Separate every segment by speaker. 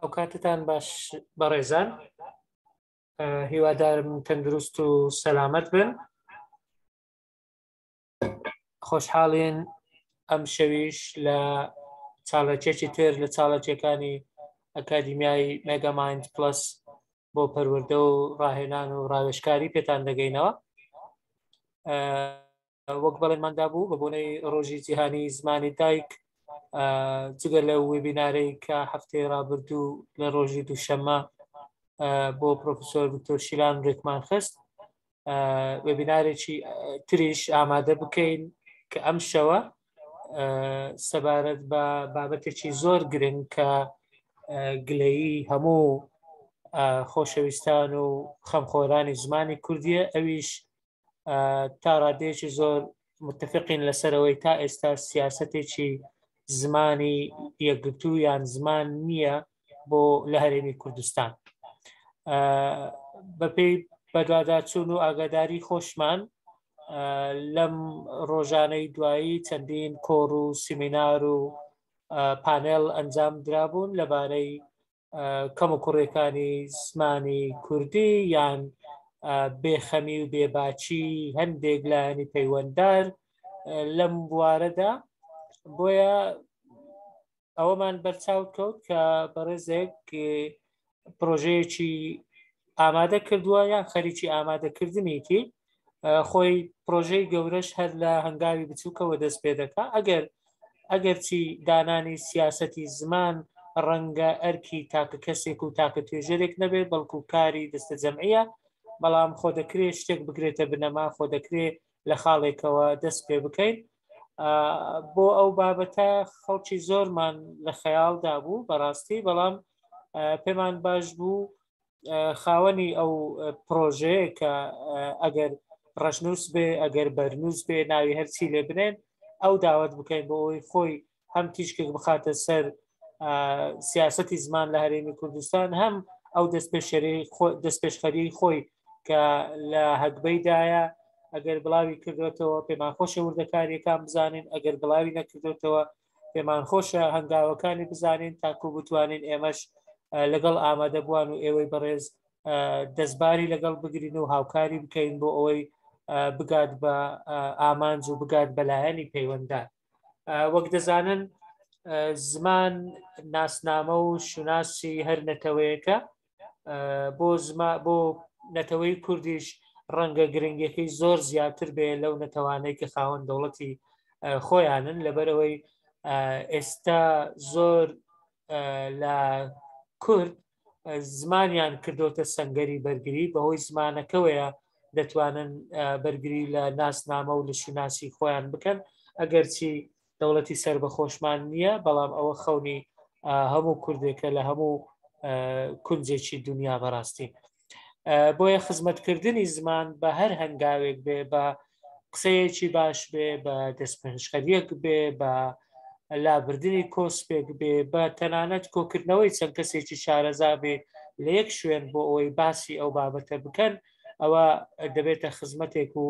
Speaker 1: ئەوکاتتان باش بەڕێزان، هیوادارم تەندروست و سەلامەت بن. خۆشحاڵین ئەم شەویش لە چاڵەکێکی تر لە چاڵەکیەکانی ئەکادیمیای مێگامایند پلس بۆ پەروەردە و ڕاهێنان و ڕاوێژکاری پێتان دەگەینەوە. وەک بەڵێنمان دابوو بە بۆنەی ڕۆژی جیهانی زمانی دایک، جگە لە وێبینارەی کە هەفتەی ڕابردوو لە ڕۆژی دووشەممە بۆ پرۆفسۆر دکتۆر شیلان ڕێکمان خست، وێبینارێکی تریش ئامادە بکەین کە ئەم شەوە سەبارەت بە بابەتێکی زۆر گرنگ کە گلەیی هەموو خۆشەویستان و خەمخۆرانی زمانی کوردیە، ئەویش تا ڕادەیەکی زۆر متفقین لەسەرەوەی تا ئێستا سیاسەتێکی زمانی یەکگرتوو یان زمان نییە بۆ لە هەرێمی کوردستان. بەپێی بەدواداچوون و ئاگاداری خۆشمان لەم ڕۆژانەی دوایی چەندین کۆڕ و سیمینار و پانێل ئەنجام درابوون لەبارەی کەم و کوڕیەکانی زمانی کوردی یان بێخەمی و بێباچی هەندێک لایەنی پەیوەنددار لەم بوارەدا. بۆیە ئەوەمان بەرچاو کەوت کە بەڕێزێک پرۆژەیەکی ئامادە کردووە یان خەریکی ئامادەکردنیتی. خۆی پرۆژەی گەورەش هەر لە هەنگاوی بچووکەوە دەست پێ دەکا. ئەگەر ئەگەرچی دانانی سیاسەتی زمان ڕەنگە ئەرکی تاکە کەسێک و تاکە توێژەرێک نەبێت، بەڵکو کاری دەستە جەمعیە، بەڵام خۆ دەکرێت شتێک بگرێتە بنەما، خۆ دەکرێت لە خاڵێکەوە دەست پێ بکەین. بۆ ئەو بابەتە خەڵکی زۆرمان لە خەیاڵدا بوو بەڕاستی، بەڵام پێمان باش بوو خاوەنی ئەو پرۆژەیە کە ئەگەر ڕەشنووس بێ، ئەگەر بەرنووس بێ، ناوی هەرچی لێ بنێن، ئەو داوت بکەین بۆ ئەوەی خۆی هەم تیشکێک بخاتە سەر سیاسەتی زمان لە هەرێمی کوردستان، هەم ئەو دەستپێشخەری خۆی کە لە هەگبەیدایە ئەگەر بڵاوی کردوێتەوە پێمان خۆشە وردەکاریەکان بزانین، ئەگەر بڵاوی نەکردوێتەوە پێمان خۆشە هەنگاوەکانی بزانین تاکو بتوانین ئێمەش لەگەڵ ئامادەبووان و ئێوەی بەڕێز دەستباری لەگەڵ بگرین و هاوکاری بکەین بۆ ئەوەی بگات بە ئامانج و بگات بەلایەنی پەیوەنددار. وەک دەزانن زمان ناسنامە و شوناسی هەر نەتەوەیەکە. بۆ زما بۆ نەتەوەی کوردیش ڕەنگە گرنگەکەی زۆر زیاتر بێ لەو نەتەوانەی کە خاوەن دەوڵەتی خۆیانن، لەبەرەوەی ئێستا زۆر لە کورد زمانیان کردوتە سنگەری بەرگری، بەهۆی زمانەکەوەیە دەتوانن بەرگری لە ناسنامە و لە شوناسی خۆیان بکەن. ئەگەرچی دەوڵەتی سەربەخۆشمان نییە، بەڵام ئەوە خەونی هەموو کوردێکە لە هەموو کونجێکی دنیا بەڕاستی. بۆیە خزمەتکردنی زمان بە هەر هەنگاوێک بێ، بە قسەیەکی باش بێ، بە دەستپێشخەریەک بێ، بە لابردنی کۆسپێک بێ، بە تەنانەت کۆکردنەوەی چەند کەسێکی شارەزا بێ لە یەک شوێن بۆ ئەوەی باسی ئەو بابەتە بکەن، ئەوە دەبێتە خزمەتێک و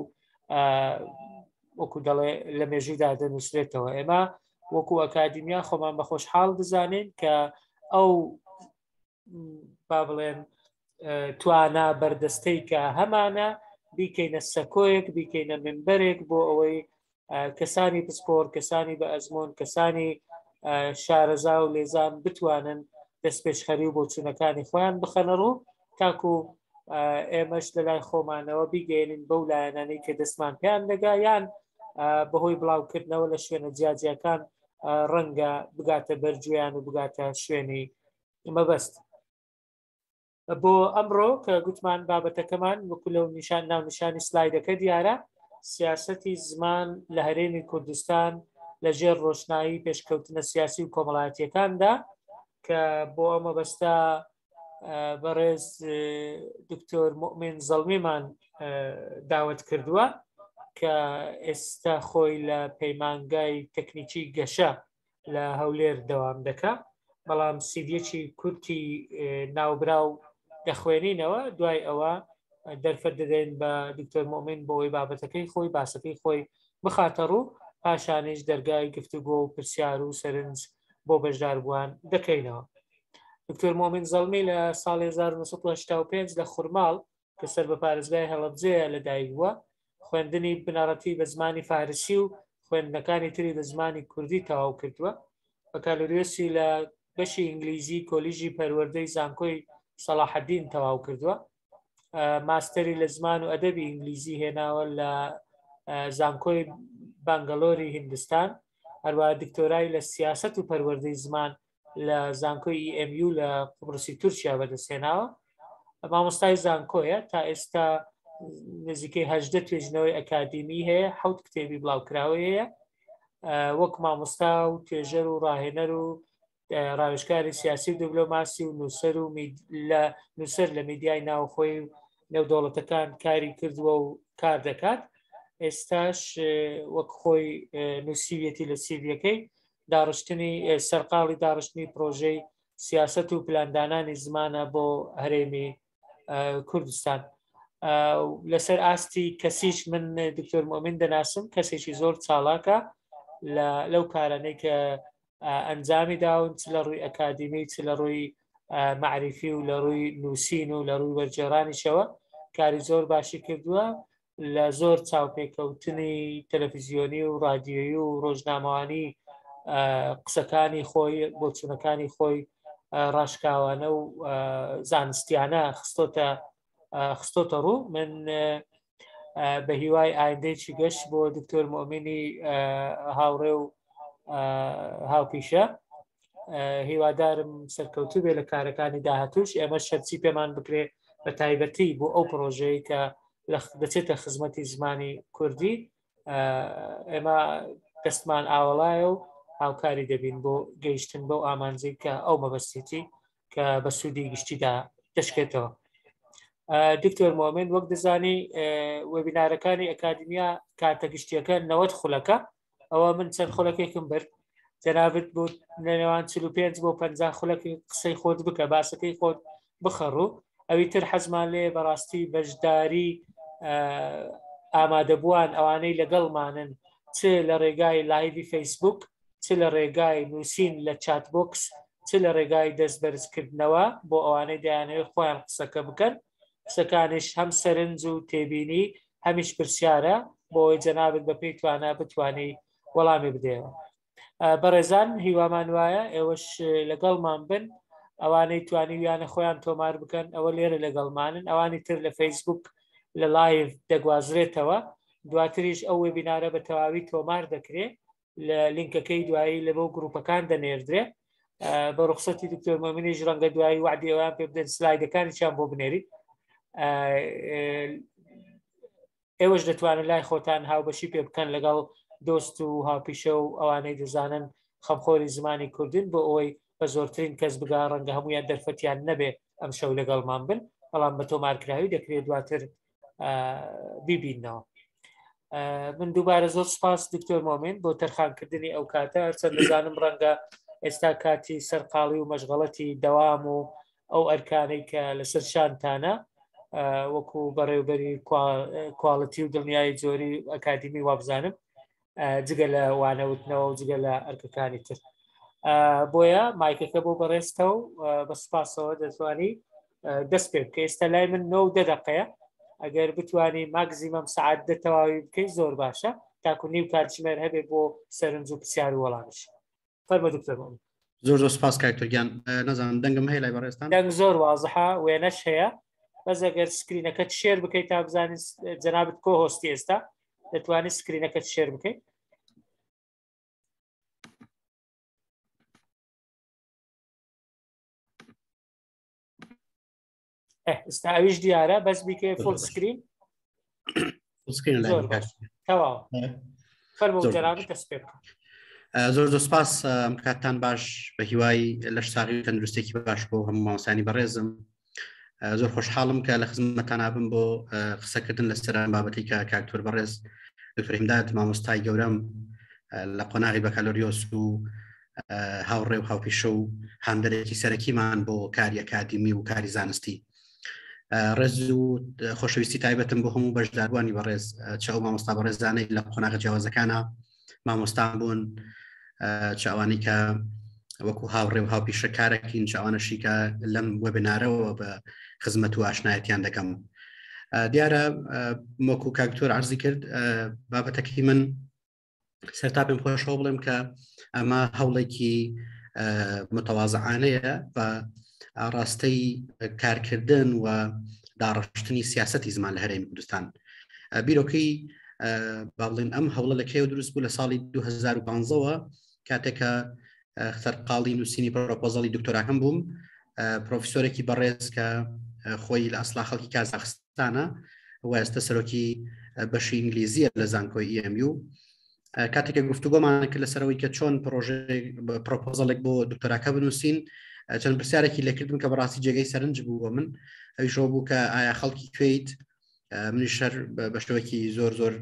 Speaker 1: وەکو دەڵێ لە مێژوودا دەنووسرێتەوە. ئێمە وەکو ئەکادیمیا خۆمان بە خۆشحاڵ دەزانین کە ئەو با بڵێن توانا بەردەستەی کە هەمانە بیکەینە سەکۆیەک، بیکەینە منبەرێک بۆ ئەوەی کەسانی پسپۆر، کەسانی بە ئەزمۆن، کەسانی شارەزا و لێزان بتوانن دەستپێشخەری و بۆچوونەکانی خۆیان بخەنە ڕوو، تاکو ئێمەش لە لای خۆمانەوە بیگەێنین بەو لایەنانەی کە دەستمان پێیان دەگا، یان بەهۆی بڵاوکردنەوە لە شوێنە جیاجیاکان ڕەنگە بگاتە بەرگوێیان و بگاتە شوێنی مەبەست. بۆ ئەمڕۆ کە گوتمان بابەتەکەمان وەکو لەو نیشان ناونیشانی سلایدەکە دیارە، سیاسەتی زمان لە هەرێمی کوردستان لە ژێر ڕۆشنایی پێشکەوتنە سیاسی و کۆمەڵایەتیەکاندا، کە بۆ ئەو مەبەستە بەڕێز دکتۆر مؤمن زەڵمیمان داوت کردووە کە ئێستا خۆی لە پەیمانگای تەکنیکی گەشە لە هەولێر دەوام دەکا، بەڵام سیدیەکی کورتی ناوبراو دەخوێنینەوە، دوای ئەوە دەرفەت دەدەین بە دکتۆر مؤمن بۆ ئەوەی بابەتەکەی خۆی باسەکەی خۆی بخاتە ڕوو، پاشانیش دەرگای گفتوگۆ و پرسیار و سەرنج بۆ بەشداربووان دەکەینەوە. دکتۆر مۆمین زەڵمی لە ساڵی 1985 لە خورماڵ کە سەر بە پارێزگای هەڵەبجەیە لەدایک بووە. خوێندنی بنەڕەتی بە زمانی فارسی و خوێندنەکانی تری بە زمانی کوردی تەواو کردووە. بەکالۆریۆسی لە بەشی ئینگلیزی کۆلیژی پەروەردەی زانکۆی سەڵاحەدین تەواو کردووە. ماستەری لە زمان و ئەدەبی ئینگلیزی هێناوە لە زانکۆی بانگەلۆری هیندستان. هەروەها دکتۆرای لە سیاسەت و پەروەردەی زمان لە زانکۆی EMU لە قوبرسی تورکیا بەدەستهێناوە. مامۆستای زانکۆیە تا ئێستا نزیکەی هەژدە توێژینەوەی ئەکادیمی هەیە حوت کتێبی بڵاوکراوەی هەیە وەک مامۆستا و توێژەر و ڕاهێنەر و ڕاوێژکاری سیاسی و دیبلۆماسی و نووسەر و لە نووسەر لە میدیای ناوخۆی و نێودەوڵەتەکان کاری کردووە و کار دەکات ئێستاش وەک خۆی نووسیویەتی لە سیڤیەکەی داڕشتنی سەرقاڵی داڕشتنی پرۆژەی سیاسەت و پلاندانانی زمانە بۆ هەرێمی کوردستان. لەسەر ئاستی کەسیش من دکتۆر مۆمن دەناسم، کەسێکی زۆر چاڵاکە لەو کارانەی کە ئەنجامی داون چ لە ڕووی ئەکادیمی چ لە ڕووی معریفی و لە ڕووی نووسین و لە ڕووی وەرجێرانیشەوە کاری زۆر باشی کردووە. لە زۆر چاوپێکەوتنی تەلەفیزیۆنی و رادیۆیی و ڕۆژنامەوانی قسەکانی خۆی بۆچوونەکانی خۆی ڕاشکاوانە و زانستیانە خستۆتە خستۆتە ڕوو. من بە هیوای ئایندەیەکی گەش بۆ دکتۆر مۆمینی هاوڕێ و هاوپیشە هیوادارم سەرکەوتوو بێ لە کارەکانی داهاتوش. ئێمە شەرچی پێمان بکرێ بە تایبەتی بۆ ئەو پرۆژەیە کە دەچێتە خزمەتی زمانی کوردی ئێمە دەستمان ئاوەڵایە و هاوکاری دەبین بۆ گەیشتن بەو ئامانجەی کە ئەو مەبەستێتی کە بە سوودی گشتیدا دەشکێتەوە. دکتۆر مۆمن وەک دەزانی وێبینارەکانی ئەکادیمیا کاتە گشتیەکە 90 خولەکە، ئەوە من چەند خولەکێکم برد، جەنابت بۆ لە نێوان 45 بۆ 50 خولەکی قسەی خۆت بکە، باسەکەی خۆت بخەڕوو. ئەوی تر حەزمان لێ بەڕاستی بەشداری ئامادەبووان ئەوانەی لەگەڵمانن چ لە ڕێگای live ی فەیسبوک، چ لە ڕێگای نووسین لە chat box، چ لە ڕێگای دەست بەرزکردنەوە بۆ ئەوانەی دەیانەوێت خۆیان قسەکە بکەن. قسەکانیش هەم سەرنج و تێبینی هەمیش پرسیارە بۆ ئەوەی جەنابت بە پێی توانا بتانی وەڵامی بدەیەوە. بەڕێزان هیوامان وایە ئێوەش لەگەڵمان بن. ئەوانەی توانیویانە خۆیان تۆمار بکەن ئەوە لێرە لەگەڵمانن، ئەوانی تر لە فەیسبوک لە live دەگوازرێتەوە. دواتریش ئەو وێبینارە بە تەواوی تۆمار دەکرێت، لە لینکەکەی دوایی لە بۆ گروپەکان دەنێردرێ. بە ڕوخسەتی دکتۆر مۆمنیش ڕەنگە دوایی وعدی ئەویان پێ بدەن سلایدەکانیشیان بۆ بنێری. ئێوەش دەتوانن لای خۆتان هاوبەشی پێ بکەن لەگەڵ دۆست و هاوپیشە و ئەوانەی دەزانن خەمخۆری زمانی کوردن، بۆ ئەوەی بە زۆرترین کەس بگا. ڕەنگە هەمویان دەرفەتیان نەبێ ئەم شەو لەگەڵمان بن، بەڵام بە تۆمارکراوی دەکرێت دواتر بیبینەوە. من دووبارە زۆر سپاس دکتۆر مۆمن بۆ تەرخانکردنی ئەو کاتە، هەرچەند دەزانم ڕەنگە ئێستا کاتی سەرقاڵی و مەشغەڵەتی دەوام و ئەو ئەرکانەی کە لەسەر شانتانە وەکو بەڕێوبەری quality و دڵنیایی جۆری ئەکادیمی وابزانم جگە لە وانەوتنەوە و جگە لە ئەرکەکانی تر. بۆیە مایکەکە بۆ بەڕێزتە و بە سپاسەوە دەتوانی دەست پێ بکە. ئێستا لای من نۆ دە دقەیە، ئەگەر بتانی maximum سعات دە تەواوی بکەی زۆر باشە، تاکو نیو کاتژمێر هەبێ بۆ سەرنج و پرسیار و وەڵامیش. فەرمە دکتۆر مۆمن.
Speaker 2: زۆر زۆر سپاس کاک تورکیان. نازانم دەنگم هەیە لای بەڕێزتان؟
Speaker 1: دەنگ زۆر وازحە، وێنەش هەیە، بەس ئەگەر screen ەکەت share بکەیت تا بزانین جەنابت co-host ی ئێستا دەتوانیت screen ەکەت share بکەیت. ئێستا ئەویش دیارە، بەس بیکەی full screen.
Speaker 2: زۆر باش،
Speaker 1: تەواو. فەرموو جەنابت دەست پێ بکە.
Speaker 2: زۆر زۆر سپاس. کاتتان باش، بە هیوای لەش ساغی و تەندروستێکی باش بۆ هەموو مامۆستایانی بەڕێزم. زۆر خۆشحاڵم کە لە خزمەتان ئابم بۆ قسەکردن لەسەر ئەم بابەتی کە کاکتۆر بەڕێز دکتۆر هیمداد مامۆستای گەورەم لە قۆناغی بەکالۆریۆس و هاوڕێ و هاوپیشە و هاندەرێکی سەرەکیمان بۆ کاری ئەکادیمی و کاری زانستی. ڕێز و خۆشەویستی تایبەتم بۆ هەموو بەشداربووانی بەڕێز، چ ئەو مامۆستا بەڕێزانەی لە قۆناغە جیاوازەکانە مامۆستان بوون، چ ئەوانەی کە وەکو هاوڕێ و هاوپیشەکارەکین چاوانەشی کە لەم وێبنارەوە بە خزمەت و ئاشنایەتیان دەکەم. دیارە وەکو کاکتۆر عرضی کرد بابەتەکەی من سەرتا پێم خۆشەوە بڵێم کە ئەمە هەوڵێکی متەوازعانەیە بە ئاراستەی کارکردن و داڕشتنی سیاستی زمان لە هەرێمی کوردستان. بیرۆکەی با بڵێن ئەم هەوڵە لە کێوە دروست بوو؟ لە ساڵی 2015ەوە کاتێکە سەرقاڵی نووسینی پرۆپۆزەڵی دکتۆراکەم بووم، پرۆفیسۆرێکی بەڕێز کە خۆی لە ئەسلا خەڵکی کازاخستانە و ئێستا سەرۆکی بەشی ئینگلیزیە لە زانکۆی EMU، کاتێک گفتوگۆمان کرد لەسەرەوەی کە چۆن پرۆژەیەک پرۆپۆزەڵێک بۆ دکتۆراکە بنووسین، چەند پرسیارێکی لێکردم کە بەڕاستی جێگەی سەرنج بوو بۆ من. ئەویشەوە بوو کە ئایا خەڵکی کوێیت؟ منیش هەر بە شێوەیەکی زۆر زۆر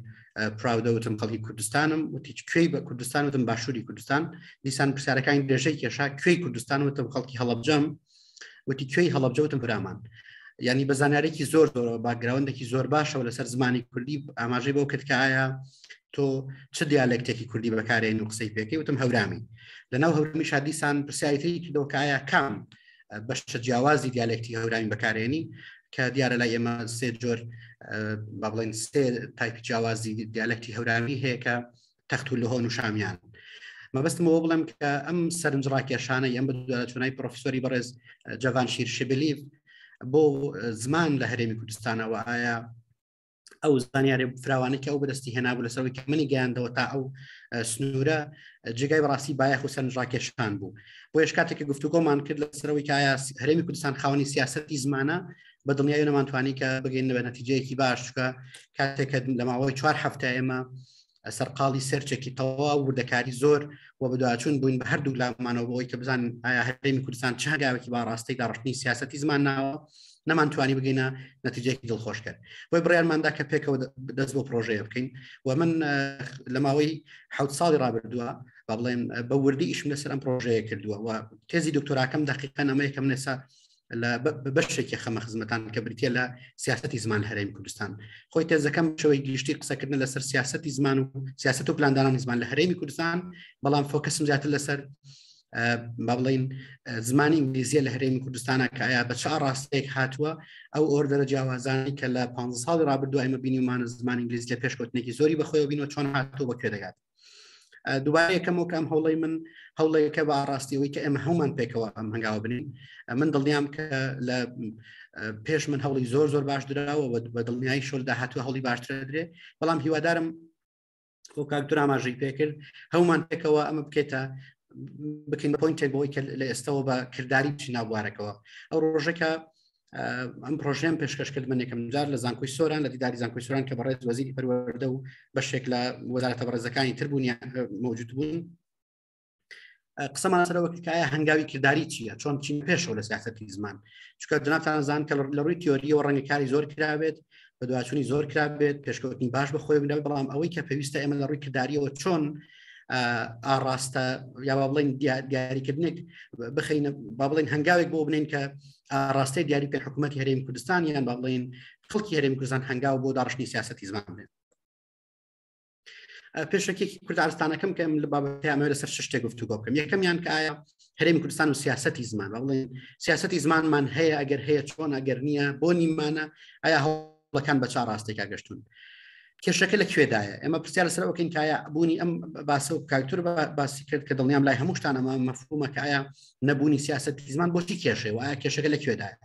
Speaker 2: proud ە وتم خەڵکی کوردستانم. وتی کوێی بە کوردستان؟ وتم باشووری کوردستان. دیسان پرسیارەکانی درێژەی کێشا، کوێی کوردستان؟ وتم خەڵکی هەڵەبجەم. وتی کوێی هەڵەبجە؟ وتم هەورامان. ینی بە زانیارێکی زۆر زۆرەوە، background ێکی زۆر باشەوە لەسەر زمانی کوردی ئاماژەی بۆ کرد کە ئایا تۆ چ dialect ێکی کوردی بەکارێن و قسەی پێکەی؟ وتم هەورامی. لەناو هەورامی شادیسان پرسیاری تری کردەوە کە ئایا کام بەشە جیاوازی dialect ی هەورامی بەکارێنی، کە دیارە لای ئێمە سێ جۆر، با بڵێن سێ تایپی جیاوازی dialect ی هەورامی هەیە کە تەخت و لهۆن و شامیان. مەبەستمەوە بڵێم کە ئەم سەرنج ڕاکێشانە ئەم بەدواداچوونای پرۆفیسۆری بەڕێز جەڤان شیر شبلیف بۆ زمان لە هەرێمی کوردستانەوە، ئایا ئەو زانیاری فراوانەی کە ئەو بەدەستی هێنابوو لەسەرەوەی کە منی گەیاندەوە تا ئەو سنوورە، جێگای بەڕاستی بایەخ و سەرنجڕاکێشان بوو. بۆیش کاتێک کە گفتوگۆمان کرد لەسەرەوەی کە ئایا هەرێمی کوردستان خاوەنی سیاسەتی زمانە، بە دڵنیایی نەمانتوانی کە بگەین بە نەتیجەیەکی باش، چونکە کاتێک کە لە ماوەی 4 هەفتە ئێمە سەرقاڵی search ێکی تەواو وردەکاری زۆر و بەدواچوون بووین بە هەردوو لامانەوە بۆی کە بزانین ئایا هەرێمی کوردستان چ هەنگاوێکی با ڕاستەی داڕشتنی سیاسەتی زمان ناوە، نەمانتوانی بگەینە نەتیجەیەکی دڵخۆشکەر. بۆی بڕیارماندا کە پێکەوە دەست بۆ پرۆژەیە بکەین و من لە ماوەی 7 ساڵی ڕابردووە با بڵێن بە وردی ئیشم لەسەر ئەم پرۆژەیە کردووە و تێزی دکتۆراکەم دقیقەن ئەمە یەکەم نێسا لە بەشێکی خەمە خزمەتان کە بریتە لە سیاستی زمان هەرێمی کوردستان. خۆی تێزەکەم شەوەی گشتی قسەکردن لەسەر سیاستی زمان و سیاست و پلاندانانی زمان لە هەرێمی کوردستان، بەڵام focus م زیاتر لەسەر با بڵین زمانی ئینگلیزیە لە هەرێمی کوردستانە کە ئایا بە چ ئاڕاستەیەک هاتووە، ئەو order ە جیاوازانی کە لە 15 ساڵی ڕابردوو ئێمە بینیمانە زمانی ئینگلیزی لە پێشکەوتنێکی زۆری بەخۆیەوە بینەوە چۆن هاتووە بە کوێ دەگات. دووبارە یەکەمەوە کە ئەم هەوڵی من هەوڵێکە بە ئاڕاستیەوەی کە ئێمە هەومان پێکەوە ئەم هەنگاوە بنین. من دڵنیام کە لە پێش من هەوڵی زۆر زۆر باش دراوە بە دڵنیایی شۆل داهاتوە هەوڵی باشتر درێ، بەڵام هیوادارم بۆ کاک ئاماژەی پێکرد هەومان پێکەوە ئەمە بکێتە بکەین point ێک بۆی کە لە ئێستەوە بە کرداری بچی ناوبارەکەوە. ئەو ڕۆژەکە ئەم پرۆژەیەم پێشکەش کرد من یەکەم جار لە زانکۆی سۆران، لە دیداری زانکۆی سۆران کە بەڕێز وەزیری پەروەردە و بەشێک لە وەزارەتە بەڕێزەکانی تر بوون موجود بوون، قسەمان لەسەرەوە کرد کە ئایا هەنگاوی کرداری چییە، چۆن بچین پێشەوە لە سیاسەتی زمان، چونکە جنابتان زان کە لە ڕووی تیۆریەوە ڕەنگە کاری زۆر کرابێت، بەدواچوونی زۆر کرابێت، پێشکەوتنی باش بە خۆی بنابێت، بەڵام ئەوەی کە پێویستە ئێمە لە ڕووی کرداریەوە چۆن ئاڕاستە یا با بڵێن دیاریکردنێک بخینە، با بڵێن هەنگاوێک بۆ بنین کە ئاڕاستەی دیاری بکەن حکوومەتی هەرێمی کوردستان یان با بڵێن خەڵکی هەرێمی کوردستان هەنگاو بۆ داڕشتنی سیاسەتی زمان بنێن. پێشەکێکی کوردارستانەکەم کە لە بابەتی ئەمەوێت لەسەر شتێک گفتوگۆ بکەم. یەکەمیان کە ئایا هەرێمی کوردستان و سیاسەتی زمان، با بڵێن سیاسەتی زمانمان هەیە، ئەگەر هەیە چۆن، ئەگەر نییە بۆ نیمانە، ئایا هەوڵەکان بە چا ڕاستێکا گەشتون، کێشەکە لە کوێدایە؟ ئێمە پرسیار لەسەر ئەوکەین کە ئایا بوونی ئەم باسە و کاکتور باسی کرد کە دڵنیام لای هەموو شتان ئەمە مەفهومە کە ئایا نەبوونی سیاسەتی زمان بۆچی کێشەیە و ئایا کێشەکە لە کوێدایە.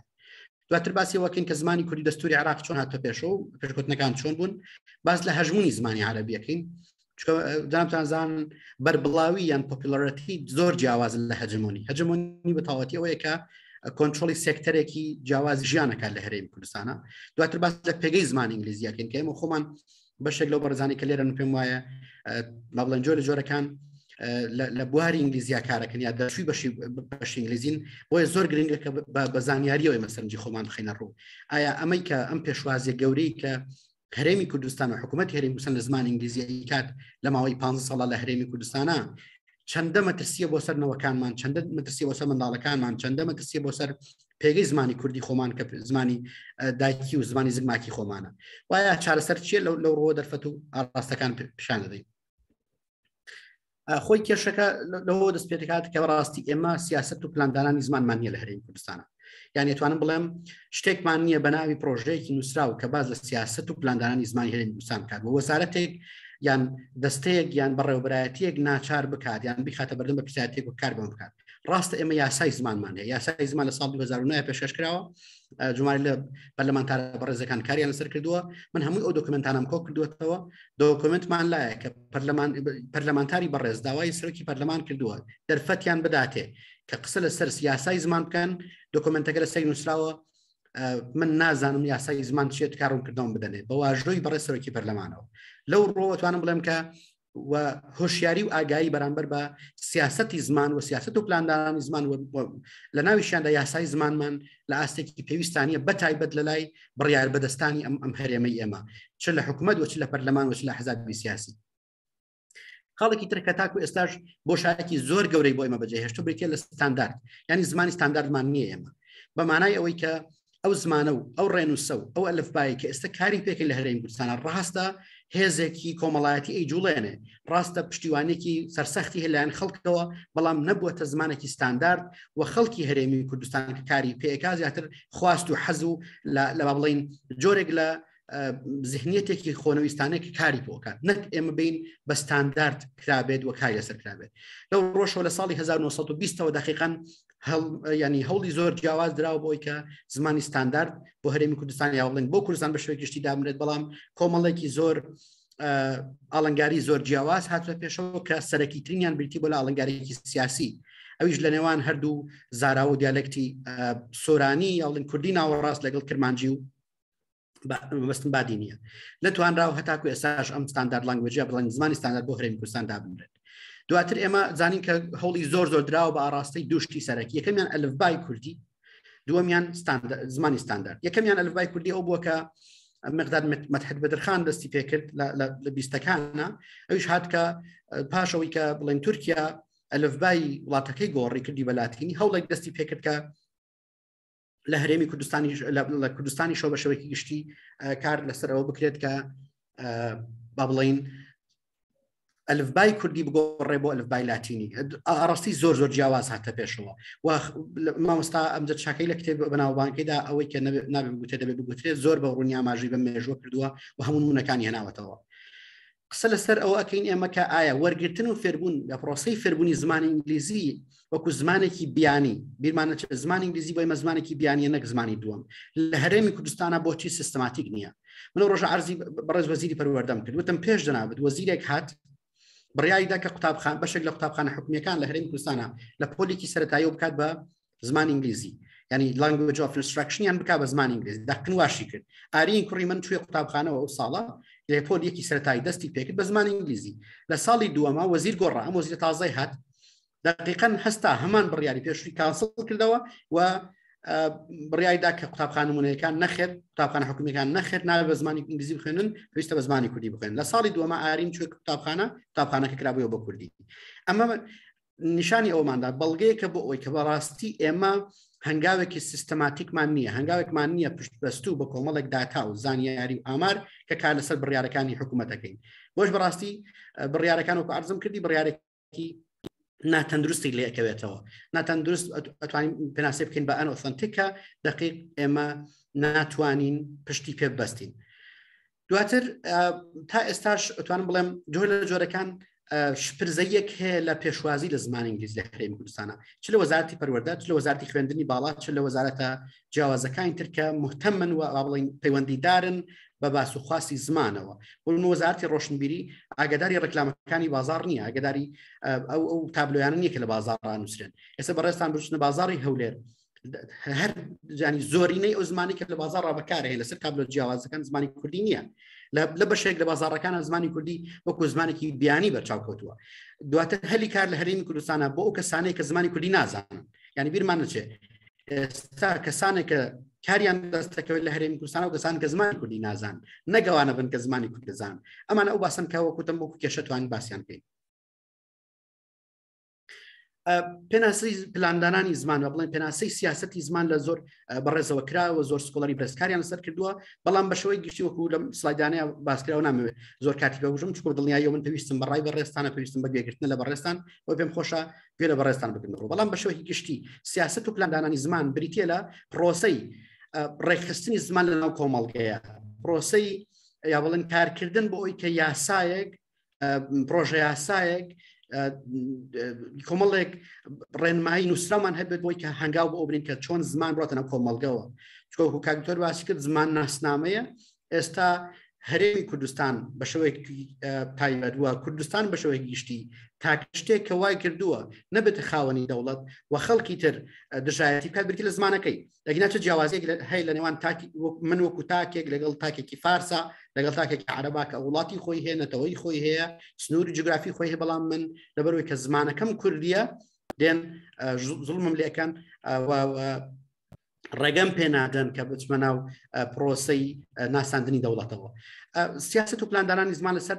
Speaker 2: دواتر باسی وەکەین کە زمانی کوردی دەستوری عراق چۆن هاتە پێشەوە و پێشکەوتنەکان چۆن بوون. باس لە هەژمونی زمانی عربیەکەین، جنابتان زان بەربڵاوی یان popularity زۆر جیاواز لە hegemony. hegemony بە تەواوەتی ئەوەیە کە کۆنترۆڵی سێکتەرێکی جیاواز ژیانەکات لە هەرێمی کوردستانە. دواتر باس لە پێگەی زمانی ئینگلیزیەکەین کە ئێمە خۆمان بەشێک لەو بەڕێزانی کە لێرەن پێم وایە با بڵێن جۆر لە جۆرەکان لە بواری ئینگلیزیا کارەکەن یا دەرچووی بەشی بەشی ئینگلیزین، بۆیە زۆر گرنگە کە بە زانیاریەوە ئێمە سەرنجی خۆمان بخەینە ڕوو. ئایا ئەمەی کە ئەم پێشوازیە گەورەی کە هەرێمی کوردستان و حکوومەت هەرێمی کوردستان لە زمان ئینگلیزی کات لە ماوەی 15 ساڵە لە هەرێمی کوردستانە، چەندە مەترسیە بۆ سەر نەوەکانمان، چەندە مەترسیە بۆ سەر منداڵەکانمان، چەندە مەترسیە بۆ سەر پێگەی زمانی کوردی خۆمان کە زمانی دایکی و زمانی زگماکی خۆمانە، وایە چارەسەر چییە؟ لەو ڕۆ دەرفەت و ئاراستەکان پیشان دەدەین. خۆی کێشەکە لەوە دەست پێ دەکات کە بەڕاستی ئێمە سیاست و پلاندانانی زمانمان نییە لە هەرێمی کوردستانە یان توانم بڵێم شتێکمان نییە بە ناوی پرۆژەیەکی نووسراو کە باز لە سیاست و پلاندانانی زمانی هەرێمی کوردستان بکات بۆ وەزارەتێک یان دەستەیەک یان بەڕێوبەرایەتیەک ناچار بکات یان بخاتە بەردەم بە پرسیارێک و کار بۆ بکات ڕاستە ئێمە یاسای زمانمان هەیە، یاسای زمان لە ساڵ 2009 پێشکەش کراوە، ژمارە لە پەرلەمانتارە بەڕێزەکان کاریان لەسەر کردووە، من هەمووی ئەو دۆکمنتانم کۆ کردووەتەوە، دۆکمنتمان لایە کە پەرلەمانتاری بەڕێز داوای سەرۆکی پەرلەمان کردووە دەرفەتیان بداتێ کە قسە لەسەر یاسای زمان بکەن، دۆکمنتەکە لەسەر نووسراوە، من نازانم یاسای زمان چیە تکا ڕوونکردنەوەم بدەنێ بە واژۆی بەڕێز سەرۆکی پەرلەمانەوە. لەو ڕووەوە توانم بڵێم کە و هۆشیاری و ئاگایی بەرامبەر بە سیاستی زمان و سیاست و پلاندانانی زمان لە ناویشیاندا یاسای زمانمان لە ئاستێکی پێویستانیە بە تایبەت لە لای بڕیار بەدەستانی ئەم ئەم هەرێمەی ئێمە چ لە حکوومەت و چ لە پەرلەمان و چ لە حزابی سیاسی. خاڵێکی تر کە تاکو ئێستاش بۆشایەکی زۆر گەورەی بۆ ئێمە بەجێهێشتو بریتە لە ستاندارد، یعنی زمانی ستانداردمان نییە ئێمە بە مانای ئەوەی کە ئەو زمانە و ئەو ڕێنووسە و ئەو ئەلفبایەی کە ئێستا کاری پێکەین لە هەرێمی کوردستانە ڕاستە هێزێکی کۆمەڵایەتی ئەی جوڵێنێ، ڕاستە پشتیوانێکی سەرسەختی هەیە لایەن خەڵکەوە، بەڵام نەبووەتە زمانێکی ستاندارد و خەڵکی هەرێمی کوردستان کە کاری پێکا زیاتر خواست و حەز و لە با بڵین جۆرێک لە زهنیەتێکی خۆنەویستانەیە کە کاری پۆکات، نەک ئێمە بین بە ستاندارد کرابێت و کاری لەسەر کرابێت. لەو ڕۆژەوە لە ساڵی 1920ەوە دقیقا ینی هەوڵی زۆر جیاواز دراوە بۆی کە زمانی ستاندارد بۆ هەرێمی کوردستان یا بڵێن بۆ کوردستان بە شێوەی گشتی دابنرێت، بەڵام کۆمەڵێکی زۆر ئاڵنگاری زۆر جیاواز هاتوە پێشەوە کە سەرەکی ترینیان بریتی بۆ لە ئاڵنگارێکی سیاسی، ئەویش لە نێوان هەردوو زاراوە و دیالێکتی سۆرانی یا بڵێن کوردی ناوەڕاست لەگەڵ کرمانجی و مەبەستم بادینیە نەتوانراوە هەتاکو ئێستاش ئەم standard language ە بڵێن زمانی ستاندارد بۆ هەرێمی کوردستان دابنرێت. دواتر ئێمە زانین کە هەوڵی زۆر زۆر دراوە بە ئاراستەی دوشتی سەرەکی، یەکەمیان ئەلفبای کوردی، دووەمیان زمانی ستاندارد. یەکەمیان ئەلفبای کوردی ئەو بووە کە مقدار مەدحەت بەدرخان دەستی پێکرد لە بیستەکانە، ئەویش هات کە پاشەوەی کە بڵێن تورکیا ئەلفبای وڵاتەکەی گۆڕی کردی بە لاتینی، هەوڵێک دەستی پێکرد کە لە هەرێمی کوردستانی لە کوردستانی شەو بە شێوەیەکی گشتی کار لەسەر ئەوە بکرێت کە با بڵین ئەلفبای کوردی بگۆڕێ بۆ ئەلفبای لاتینی. ئاڕاستی زۆر زۆر جیاواز هاتە پێشەوە و مامۆستا ئەمجد شاکەی لە کتێب بەناوبانکەیدا ئەوەی کە نابێ بگوترێت دەبێ بگوترێت زۆر بە ڕوونی ئاماژەی بە مێژووە کردووە و هەموو نمونەکانی هێناوەتەوە. قسە لەسەر ئەوە ئەکەین ئێمە کە ئایا وەرگرتن و فێربوون لە پرۆسەی فێربوونی زمانی ئینگلیزی وەکو زمانێکی بیانی، بیرمان نەچێت زمانی ئینگلیزی بۆ ئێمە زمانێکی بیانیە نەک زمانی دووەم، لە هەرێمی کوردستانە بۆچی سیستماتیک نییە؟ من ڕۆژە عەرزی بەڕێز وەزیری پەروەردەم کرد، وتم پێش جەنابت وەزیرێک هات بڕیاریدا کە قوتابخان بەشێک لە قوتابخانە حکومیەکان لە هەرێمی کوردستانە لە پۆلێکی سەرەتایی بکات بە زمان ئینگلیزی، ینی language of instruction یان بک بە زمان ئینگلیزی. دەقن واشی کرد. ئارین کوڕی من چووی قوتابخانەوە ئەو ساڵە لە پۆل یەکی سەرەتایی دەستی پێکرد بە زمان ئینگلیزی. لە ساڵی دووەمە وەزیر گۆڕا، ئەم وەزیرە تازەی هات دقیقا هەستا هەمان بڕیاری پێشووی cancel کردەوە و بڕیاریدا کە قوتابخانە نمونەیەکان نەخێر، قوتابخانە حکومیەکان نەخێر، نابێت بە زمانی ئینگلیزی بخوێنن، پێویستە بە زمانی کوردی بخوێنن. لە ساڵی دووەمە ئارین چووە قوتابخانە، قوتابخانەکە کرابوویەوە بە کوردی. ئەمە نیشانی ئەوماندا بەڵگەیەکە بۆ ئەوەی کە بەڕاستی ئێمە هەنگاوێکی سیستەماتیکمان نییە، هەنگاوێکمان نییە پشت بەستوو بە کۆمەڵێک داتا و زانیاری و ئامار کە کار لەسەر بڕیارەکانی حکوومەتەکەین. بۆش بەڕاستی بڕیارەکان وەکو عەرزم کردی بڕیارێکی ناتەندروستی لێکەوێتەوە. ناتەندروست ئەتوانین پێناسەی بکەین بە unauthentic ە، دقیق ئێمە ناتوانین پشتی پێ ببەستین. دواتر تا ئێستاش ئەتوانم بڵێم جۆر لە جۆرەکان شپرزەیەک هەیە لە پێشوازی لە زمانی ئینگلیزی لە هەرێمی کوردستانە، چ لە وەزارەتی پەروەردە، چ لە وەزارەتی خوێندنی باڵا، چ لە وەزارەتە جیاوازەکانی تر کە مهتەمن و با بڵێین پەیوەندیدارن بە باس و خواستی زمانەوە. بۆ نموونە وەزارەتی ڕۆشنبیری ئاگاداری ڕێکلامەکانی بازاڕ نییە، ئاگاداری ئەو تابلۆیانە نییە کە لە بازاڕ نووسرێن. ئێستا بەڕێزتان بچنە بازاڕی هەولێر، هەر جانی زۆرینەی ئەو زمانی کە لە بازاڕ بەکارهێن لەسەر تابلۆ جیاوازەکان زمانی کوردی نییە. لە بەشێک لە بازاڕەکانە زمانی کوردی وەکو زمانێکی بیانی بەرچاو کەوتووە. دواتر هەلی کار لە هەرێمی کوردستانە بۆ ئەو کەسانەی کە زمانی کوردی نازانن، یعنی بیرمان نەچێت ئێستا کەسانێک کە کاریان دەستەکەوێت لە هەرێمی کوردستان و کەسان کە زمانی کوردی نازان، نەگەوانە بن کە زمانی کوردی دەزان. ئەمانە ئەو باسن کە وەکوتم وەکو کێشە توانین باسیان بکەین. پێناسەی پلاندانانی زمان و بڵێن پێناسەی سیاستی زمان لە زۆر بەڕێزەوە کراوە زۆر scholar ی بەرزکاریان لەسەر کردووە بەڵام بە شێوەی گشتی وەکو لەم سلایدانەیە باسکراوە نامەوێت زۆر کاتی بەوژم چکۆ دڵنیایی من پێویستم بەڕای بەڕێستانە پێویستم بە گوێگرتن لە بەڕێستان بۆ پێم خۆشە گوێ لە بەڕێستان بگرم بەڵام بە شێوەی گشتی سیاست و پلاندانانی زمان بریتە لە پرۆسەی ڕێکخستنی زمان لە ناو کۆمەڵگەیە پرۆسەی یا بڵێن کارکردن بۆ ئەوی کە یاسایەک پرۆژە یاسایەک کۆمەڵێک ڕێنمایی نووسرامان هەبێت بۆی کە هەنگاو بۆ بنین کە چۆن زمان بڕاتە ناو کۆمەڵگەوە چکۆکو کاکتۆر باسی کرد زمان ناسنامەیە ئێستا هەرێمی کوردستان بە شێوەیەکی تایبەت وە کوردستان بە شێوەیەکی گشتی تاکە شتێک کە وای کردووە نەبێتە خاوەنی دەوڵەت و خەڵکی تر دژایەتی بکات بریتی لە زمانەکەی لەگینا چ جیاوازیەک هەیە لە نێوان تاکی من وەکو تاکێک لەگەڵ تاکێکی فارسە لەگەڵ تاکێکی عەرەبا کە وڵاتی خۆی هەیە نەتەوەی خۆی هەیە سنووری جوگرافی خۆی هەیە بەڵام من لەبەرەوەی کە زمانەکەم کوردیە دێن زوڵمم لێکەن ڕێگەم پێنادەن کە بچمە ناو پرۆسەی ناساندنی دەوڵەتەوە سیاست و پلاندانانی زمان لەسەر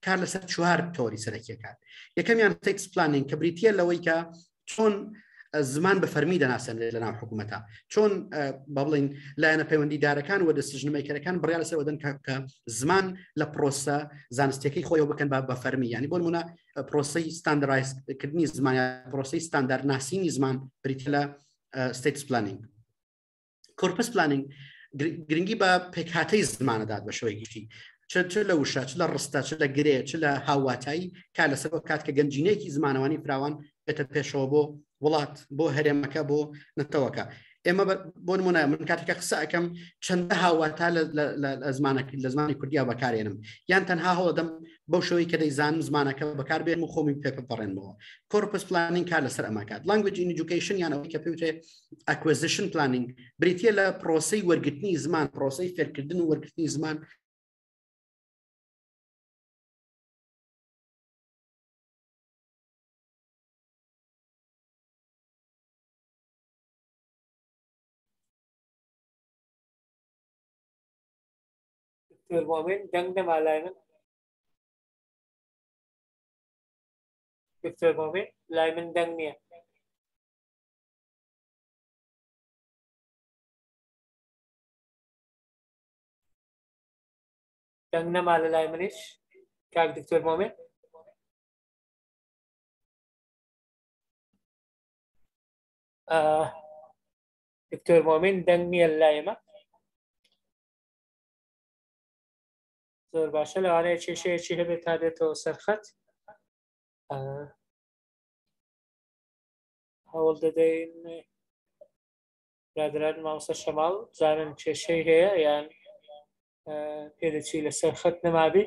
Speaker 2: کار لەسەر چوار تۆری سەرەکیەکان یەکەمیان status planning کە بریتە لەوەی کە چۆن زمان بە فەرمی دەناسێنرێت لە ناو حکوومەتە چۆن با بڵین لایەنە پەیوەندیدارەکان و decision maker ەکان بڕیار لەسەر وەدەن کە زمان لە پرۆسە زانستیەکەی خۆیەوە بکەن بە فەرمی ینی بۆ نمونە پرۆسەی standardize کردنی زمان پرۆسەی ستاندار ناسینی زمان بریتە لە status planning. Corpus planning گرنگی بە پێکهاتەی زمانەدات بە شێوەی گشتی چ لە وشە چ لە ڕستە چ لە گرێ چ لە هاواتایی کار لەسەر کات کە گەنجینەیەکی زمانەوانی فراوان بێتە پێشەوە بۆ وڵات بۆ هەرێمەکە بۆ نەتەوەکە ئێمە بۆ نمونە من کاتێکە قسە ئەەکەم چەندە هاواتا لە زمانەکە لە زمانی کوردیا بەکارێنم یان تەنها هەوڵدەم بەو شێوەی کە دەیزانم زمانەکە بەکاربێنم و خۆمی پێ بپەڕێنمەوە corpus planning کار لەسەر ئەمەکات language in education یان ئەوەی کە پێوترێ acquisition planning بریتە لە پرۆسەی وەرگرتنی زمان پرۆسەی فێرکردن و وەرگرتنی زمان.
Speaker 1: دکتۆر مۆمن دەنگ نەما لای من. دکتۆر مۆمن لای من دەنگ نییە. دەنگ نەما لە لای منیش کاک دکتۆر مۆمن. دکتۆر مۆمن دەنگ نییە لە لای ئێمە. زۆر باشە لەوانەیە کێشەیەکی هەبێت تا دێتەوە سەرخەت. هەوڵ دەدەین برادران مامۆستا شەماڵ بزانن کێشەی هەیە یان پێدەچی لەسەر خەت نەمابی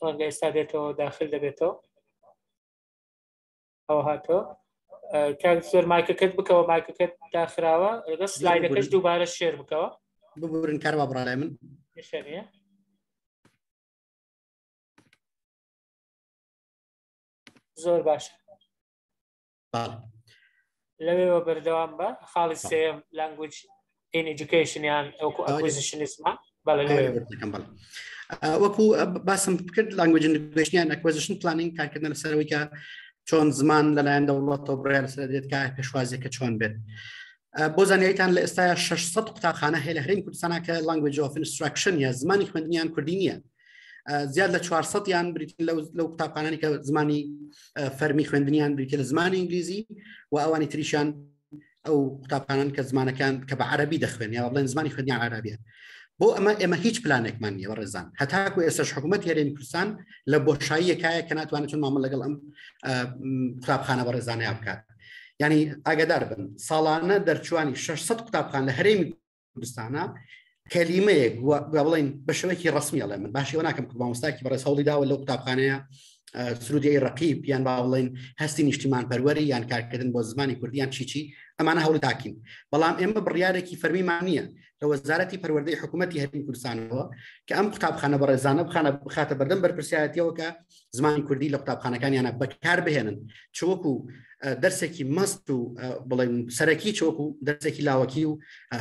Speaker 1: ڕەنگە ئێستا دێتەوە داخل دەبێتەوە ئەوە هاتەوە کاک زۆر مایکەکەت بکەوە مایکەکەت داخراوە لەگە سلایدەکەش دووبارە share بکەوە
Speaker 2: ببورن کارەبا بڕالای من
Speaker 1: کێشە نییە. زۆر باشە لەوێوە بەردەوام بە خاڵی سێم language in education یان وەکو acquisition زمان بەڵێ
Speaker 2: وەکو باسم کرد language education یان acquisition planning کارکردن لەسەرەوەی کە چۆن زمان لەلایەن دەوڵەتەوە بڕیار لەسەر دێت کە پێشوازیەکە چۆن بێت بۆ زانیاریتان لە ئێستا 600 قوتابخانە هەیە لە هەرێمی کوردستانە کە language of instruction یا زمانی خوێندنیان کوردی نییە زیاد لە 400 یان بریتین لەو قوتابخانانی کە زمانی فەرمی خوێندنیان بریتە لە زمانی ئینگلیزی و ئەوانی تریشان ئەو قوتابخانان کە زمانەکان کە بە عەربی دەخوێن یا بڵێن زمانی خوێندنیان عەربیە بۆ ئەمە ئێمە هیچ پلانێکمان نییە بەڕێزان هەتاکو ئێستاش حکوومەت هەرێمی کوردستان لە بۆشاییەکایە کە ناتوانێت چون مامەڵە لەگەڵ ئەم قوتابخانە بەڕێزانەیە بکات ینی ئاگدار بن ساڵانە دەرچوانی 600 قوتابخان لە هەرێمی کوردستانە کەلیمەیەک بڵین بە شێوەیەکی ڕسمی ئەڵێ من باشی ناکەم کە مامۆستاکی بەڕێز هەوڵی داوە لەو قوتابخانەیە سرودی ئەی ڕقیب یان با بڵین هەستی نیشتیمان پەروەری یان کارکردن بۆ زمانی کوردیان چی چی ئەمانە هەوڵی تاکین بەڵام ئێمە بڕیارێکی فەرمیمان نییە لە وەزارەتی پەروەردەی حکوومەتی هەرێمی کوردستانەوە کە ئەم قوتابخانە بەڕێزانە بخانە بخاتە بەردەم بەرپرسیارەتیەوە کە زمانی کوردی لە قوتابخانەکانیانە بەکار بهێنن چ وەکو دەرسێکی must و بڵێن سەرەکی چ وەکو دەرسێکی لاوەکی و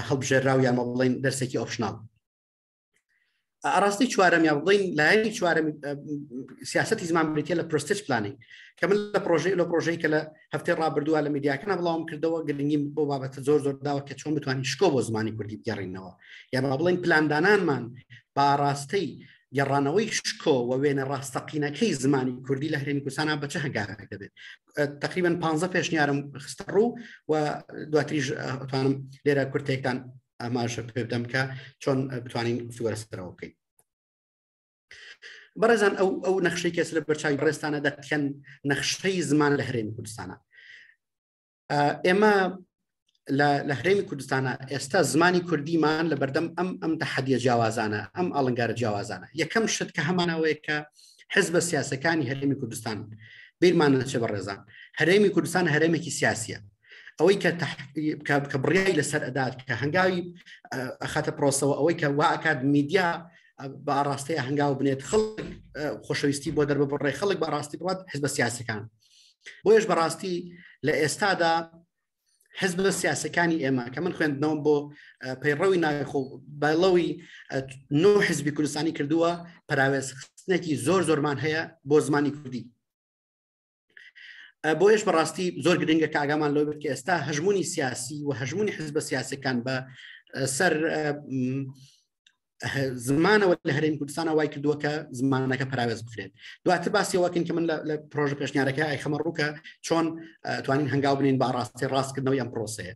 Speaker 2: هەڵبژێراو یان بڵێن دەرسێکی optional. ئاراستەی چوارەم یا بڵین لایەنی چوارەم سیاستی زمان بریتە لە پرستج planning کە من لە پرۆژەی لە پرۆژەی کە لە هەفتەی ڕابردووە لە میدیاکەە بڵاوم کردەوە گرنگیم بۆ بابەتە زۆر زۆر داوە کە چۆن بتوانین شکۆ بۆ زمانی کوردی بگەڕینەوە یا با بڵین پلاندانانمان بە ئاراستەی گەڕانەوەی شکۆ و وێنە ڕاستەقینەکەی زمانی کوردی لە هەرێمی کوردستانە بە چ هەنگاوێک دەبێت تقریبا 15 پێشنیارم خستە ڕوو و دواتریش ئەتوانم لێرە کورتێکتان ئاماژە پێ بدەم کە چۆن بتوانین گفتوگۆ لەسەرەوە بکەین. بەڕێزان ئەو ئەو نەخشەی کەس لە بەرچاوی بەڕێزتانە دەکەن نەخشەی زمان لە هەرێمی کوردستانە. ئێمە لە هەرێمی کوردستانە ئێستا زمانی کوردیمان لە بەردەم ئەم ئەم تەحەدیە جیاوازانە ئەم ئاڵنگارە جیاوازانە یەکەم شت کە هەمانەوەیە کە حزبە سیاسەکانی هەرێمی کوردستان بیرمان نەچێ بەڕێزان هەرێمی کوردستان هەرێمێکی سیاسیە ئەوەی کە کە بڕیای لەسەر ئەدات کە هەنگاوی ئەخاتە پرۆسەوە ئەوەی کە وا ئەکات میدیا بە ئاڕاستەیە هەنگاو بنێت خەڵک خۆشەویستی بۆ دەرببڕێ خەڵک بە ڕاستی بڕات حزبە سیاسەکان بۆیش بەڕاستی لە ئێستادا حزب سیاسەکانی ئێمە کە من خوێندنەوەم بۆ پەیڕەوی ناوخۆ باڵەوی نۆ حزبی کوردستانی کردووە پراوێز خستنێکی زۆر زۆرمان هەیە بۆ زمانی کوردی بۆیش بەڕاستی زۆر گرنگە کە ئاگامان لەوە بێت کە ئێستا هەژمونی سیاسی و هەژمونی حزبە سیاسەکان بە سەر زمانەوە لە هەرێم کوردستانە وای کردووە کە زمانەکە پراوێز بخرێت دواتر باسیەوەکەین کە من لە پرۆژە پێشنیارەکە ئایخەمە ڕووکە چۆن توانین هەنگاو بنین بە ڕاستی ڕاستکردنەوەی ئەم پرۆسەیە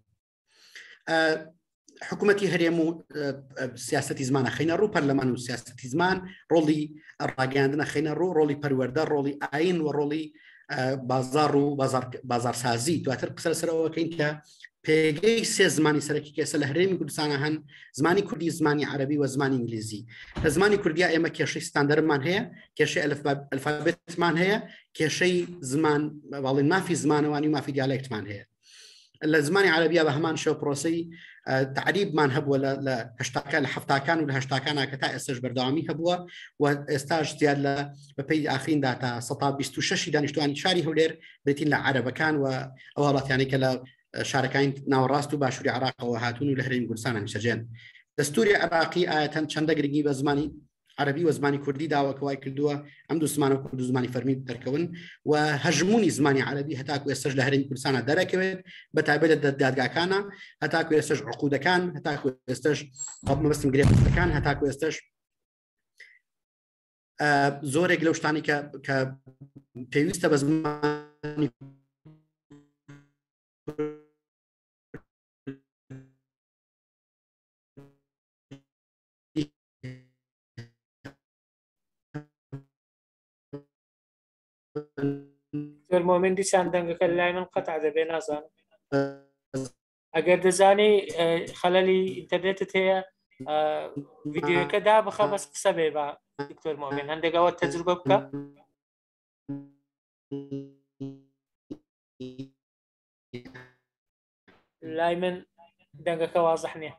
Speaker 2: حکوومەتی هەرێم و سیاستی زمانە خینە ڕوو پەرلەمان و سیاستی زمان ڕۆڵی ڕاگەاندنە خینە ڕوو ڕۆڵی پەروەەردە ڕۆڵی ئاین و ڕۆڵی بازار و بازارسازی دواتر قسە سەرەوەکەین کە پێگەی سێ زمانی سەرەکی کەسە لە هەرێمی کوردستانە هەن زمانی کوردی زمانی عەربی و زمانی ئینگلیزی لە زمانی کوردیا ئێمە کێشەی ستاندەرمان هەیە کێشەی ئەلفابێتمان هەیە کێشەی زمان باڵین مافی زمانەوانی و مافی دیالێکتمان هەیە لە زمانی عربیا بە هەمان شێوە پرۆسی تعریبمان هەبووە لە هەشتاکان لە هەفتاکان و لە هەشتاکانە کە تا ئێستش بەردەوامی هەبووە و ئێستاش زیاد لە بەپی ئاخرین داتا 126 دانیشتوانی شاری هەولێر بریتین لە عەرەبەکان و ئەو هاوڵاتیانەی کە لە شارەکانی ناوەڕاست و باشووری عراقەوە هاتوون و لە هەرێمی کوردستان نیشتەجێن دەستوری عراقی ئاەتەن چەندە گرنگی بە زمانی عەربی و زمانی کوردی داوە کە وای کردووە ئەم دوو زمانە کوردو زمانی فەرمی دەرکەون و هەژمونی زمانی عەربی هەتاکو ئێستش لە هەرێمی کوردستانە دەرەکەوێت بە تایبەت لە دادگاکانە هەتاکو ئێستش عقودەکان هەتاکو ئێستش مەبەستم گرێبەستەکان هەتاکو ئێستش زۆرێک لەو شتانی کە کە پێویستە بە زمانی
Speaker 1: دکتۆر مۆمن دیسان دەنگەکە لای من قەتع دەبێ نازانم ئەگەر دەزانی خەلەلی ئینتەرنێتت هەیە ڤیددیوەکە دا بخە بەس قسە بێ بە دکتۆر مۆمن هەندێکەوە تەجروبە بکە لای من دەنگەکە وازح نییە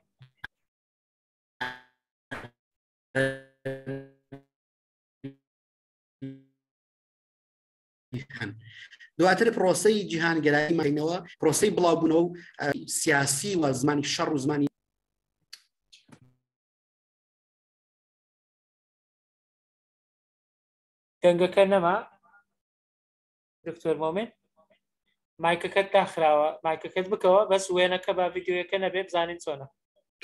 Speaker 2: دواتر پرۆسەی جیهانگەرایی ماینەوە پرۆسەی بڵاوبوونەوە و سیاسی و زمانی شەڕ و زمانی
Speaker 1: دەنگەکە نەما دکتۆر مۆمن مایکەکەت داخراوە مایکەکەت بکەوە بەس وێنەکە با ڤیددیوەکە نەبێ بزانین چۆنە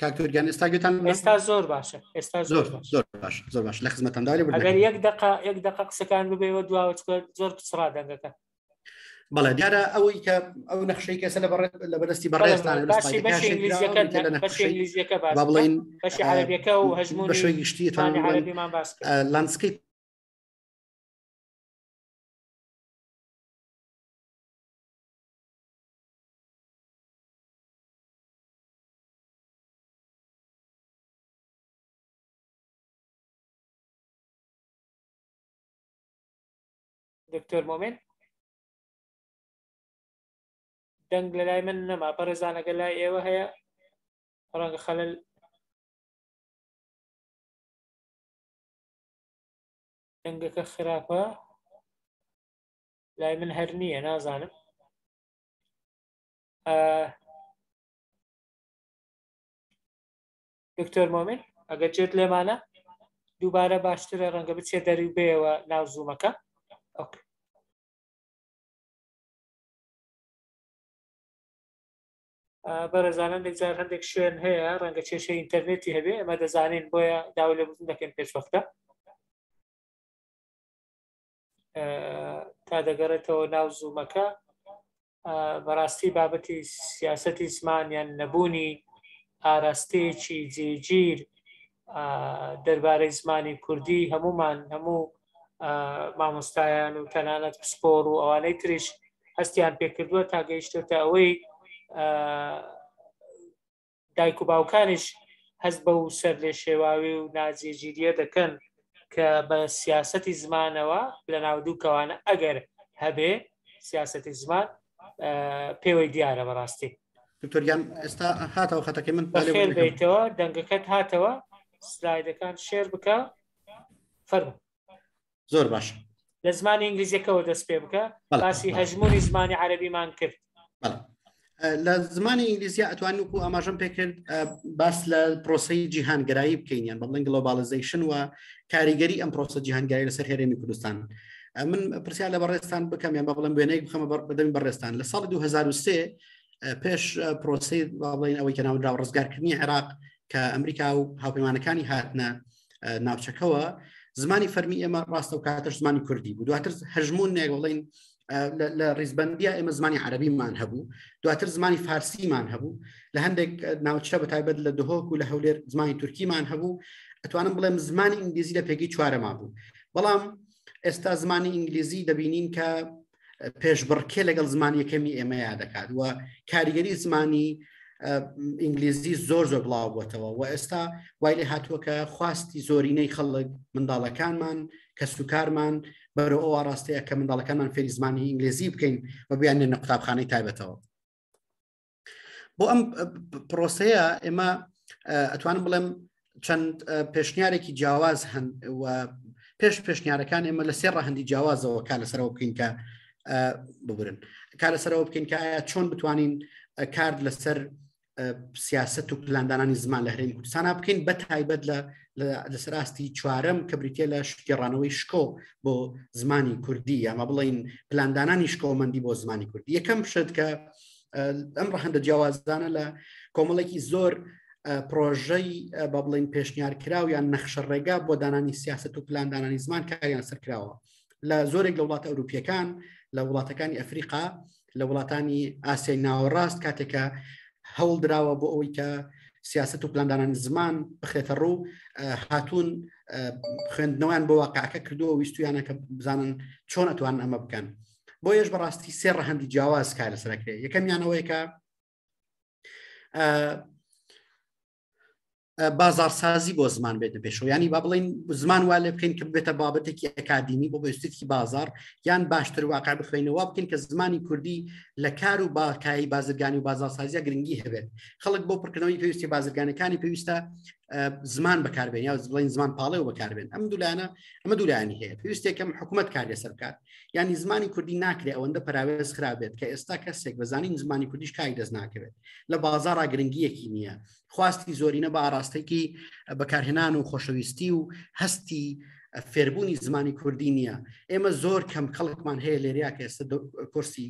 Speaker 2: کاکتۆرگیان ئێستا گوێتان
Speaker 1: ئێستا زۆر باشە ئێستا
Speaker 2: زۆر زۆر باش زۆر باش لە خزمەتان داوای
Speaker 1: ئەگەر یەک دقە یەک دقە قسەکان ببێەوە دواوە چکە زۆر پچڕا دەنگەکە
Speaker 2: بەڵێ دیارە ئەوەی کە ئەو نەخشەی کەسە لە لە بەدەستی بەڕێزتان
Speaker 1: با بڵین بەشی عەرەبیەکە و هەژموونی
Speaker 2: بەشی گشتی
Speaker 1: عەرەبیمان باس
Speaker 2: landscape
Speaker 1: دکتۆر مۆمن دەنگ لە لای من نەما بەڕێزانەگە لای ئێوە هەیە ڕەنگە خەلل دەنگەکە خراپە لای من هەر نییە نازانم دکتۆر مۆمن ئەگەر جێت لێمانە دووبارە باشترە ڕەنگە بچێت دەری بێەوە ناو زوومەکە okay. بەڕێزان هەندێک جار هەندێک شوێن هەیە ڕەنگە کێشەی ئینتەرنێتی هەبێ ئەمە دەزانین بۆیە داوای لێبوردن دەکەین پێشوەختە تا دەگەڕێتەوە ناو زوومەکە بەڕاستی بابەتی سیاستی زمان یان نەبوونی ئاراستەیەکی جێگیر دەربارەی زمانی کوردی هەمومان هەموو مامۆستایان و تەنانەت پسپۆر و ئەوانەی تریش هەستیان پێکردووە تا گەیشتێتە ئەوەی دایک و باوکانیش هەست بەو سەر لێ شێواوی و ناجێگیریە دەکەن کە بە سیاستی زمانەوە لە ناو دوو کەوانە ئەگەر هەبێ سیاستی زمان پێوەی دیارە بەڕاستی
Speaker 2: دکتۆر گیان ئێستا هاتەوە خەتەکەی من
Speaker 1: بەخێر بێیتەوە دەنگەکەت هاتەوە سلایدەکان share بکە فەرموو
Speaker 2: زۆر باش
Speaker 1: لە زمانی ئینگلیزیەکەوە دەست پێ بکە باسی هەژمونی زمانی عەربیمان کرد
Speaker 2: لە زمانی ئینگلیزیا ئەتوان وکو ئاماژەم پێکرد باس لە پرۆسی جیهانگەرایی بکەین یان بەڵێن globalization و کاریگەری ئەم پرۆسە جیهانگەرایی لەسەر هەرێمی کوردستان من پرسیار لە بەڕێزتان بکەم یان بە بڵێم وێنەیەک بخەمە بەدەمی بەڕێزتان لە ساڵی 2003 پێش پرۆسی با بڵێین ئەوەی کە ناونراوە ڕزگارکردنی عێراق کە ئەمریکا و هاوپەیمانەکانی هاتنە ناوچەکەوە زمانی فەرمی ئێمە ڕاستە و کاتەش زمانی کوردی بوو دواتر هەژمون نێک بڵین لە ڕیزبندیا ئێمە زمانی عەربیمان هەبوو دواتر زمانی فارسیمان هەبوو لە هەندێک ناوچە بە تایبەت لە دهۆک و لە هەولێر زمانی تورکیمان هەبوو ئەتوانم بڵێم زمانی ئینگلیزی لە پێگەی چوارەما بوو بەڵام ئێستا زمانی ئینگلیزی دەبینین کە پێشبڕکێ لەگەڵ زمان یەکەمی ئێمەیا دەکات و کاریگەری زمانی ئینگلیزی زۆر زۆر بڵاو بووتەوە و ئێستا وای لێ هاتووە کە خواستی زۆرینەی خەڵک منداڵەکانمان کەسوکارمان بەرەو ئەو ئاراستەیە کە منداڵەکانمان فێری زمانی ئینگلیزی بکەین و بیانێنە قوتابخانەی تایبەتەوە. بۆ ئەم پرۆسەیە ئێمە ئەتوانم بڵێم چەند پێشنیارێکی جیاواز هەن و پێش پێشنیارەکان ئێمە لە سێ ڕەهەندی جیاوازەوە کار لەسەرەوە بکەین کە ببرن کار لەسەرەوە بکەین کە ئایا چۆن بتوانین کار لەسەر سیاست و پلاندانانی زمان لە هەرێمی کوردستانە بکەین بە تایبەت لە لەسەر ئاستی چوارەم کە بریتە لە شکێڕانەوەی شکۆ بۆ زمانی کوردی یاما بڵین پلاندانانی شکۆمەندی بۆ زمانی کوردی یەکەم شت کە ئەم ڕەهەندە جیاوازانە لە کۆمەڵێکی زۆر پرۆژەی با بڵین پێشنیار کراو یان نەخشە ڕێگا بۆ دانانی سیاست و پلاندانانی زمان کاریان سەرکراوە لە زۆرێک لە وڵاتە ئەوروپیەکان لە وڵاتەکانی ئەفریقا لە وڵاتانی ئاسیای ناوەڕاست کاتێکە هەوڵ دراوە بۆ ئەوەی کە سیاست و پلاندانانی زمان بخرێتە ڕوو هاتوون خوێندنەوەیان بۆ واقعەکە کردووە ویستویانە کە بزانن چۆن ئەتوان ئەمە بکەن بۆیەش بەڕاستی سێ ڕەهەندی جیاواز کار لەسەرەکرێ یەکەمیانەوەی کە بازارسازی بۆ زمان بێتە پێشەوە ینی با بڵین زمان وا لێ بکەین کە بێتە بابەتێکی ئەکادیمی بۆ بەستێکی بازار یان باشتر واقع بخوێنەوە بکەین کە زمانی کوردی لە کار و باکایی بازرگانی و بازارسازیە گرنگی هەبێت خەڵک بۆ پڕکردنەوەی پێویستی بازرگانەکانی پێویستە زمان بەکاربێن یا بڵین زمان پاڵێ و بەکاربێن ئەم دوولایەنە ئەمە دوولایانی هەیە پێویستێکم حکوومەت کار لەسەر بکات ینی زمانی کوردی ناکرێ ئەوەندە پراوێز خرابێت کە ئێستا کەسێک بەزانین زمانی کوردیش کاری دەست ناکەوێت لە بازارا گرنگیەکی نییە خواستی زۆرینە بە ئاراستەیەکی بەکارهێنان و خۆشەویستی و هەستی فێربوونی زمانی کوردی نییە ئێمە زۆر کەم خەڵکمان هەیە لێریا کە ئێستا کۆرسی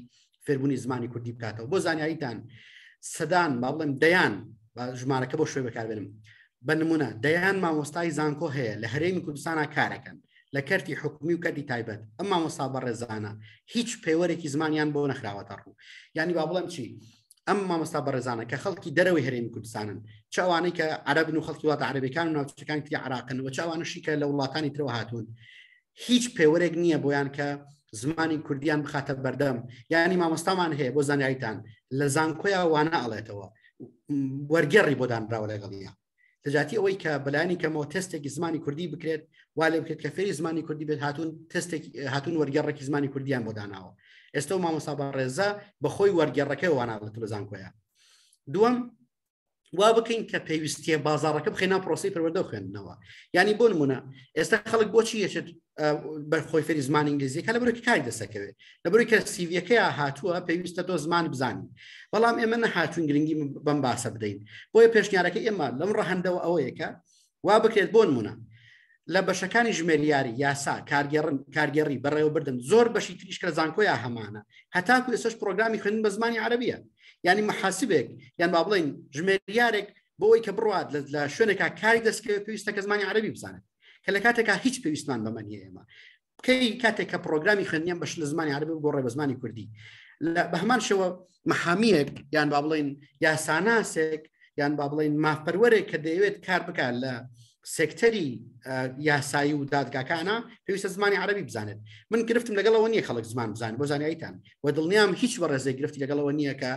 Speaker 2: فێربوونی زمانی کوردی بکاتەوە بۆ زانیاریتان سەدان با بڵێم دەیان ژمارەکە بۆ شوێ بەکاربێنم بە نمونە دەیان مامۆستای زانکۆ هەیە لە هەرێمی کوردستانە کارەکەن لە کەرتی حکومی و کەرتی تایبەت ئەم مامۆستا بەڕێزانە هیچ پێوەرێکی زمانیان بۆ نەخراوەتە ڕوو یعنی با بڵێم چی ئەم مامۆستا بەڕێزانە کە خەڵکی دەرەوەی هەرێمی کوردستانن چ ئەوانەی کە عەرەبن و خەڵکی وڵاتە عەرەبیەکان و ناوچەکانی تری عراقن و چ ئەوانەشی کە لە وڵاتانی ترەوە هاتوون هیچ پێوەرێک نییە بۆیان کە زمانی کوردیان بخاتە بەردەم یعنی مامۆستامان هەیە بۆ زانیاریتان لە زانکۆیا وانە ئەڵێتەوە وەرگێڕی بۆ دانراوە لەگەڵیە لەجاتی ئەوەی کە بەلایەنی کەمەوە تێستێکی زمانی کوردی بکرێت وا لێ بکرێت کە فێری زمانی کوردی بێت هاتوون تێستێک هاتوون وەرگێڕێکی زمانی کوردیان بۆ داناوە ئێستا و مامۆستا بەڕێزە بەخۆی وەرگێڕەکەی واناڵێت لە زانکۆیە دووەم وا بکەین کە پێویستیە بازاڕەکە بخەینە پرۆسی پەروەردە و خوێندنەوە ینی بۆ نمونە ئێستا خەڵک بۆچی یەچێت بەرخۆی فێری زمانی ئینگلیزی کە لەبەرەوەی کاری دەسەکەوێت لەبەرەوەی کە سیڤیەکەی هاتووە پێویستە تۆ زمان بزانی بەڵام ئێمە نەهاتوین گرنگی بەم باسە بدەین بۆیە پێشنیارەکە ئێمە لەم ڕەهەندەوە ئەوەیە کە وا بکرێت بۆ نمونە لە بەشەکانی ژمێریاری، یاسا، کارگێڕی، بەڕێوەبردن، زۆر بەشی تریش کە لە زانکۆیا هەمانە، هەتاکو ئێستاش پرۆگرامی خوێندن بە زمانی عەرەبیە. یعنی محاسبێک یان با بڵێین ژمێریارێک بۆ ئەوەی کە بڕوات لە شوێنێکا کاری دەستکەوێت پێویستە کە زمانی عەرەبی بزانێت، کە لە کاتێکا هیچ پێویستمان بەمە نییە. ئێمە کەی کاتێک کە پرۆگرامی خوێندنیان بەش لە زمانی عەرەبی بگۆڕێ بە زمانی کوردی. بە هەمان شێوە محامیەک یان با بڵێین یاساناسێک یان با بڵێین مافپەروەرێک کە دەیەوێت کار بکات لە سێکتەری یاسایی و دادگاکانە پێویستە زمانی عەرەبی بزانێت. من گرفتم لەگەڵەوە نییە خەڵک زمان بزانێت، بۆ زانیاریتان، و دڵنیام هیچ بەڕێزێک گرفتی لەگەڵەوە نییە کە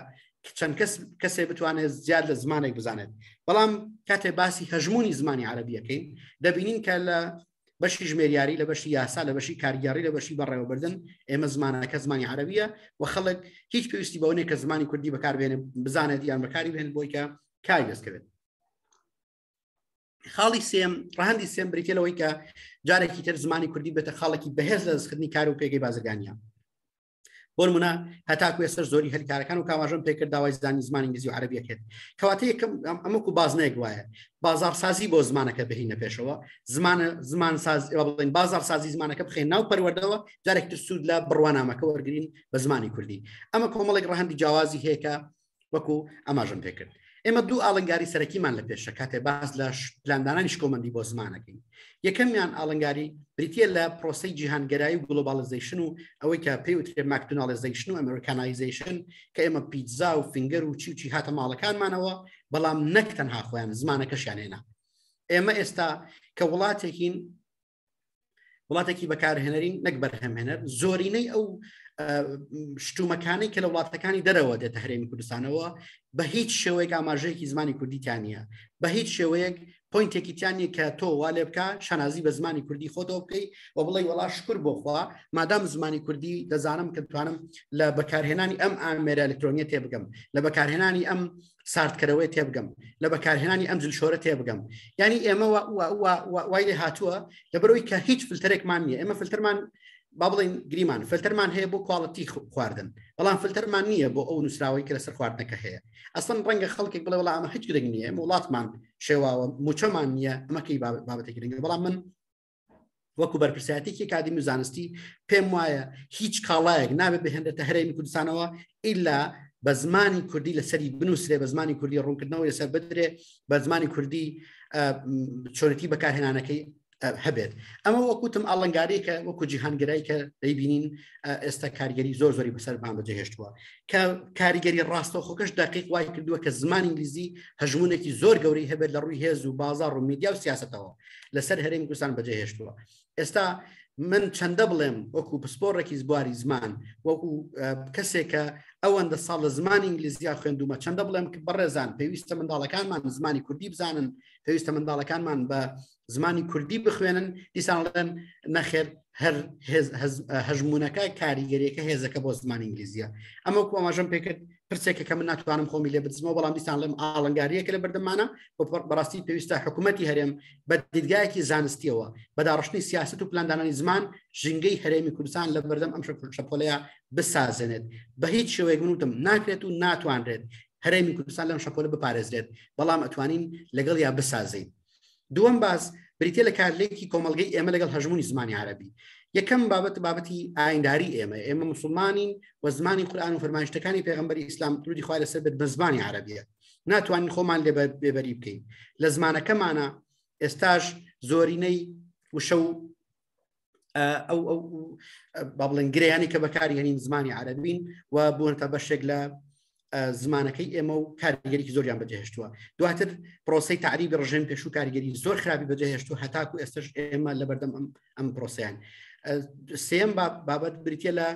Speaker 2: چەند کەس کەسێ بتوانێت زیاد لە زمانێک بزانێت، بەڵام کاتێ باسی هەژمونی زمانی عەرەبیەکەین دەبینین کە لە بەشی ژمێریاری، لە بەشی یاسا، لە بەشی کارگێڕی، لە بەشی بەڕێوەبردن ئێمە زمانەکە زمانی عەرەبیە و خەڵک هیچ پێویستی بەوە نییە کە زمانی کوردی بەکاربێنێ بزانێت یان بەکاری بهێنێت بۆی کە کاری دەستکەوێت. خاڵی سێم، ڕەهەندی سێم بریتە لەوەی کە جارێکی تر زمانی کوردی بێتە خاڵێکی بەهێز لە دەستکردنی کار و پێگەی بازرگانیە. بۆ نمونە هەتاکو ئێستا زۆری هەلکارەکان و کاماژەم پێکرد داوای زانی زمانی ئینگلیزی و عەرەبی کرد. کەواتە یەکەم ئەمەکو بازنەیەک وایە بازارسازی بۆ زمانەکە بهینە پێشەوە، زمانە زمان ساز بڵێن بازارسازی زمانەکە بخێن ناو پەروەردەوە، جارێک تر سوود لە بڕوانامەکە وەرگین بە زمانی کوردی. ئەمە کۆمەڵێک ڕەهەندی جیاوازی هەیە کە وەکو ئاماژەم پێکرد. ئێمە دوو ئاڵنگاری سەرەکیمان لە پێشە کاتێ باس لە پلاندانانی شکۆمەندی بۆ زمانەکەین. یەکەمیان ئاڵنگاری بریتە لە پرۆسەی جیهانگەرایی و globalization و ئەوەی کە پێی وترێ McDonaldization و Americanization، کە ئێمە پیتزا و finger و چی و چی هاتە ماڵەکانمانەوە، بەڵام نەک تەنها خۆیان زمانەکەشیان هێنا. ئێمە ئێستا کە وڵاتێکین، وڵاتێکی بەکارهێنەرین نەک بەرهەمهێنەر، زۆرینەی ئەو شتومەکانەی کە لە وڵاتەکانی دەرەوە دێتە هەرێمی کوردستانەوە بە هیچ شێوەیەک ئاماژەیەکی زمانی کوردیتیان نییە، بە هیچ شێوەیەک point ێکی تیان نییە کە تۆ وا لێ بکە شانازی بە زمانی کوردی خۆتەوە بکەی و بڵێ وەڵا شکر بۆ خوا مادام زمانی کوردی دەزانم کە توانم لە بەکارهێنانی ئەم ئامێرە ئەلکترۆنیە تێبگەم، لە بەکارهێنانی ئەم ساردکەرەوەی تێبگەم، لە بەکارهێنانی ئەم جلشۆرە تێبگەم. یعنی ئێمە وای لێ هاتووە لەبەرەوەی کە هیچ فلتەرێکمان نییە. ئێمە فلتەرمان با بڵێین گریمان فلتەرمان هەیە بۆ quality خواردن، بەڵام فلتەرمان نییە بۆ ئەو نووسراوەی کە لەسەر خواردنەکە هەیە. ئەسڵەن ڕەنگە خەڵکێک بڵێ وەڵا ئەمە هیچ گرنگ نییە، ئێمە وڵاتمان شێواوە، موچەمان نییە، ئەمە کەی بابەتێکی گرنگە. بەڵام من وەکو بەرپرسیارەتێکی ئەکادیمی و زانستی پێم وایە هیچ کاڵایەک نابێت بهێنرێتە هەرێمی کوردستانەوە ئیلا بە زمانی کوردی لەسەری بنووسرێ، بە زمانی کوردی ڕوونکردنەوەی لەسەر بدرێ، بە زمانی کوردی چۆنێتی بەکارهێنانەکەی هەبێت. ئەمە وەکوتم ئاڵنگاریەکە وەکو جیهانگەرایی کە دەیبینین ئێستا کاریگەری زۆر زۆری بەسەرمان بەجێهێشتووە، کە کاریگەری ڕاستەوخۆکەش دقیق وای کردووە کە زمان ئینگلیزی هەژمونێکی زۆر گەورەی هەبێت لە ڕووی هێز و بازار و میدیا و سیاستەوە لەسەر هەرێمی کوردستان بەجێهێشتووە. ئێستا من چەندە بڵێم وەکو پسپۆڕێکی بواری زمان، وەکو کەسێکە ئەوەندە ساڵ لە زمانی ئینگلیزیا خوێندومە، چەندە بڵێم کە بەڕێزان پێویستە منداڵەکانمان زمانی کوردی بزانن، پێویستە منداڵەکانمان بە زمانی کوردی بخوێنن، دیسان ڵێن نەخێر هەر هەژمونونەکە کاریگەریەکە هێزەکە بۆ زمانی ئینگلیزیە. ئەمە وەکو ئاماژەم پێکرد پرسێکە کە من ناتوانم خۆمی لێ بدزمەوە، بەڵام دیسان ڵێم ئاڵنگاریەکە لە بەردەمانە و بەڕاستی پێویستە حکوومەتی هەرێم بە دیدگایەکی زانستیەوە بە داڕشتنی سیاست و پلاندانانی زمان ژینگەی هەرێمی کوردستان لە بەردەم ئەم شەپۆلەیە بسازێنێت. بە هیچ شێوەیەک من وتم ناکرێت و ناتوانرێت هەرێمی کوردستان لەم شەپۆلە بپارێزرێت، بەڵام ئەتوانین لەگەڵ یا بسازین. دووەم باس بریتە لە کارلێکی کۆمەڵگەی ئێمە لەگەڵ هەژمونی زمانی عەرەبی. یەکەم بابەت بابەتی ئاینداری ئێمە، ئێمە مسلمانین و زمانی قورئان و فەرمایشتەکانی پێغەمبەری ئیسلام درودی خوای لەسەر بێت بە زمانی عەرەبیە، ناتوانین خۆمان لێ بێبەری بکەین لە زمانەکەمانە. ئێستاش زۆرینەی وشە و ئەو ئەو با بڵێن گرێیانی کە بەکاری هێنین زمانی عەرەبین و بوونەتە بەشێک لە زمانەکەی ئێمە و کاریگەریکی زۆریان بەجێهێشتووە. دواتر پرۆسەی تەعریبی ڕژێم پێشوو کاریگەری زۆر خراپی بەجێهێشتووە، هەتاکو ئێستش ئێمە لەبەردەم ئەم پرۆسەیان. سێم بابەت بریتە لە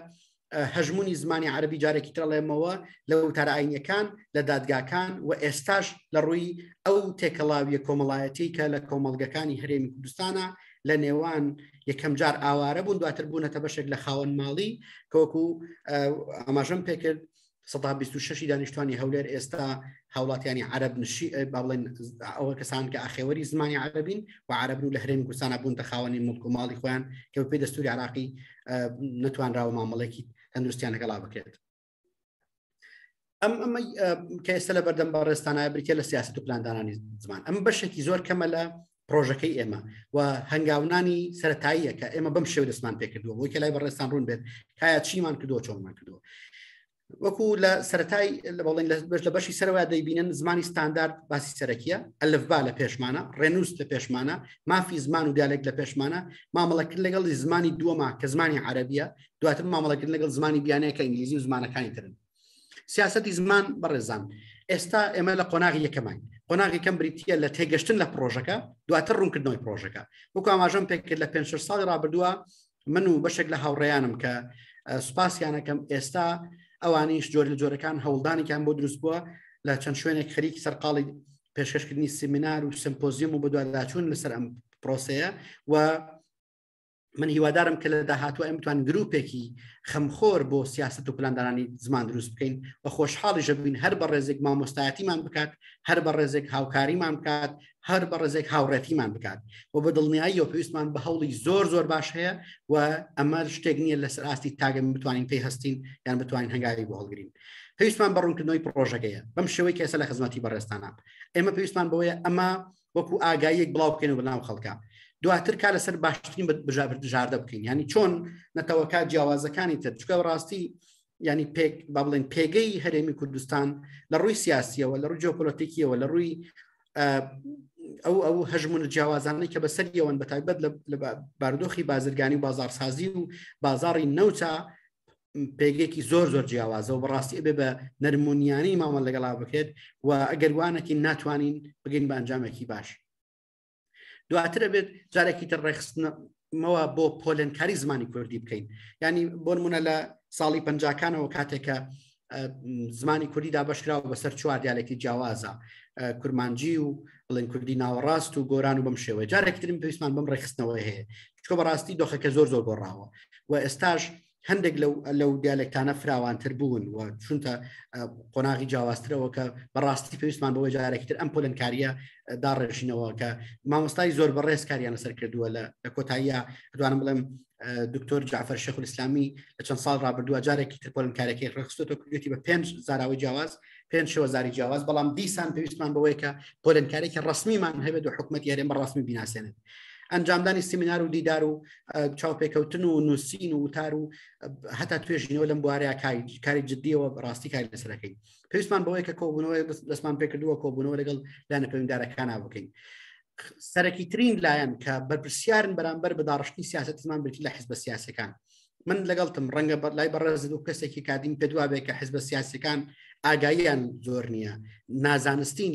Speaker 2: هەژمونی زمانی عەرەبی جارێکی ترڵێمەوە لە وتارە ئاینیەکان، لە دادگاکان و ئێستاش لە ڕووی ئەو تێکەڵاویە کۆمەڵایەتی کە لە کۆمەڵگەکانی هەرێمی کوردستانە لە نێوان یەکەم جار ئاوارە بوون دواتر بوونەتە بەشێک لە خاوەن ماڵی، کە وەکو ئاماژەم پێکرد 126 دانیشتوانی هەولێر ئێستا هاوڵاتیانی عەرەب نشی با بڵێن ئەوە کەسان کە ئاخێوەری زمانی عەرەبین و عەرەبن و لە هەرێمی کوردستانە بوونتە خاوەنی مڵک و ماڵی خۆیان کە بەپێی دەستوری عراقی نەتوانراوە مامەڵێکی تەندروستیان لەگەڵا بکرێت. ئەم ئەمە کە ئێستا لە بەردەم بەڕێزتانایە بریتە لە سیاست و پلاندانانی زمان. ئەم بەشێکی زۆر کەمە لە پرۆژەکەی ئێمە و هەنگاونانی سەتاییە کە ئێمە بەم شێوە دەستمان پێکردووە بۆی کە لای بەڕێستان ڕوون بێت کایا چیمان کردووە چۆنمان کردووە. وەکو لە سەتای لە بەڵێن لە بەش لە بەشی سەرەوە دەیبینن زمانی ستاندارد باسی سەرەکیە ئەلفبا لە پێشمانە ڕێنووس لە پێشمانە مافی زمان و دیالێک لە پێشمانە مامەڵەکرد لەگەڵ زمانی دووەما کە زمانی عەربیە دواتر مامەڵەکردن لەگەڵ زمانی بیانەیە کە ئینگلیزی و زمانەکانی ترن سیاستی زمان بەڕێزان ئێستا ئێمە لە قۆناغی یەکەمین قۆناغی کەم بریتە لە تێگەشتن لە پرۆژەکە دواتر ڕوونکردنەوەی پرۆژەکە وەکو ئاماژەم پێکرد لە پێ ساڵی ڕابردووە من و بەشێک لە هاوڕێیانم کە سوپاسیانەکەم ئێستا ئەوانیش جۆر لە جۆرەکان هەوڵدانێکیان بۆ دروست بووە لە چەند شوێنێک خەریکی سەرقاڵی پێشکەشکردنی سیمینار و سمپۆزیوم و بەدواداچوون لەسەر ئەم پرۆسەیە و من هیوادارم کە لە داهاتوە ئەم بتوان گروپێکی خەمخۆر بۆ سیاست و پلاندانانی زمان دروست بکەین و خۆشحاڵی ژەبین هەر بە ڕێزێک مامۆستایەتیمان بکات هەر بە ڕێزێک هاوکاریمان بکات هەر بە ڕێزێک هاوڕێتیمان بکات و بە دڵنیاییەوە پێویستمان بە هەوڵی زۆر زۆر باش هەیە و ئەمە شتێک نییە لەسەر ئاستی تاگەم بتوانین پێی هەستین یان بتوانین هەنگاوی بۆ هەڵگرین پێویستمان بە ڕوونکردنەوەی پرۆژەکەیە بەم شێوەی کە ئێستا لە خزمەتی بەڕێزتانە ئێمە پێویستمان بەوەیە ئەمە وەکو ئاگاییەک بڵاو بکەینەوە بەناو خەڵکە دواتر کا لەسەر باشترین بژاردە بکەین ینی چۆن نەتەوەکە جیاوازەکانی تر چکە ڕاستی ینی پێک با بڵێن پێگەی هەرێمی کوردستان لە ڕووی سیاسیەوە لە ڕووی جیۆپۆلەتیکیەوە لە ڕووی ئەو ئەو هەژمونە جیاوازانەی کە بەسەریەوەن بە تایبەت لە بارودۆخی بازرگانی و بازارسازی و بازاڕی نەوتە پێگەیەکی زۆر زۆر جیاوازە و بەڕاستی ئەبێ بە نەرمونیانی مامەڵە لەگەڵا بکرێت و ئەگەر وانەکەین ناتوانین بگەین بە ئەنجامێکی باش دواتر ئەبێت جارێکی تر ڕێکخستنەوە بۆ پۆلێنکاری زمانی کوردی بکەین ینی بۆ نمونە لە ساڵی پەنجاکانەوە کاتێکە زمانی کوردی دابشکراوە بەسەر چوار دیالێکی جیاوازە کورمانجی و بڵێن کوردی ناوەڕاست و گۆران و بەم شێوەیە جارێکی ترم پێویستمان بەم ڕێکخستنەوە هەیە چکە بەڕاستی دۆخەکە زۆر زۆر گۆڕاوە و ئێستاش هەندێک لەو لەو دیالێکتانە فراوانتر بوون و چونتە قۆناغی جیاوازترەوە کە بەڕاستی پێویستمان بەوە جارێکی تر ئەم پۆلنکاریە داڕێژینەوە کە مامۆستای زۆر بەڕێز کاریان لەسەر کردووە لە لە کۆتاییە دوانم بڵێم دکتۆر جعفر شێخ ئیسلامی لە چەند ساڵ ڕابردووە جارێکی تر پۆلنکارەکەی ڕێخستۆتە کردێتی بە پێنج زاراوەی جیاواز پێنج شێوەزاری جیاواز بەڵام دیسان پێویستمان بەوەیە کە پۆلنکارێکی ڕسمیمان هەبێت و حکوومەت هەرێم بە ڕسمی بیناسێنێت ئەنجامدانی سیمینار و دیدار و چاوپێکەوتن و نووسین و وتار و هەتا توێژینەوە لەم بوارەیە کاری جددیەوە ڕاستی کاری لەسەرەکەین پێویستمان بەوەیە کە کۆبوونەوەی دەستمان پێکردووە کۆبوونەوە لەگەڵ لایەنە پەیوەندیدارەکانە بکەین سەرەکی ترین لایەن کە بەرپرسیارن بەرامبەر بە داڕشتنی سیاست زمان بریتی لە حزبە سیاسەکان من لەگەڵتم ڕەنگە بەر لای بەڕێزت و کەسێکی کادیم پێ دوابێ کە حزبە سیاسەکان ئاگاییان زۆر نییە نازانستین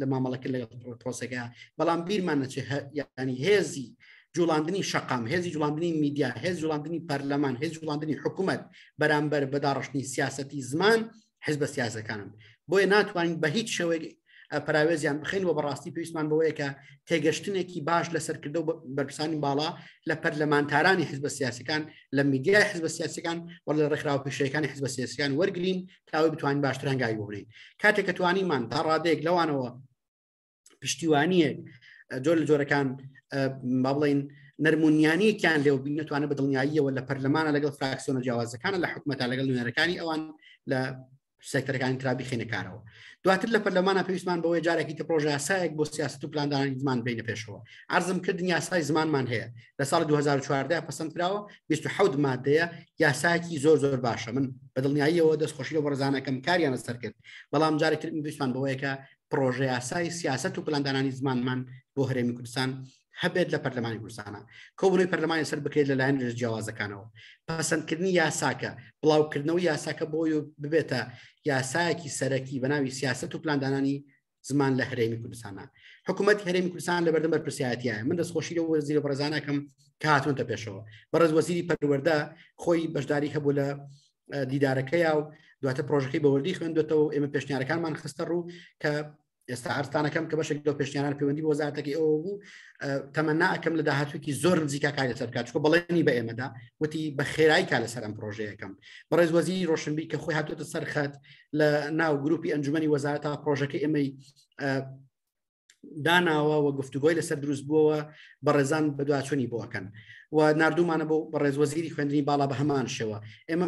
Speaker 2: لە مامەڵەکە لەگەڵ پرۆسەکە بەڵام بیرمان نەچێ ینی هێزی جوڵاندنی شەقام هێزی جوڵاندنی میدیا هێز جوڵاندنی پەرلەمان هێز جوڵاندنی حکوومەت بەرامبەر بە داڕشتنی سیاستی زمان حزبە سیاسەکانن بۆیە ناتوانین بە هیچ شێوەیەک پراوێزیان بخین و بەڕاستی پێویستمان بەوەیە کە تێگەشتنێکی باش لە سەرکردە و بەرپرسانی باڵا لە پەرلەمانتارانی حزبە سیاسەکان لە میدیای حزبە سیاسەکان و لە ڕێکخراوە پیشەکانی حزبە سیاسەکان وەرگین تاوەی بتوانین باشتر هەنگاوی بۆ بنین کاتێک کە توانیمان تا ڕادەیەک لەوانەوە پشتیوانیەک جۆر لە جۆرەکان با بڵین نەرمونیانیەکیان لێو بین نتوانێت بە دڵنیاییەوە لە پەرلەمانە لەگەڵ فراکسیۆنە جیاوازەکانە لە حکومەتە لەگەڵ نوێنەرەکانی ئەوان لە سێکتەرەکانی ترا بخینە کارەوە دواتر لە پەرلەمانە پێویستمان بەوەی جارێکی تر پرۆژە یاسایەک بۆ سیاست و پلاندانانی زمان بینە پێشەوە عرضم کردن یاسای زمانمان هەیە لە ساڵی 2014 پەسەند کراوە 27 مادەیە یاسایەکی زۆر زۆر باشە من بە دڵنیاییەوە دەستخۆشی لە بەڕزانەکەم کاریان لەسەر کرد بەڵام جارێکتر پێویستمان بەوەیە کە پرۆژە یاسای سیاست و پلاندانانی زمانمان بۆ هەرێمی کوردستان هەبێت لە پەرلەمانی کوردستانە کۆبوونەوەی پەرلەمانی سەر بکرێت لەلایەن لە جیاوازەکانەوە پەسەندکردنی یاساکە بڵاوکردنەوەی یاساکە بۆی ببێتە یاسایەکی سەرەکی بە ناوی سیاست و پلاندانانی زمان لە هەرێمی کوردستانە حکوومەت هەرێمی کوردستان لە بەردەم بەرپرسیارەتیایە من دەستخۆشی لە وەزیرە بەڕێزانەکەم کە هاتوونتە پێشەوە بەڕێز وەزیری پەروەردە خۆی بەشداری هەبوو لە دیدارەکەیا و دواتر پرۆژەکەی بەوردی خوێندوێتەوە ئێمە پێشنیارەکانمان خستە ڕوو کە ئێستا عرضتانەکەم کە بەشێک لەو پێشنیاران پەیوەندی بۆ وەزارەتەکەی ئەوە بوو تەمەنا ئەکەم لە داهاتوویەکی زۆر نزیکا کار لەسەر بکات چونکە بەڵێنی بە ئێمەدا وتی بە خێرایی کار لەسەر ئەم پرۆژەیەکەم بەڕێز وەزیری ڕۆشنبیر کە خۆی هاتووەتە سەر خەت لە ناو گروپی ئەنجومەنی وەزارەتا پرۆژەکەی ئێمەی داناوە و گفتوگۆی لەسەر دروست بووەوە بەڕێزان بەدواچوونی بۆ ئەکەن و نردومانە بۆ بەڕێز وەزیری خوێندنی باڵا بە هەمان شێوە ئێمە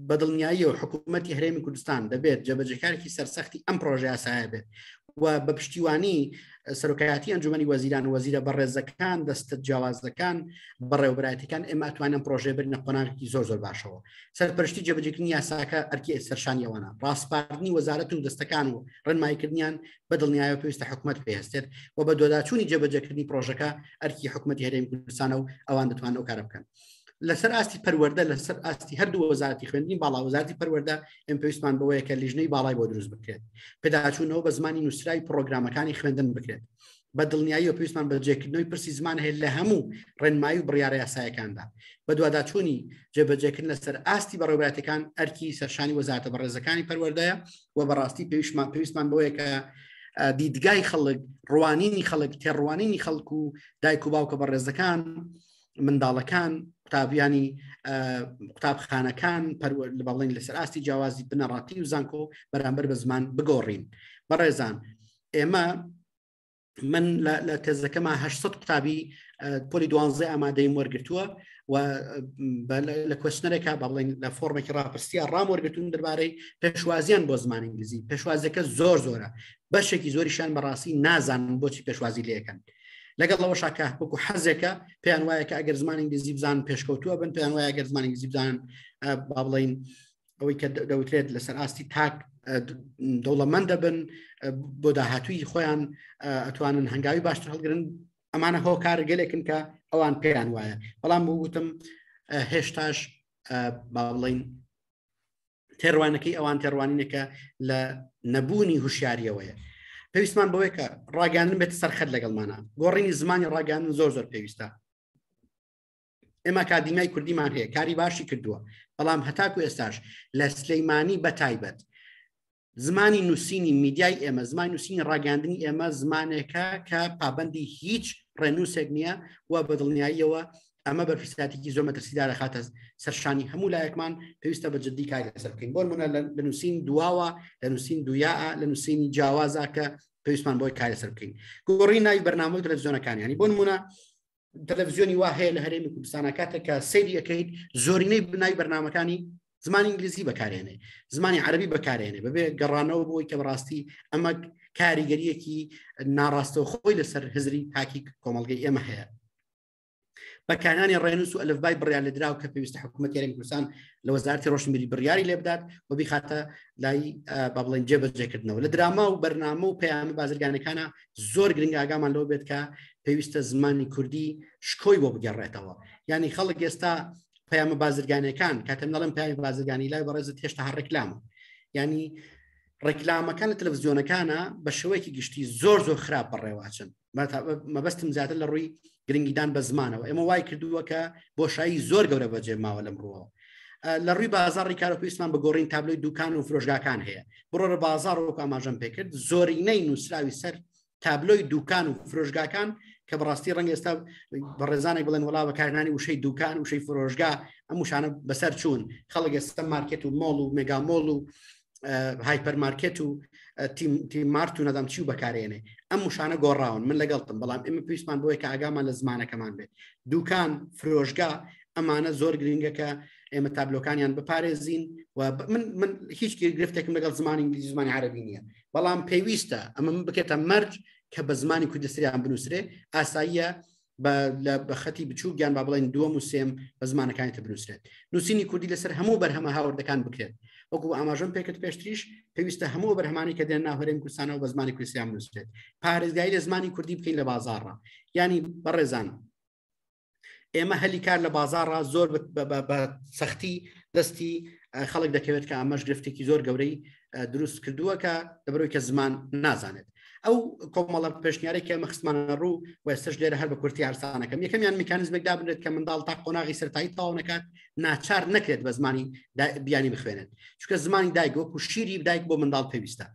Speaker 2: بە دڵنیاییەوە حکوومەتی هەرێمی کوردستان دەبێت جێبەجێکارێکی سەرسەختی ئەم پرۆژە یاسایە بێت. و بە پشتیوانی سەرۆکایەتی ئەنجومی وەزیران و وەزیرە بەڕێزەکان دەستە جیاوازەکان بەڕێوبەرایەتەکان ئێمە ئەتوانم پرۆژێ برنە قۆناغێکی زۆر زۆر باشەوە سەرپەرشتی جێبەجێکردنی یاساکە ئەرکی سەرشانی ئەوانە ڕاسپاردنی وەزارەت و دەستەکان و ڕێنماییکردنیان بە دڵنیایەوە پێویستە حکومەت پێهستێت و بە دۆداچوونی جێبەجێکردنی پرۆژەکە ئەرکی حکومەتی هەرێمی کوردستانە و ئەوان دەتوانن ئەو کارە بکەن. لەسەر ئاستی پەروەردە لەسەر ئاستی هەردوو وەزارەتی خوێندنی باڵا وەزارەتی پەروەردە ئێمە پێویستمان بەوەیە کە لیژنەی باڵای بۆ دروست بکرێت پێداچوونەوە بە زمانی نووسراوی پرۆگرامەکانی خوێندن بکرێت بە دڵنیایی و پێویستمان بە جێکردنەوەی پرسی زمان هەیە لە هەموو ڕێنمایی و بڕیارە یاسایەکاندا بەدواداچوونی جێبەجێکردن لەسەر ئاستی بەڕێوەبەرایەتەکان ئەرکی سەرشانی وەزارەتە بەڕێزەکانی پەروەردەیە و بەڕاستی پێویستمان پێویستمان بەوەیە کە دیدگای خەڵک ڕوانینی خەڵک تێڕوانینی خەڵک و دایک و باوکە بەڕێزەکان منداڵەکان قوتابیانی قوتابخانەکان پەروەر لە بەڵێن لەسەر ئاستی جیاوازی بنەڕاتی و زانکۆ بەرامبەر بە زمان بگۆڕین بەڕێزان ئێمە من لە تێزەکەما 800 قوتابی پۆلی دوانزە ئامادەیم وەرگتووە و لە questionnaire ێکا بە بڵێن لە فۆرمێکی ڕاپرسیە ڕام وەرگتون دەربارەی پێشوازیان بۆ زمان ئینگلیزی پێشوازەکە زۆر زۆرە بەشێکی زۆریشان بەڕاستی نازانن بۆچی پێشوازی لەکەن لەگەڵ ئەوە شاکە وەکو حەزێکە پێیان وایە کە ئەگەر زمان ئینگلیزی بزان پێشکەوتووە بن پێیان وایە ئەگەر زمان ئینگلیزی بزان با بڵین ئەوەی کە دەوترێت لەسەر ئاستی تاک دەوڵەمەند دەبن بۆ داهاتووی خۆیان ئەتوانن هەنگاوی باشتر هەڵگرن ئەمانە هۆکار گەلێکن کە ئەوان پێیان وایە بەڵام بۆ وتم هێشتاش با بڵین تێڕوانەکەی ئەوان تێڕوانینێکە لە نەبوونی هوشیاریەوەیە پێویستمان بەوەیە کە ڕاگەاندن بێت سەرخەت لەگەڵمانە گۆڕینی زمانی ڕاگەاندن زۆر زۆر پێویستە ئێمە ئەکادیمیای کوردیمان هەیە کاری باشی کردووە بەڵام هەتاکو ئێستاش لە سلەیمانی بە تایبەت زمانی نووسینی میدیای ئێمە زمانی نووسینی ڕاگەاندنی ئێمە زمانێکە کە پابندی هیچ ڕێنووسێک نییە و بە دڵنیاییەوە ئەمە بەرپرسیارێتیکی زۆر مەترسیدار دەخاتە سەرشانی هەموو لایەکمان پێویستە بە جددی کار لەسەر بکەین بۆ نمونە لە نووسین دواوە لە نووسین دویا لە نووسینی جیاوازە کە پێویستمان بۆی کار لەسەر بکەین گۆڕی ناوی بەرنامە و تەلەڤزیۆنەکان ینی بۆ نمونە تەلەڤزیۆنی وا هەیە لە هەرێمی کوردستانە کاتێک کە سەیری ئەەکەیت زۆرینەی بنای بەرنمەکانی زمانی ئینگلیزی بەکارێنێ زمانی عەربی بەکارێنێ بەبێ گەڕانەوە بۆی کە بەڕاستی ئەمە کاریگەریەکی ناڕاستەوخۆی لەسەر هزری تاکی کۆمەڵگەی ئێمە هەیە بەکارهێنانی ڕێنووس و ئەلفبای بڕیار لێدراو کە پێویستە حکوومەت هەرێمی کوردستان لە وەزارەتی ڕۆشنبیری بڕیاری لێ بدات و بیخاتە لای با بڵێن جێبەجێکردنەوە لە دراما و بەرنامە و پەیامە بازرگانەکانە زۆر گرنگ ئاگامان لەوە بێت کە پێویستە زمانی کوردی شکۆی بۆ بگەڕێتەوە یعنی خەڵک ئێستا پەیامە بازرگانەکان کاتێ من دەڵێم پەیامی بازرگانی لای بەڕێزت هێشتا هەر ڕێکلامە یعنی ڕێکلامەکان لە تەلەڤزیۆنەکانە بە شێوەیەکی گشتی زۆر زۆر خراپ بەڕێواچن مەبەستم زیاتر لە ڕووی گرنگیدان بە زمانەوە ئێمە وای کردووە کە بۆشایی زۆر گەورە بەجێ ماوە لەم ڕووەوە لە ڕووی بازاڕی کارە پێویستمان بە گۆڕین تابلۆی دوکان و فرۆشگاکان هەیە بڕۆرە بازاڕ وەکو ئاماژەم پێکرد زۆرینەی نووسراوی سەر تابلۆی دوکان و فرۆشگاکان کە بەڕاستی ڕەنگ ئێستا بەڕێزانێک بڵێن وڵا بەکارنانی وشەی دوکان وشەی فرۆشگا ئەم وشانە بەسەر چوون خەڵک ئێستا مارکێت و مۆڵ و مێگا مۆڵ و هایپەر مارکێت و تیم مارت و نەدام چی و بەکارێنێ ئەم وشانە گۆڕاون من لەگەڵتم بەڵام ئێمە پێویستمان بۆیە کە ئاگامان لە زمانەکەمان بێت دوکان فرۆشگا ئەمانە زۆر گرنگە کە ئێمە تابلۆکانیان بپارێزین و من من هیچ گرفتێکم لەگەڵ زمانی ئینگلیزی زمانی عەرەبی نییە بەڵام پێویستە ئەمە من بکێتە مەرج کە بە زمانی کوردستریان بنووسرێ ئاساییە بە خەتی بچووک یان با بڵێن دووەم و سێم بە زمانەکانی تر بنووسرێت نووسینی کوردی لەسەر هەموو بەرهەمە هاوردەکان بکرێت وەکو ئاماژەم پێکرد پێشتریش پێویستە هەموو بەرهەمانی کە دێن ناو هەرێم کوردستانەوە بە زمانی کوردستان بنووسرێت پارێزگاری لە زمانی کوردی بکەین لە بازاڕە ینی بەڕێزان ئێمە هەلی کار لە بازاڕا زۆر بە سەختی دەستی خەڵک دەکەوێت کە ئەمەش گرفتێکی زۆر گەورەی دروست کردووە کە دەبەرەوەی کە زمان نازانێت ئەو کۆمەڵە پێشنیارێک کە مەخستمانە ڕوو و ئێستش لێرە هەر بە کورتی ئارسانەکەم یەکەمیان میکانزمێک دابنرێت کە منداڵ تا قۆناغی سەرتایی تەواو نەکات ناچار نەکرێت بە زمانی بیانی بخوێنێت چونکە زمانی دایک وەکو شیری دایک بۆ منداڵ پێویستە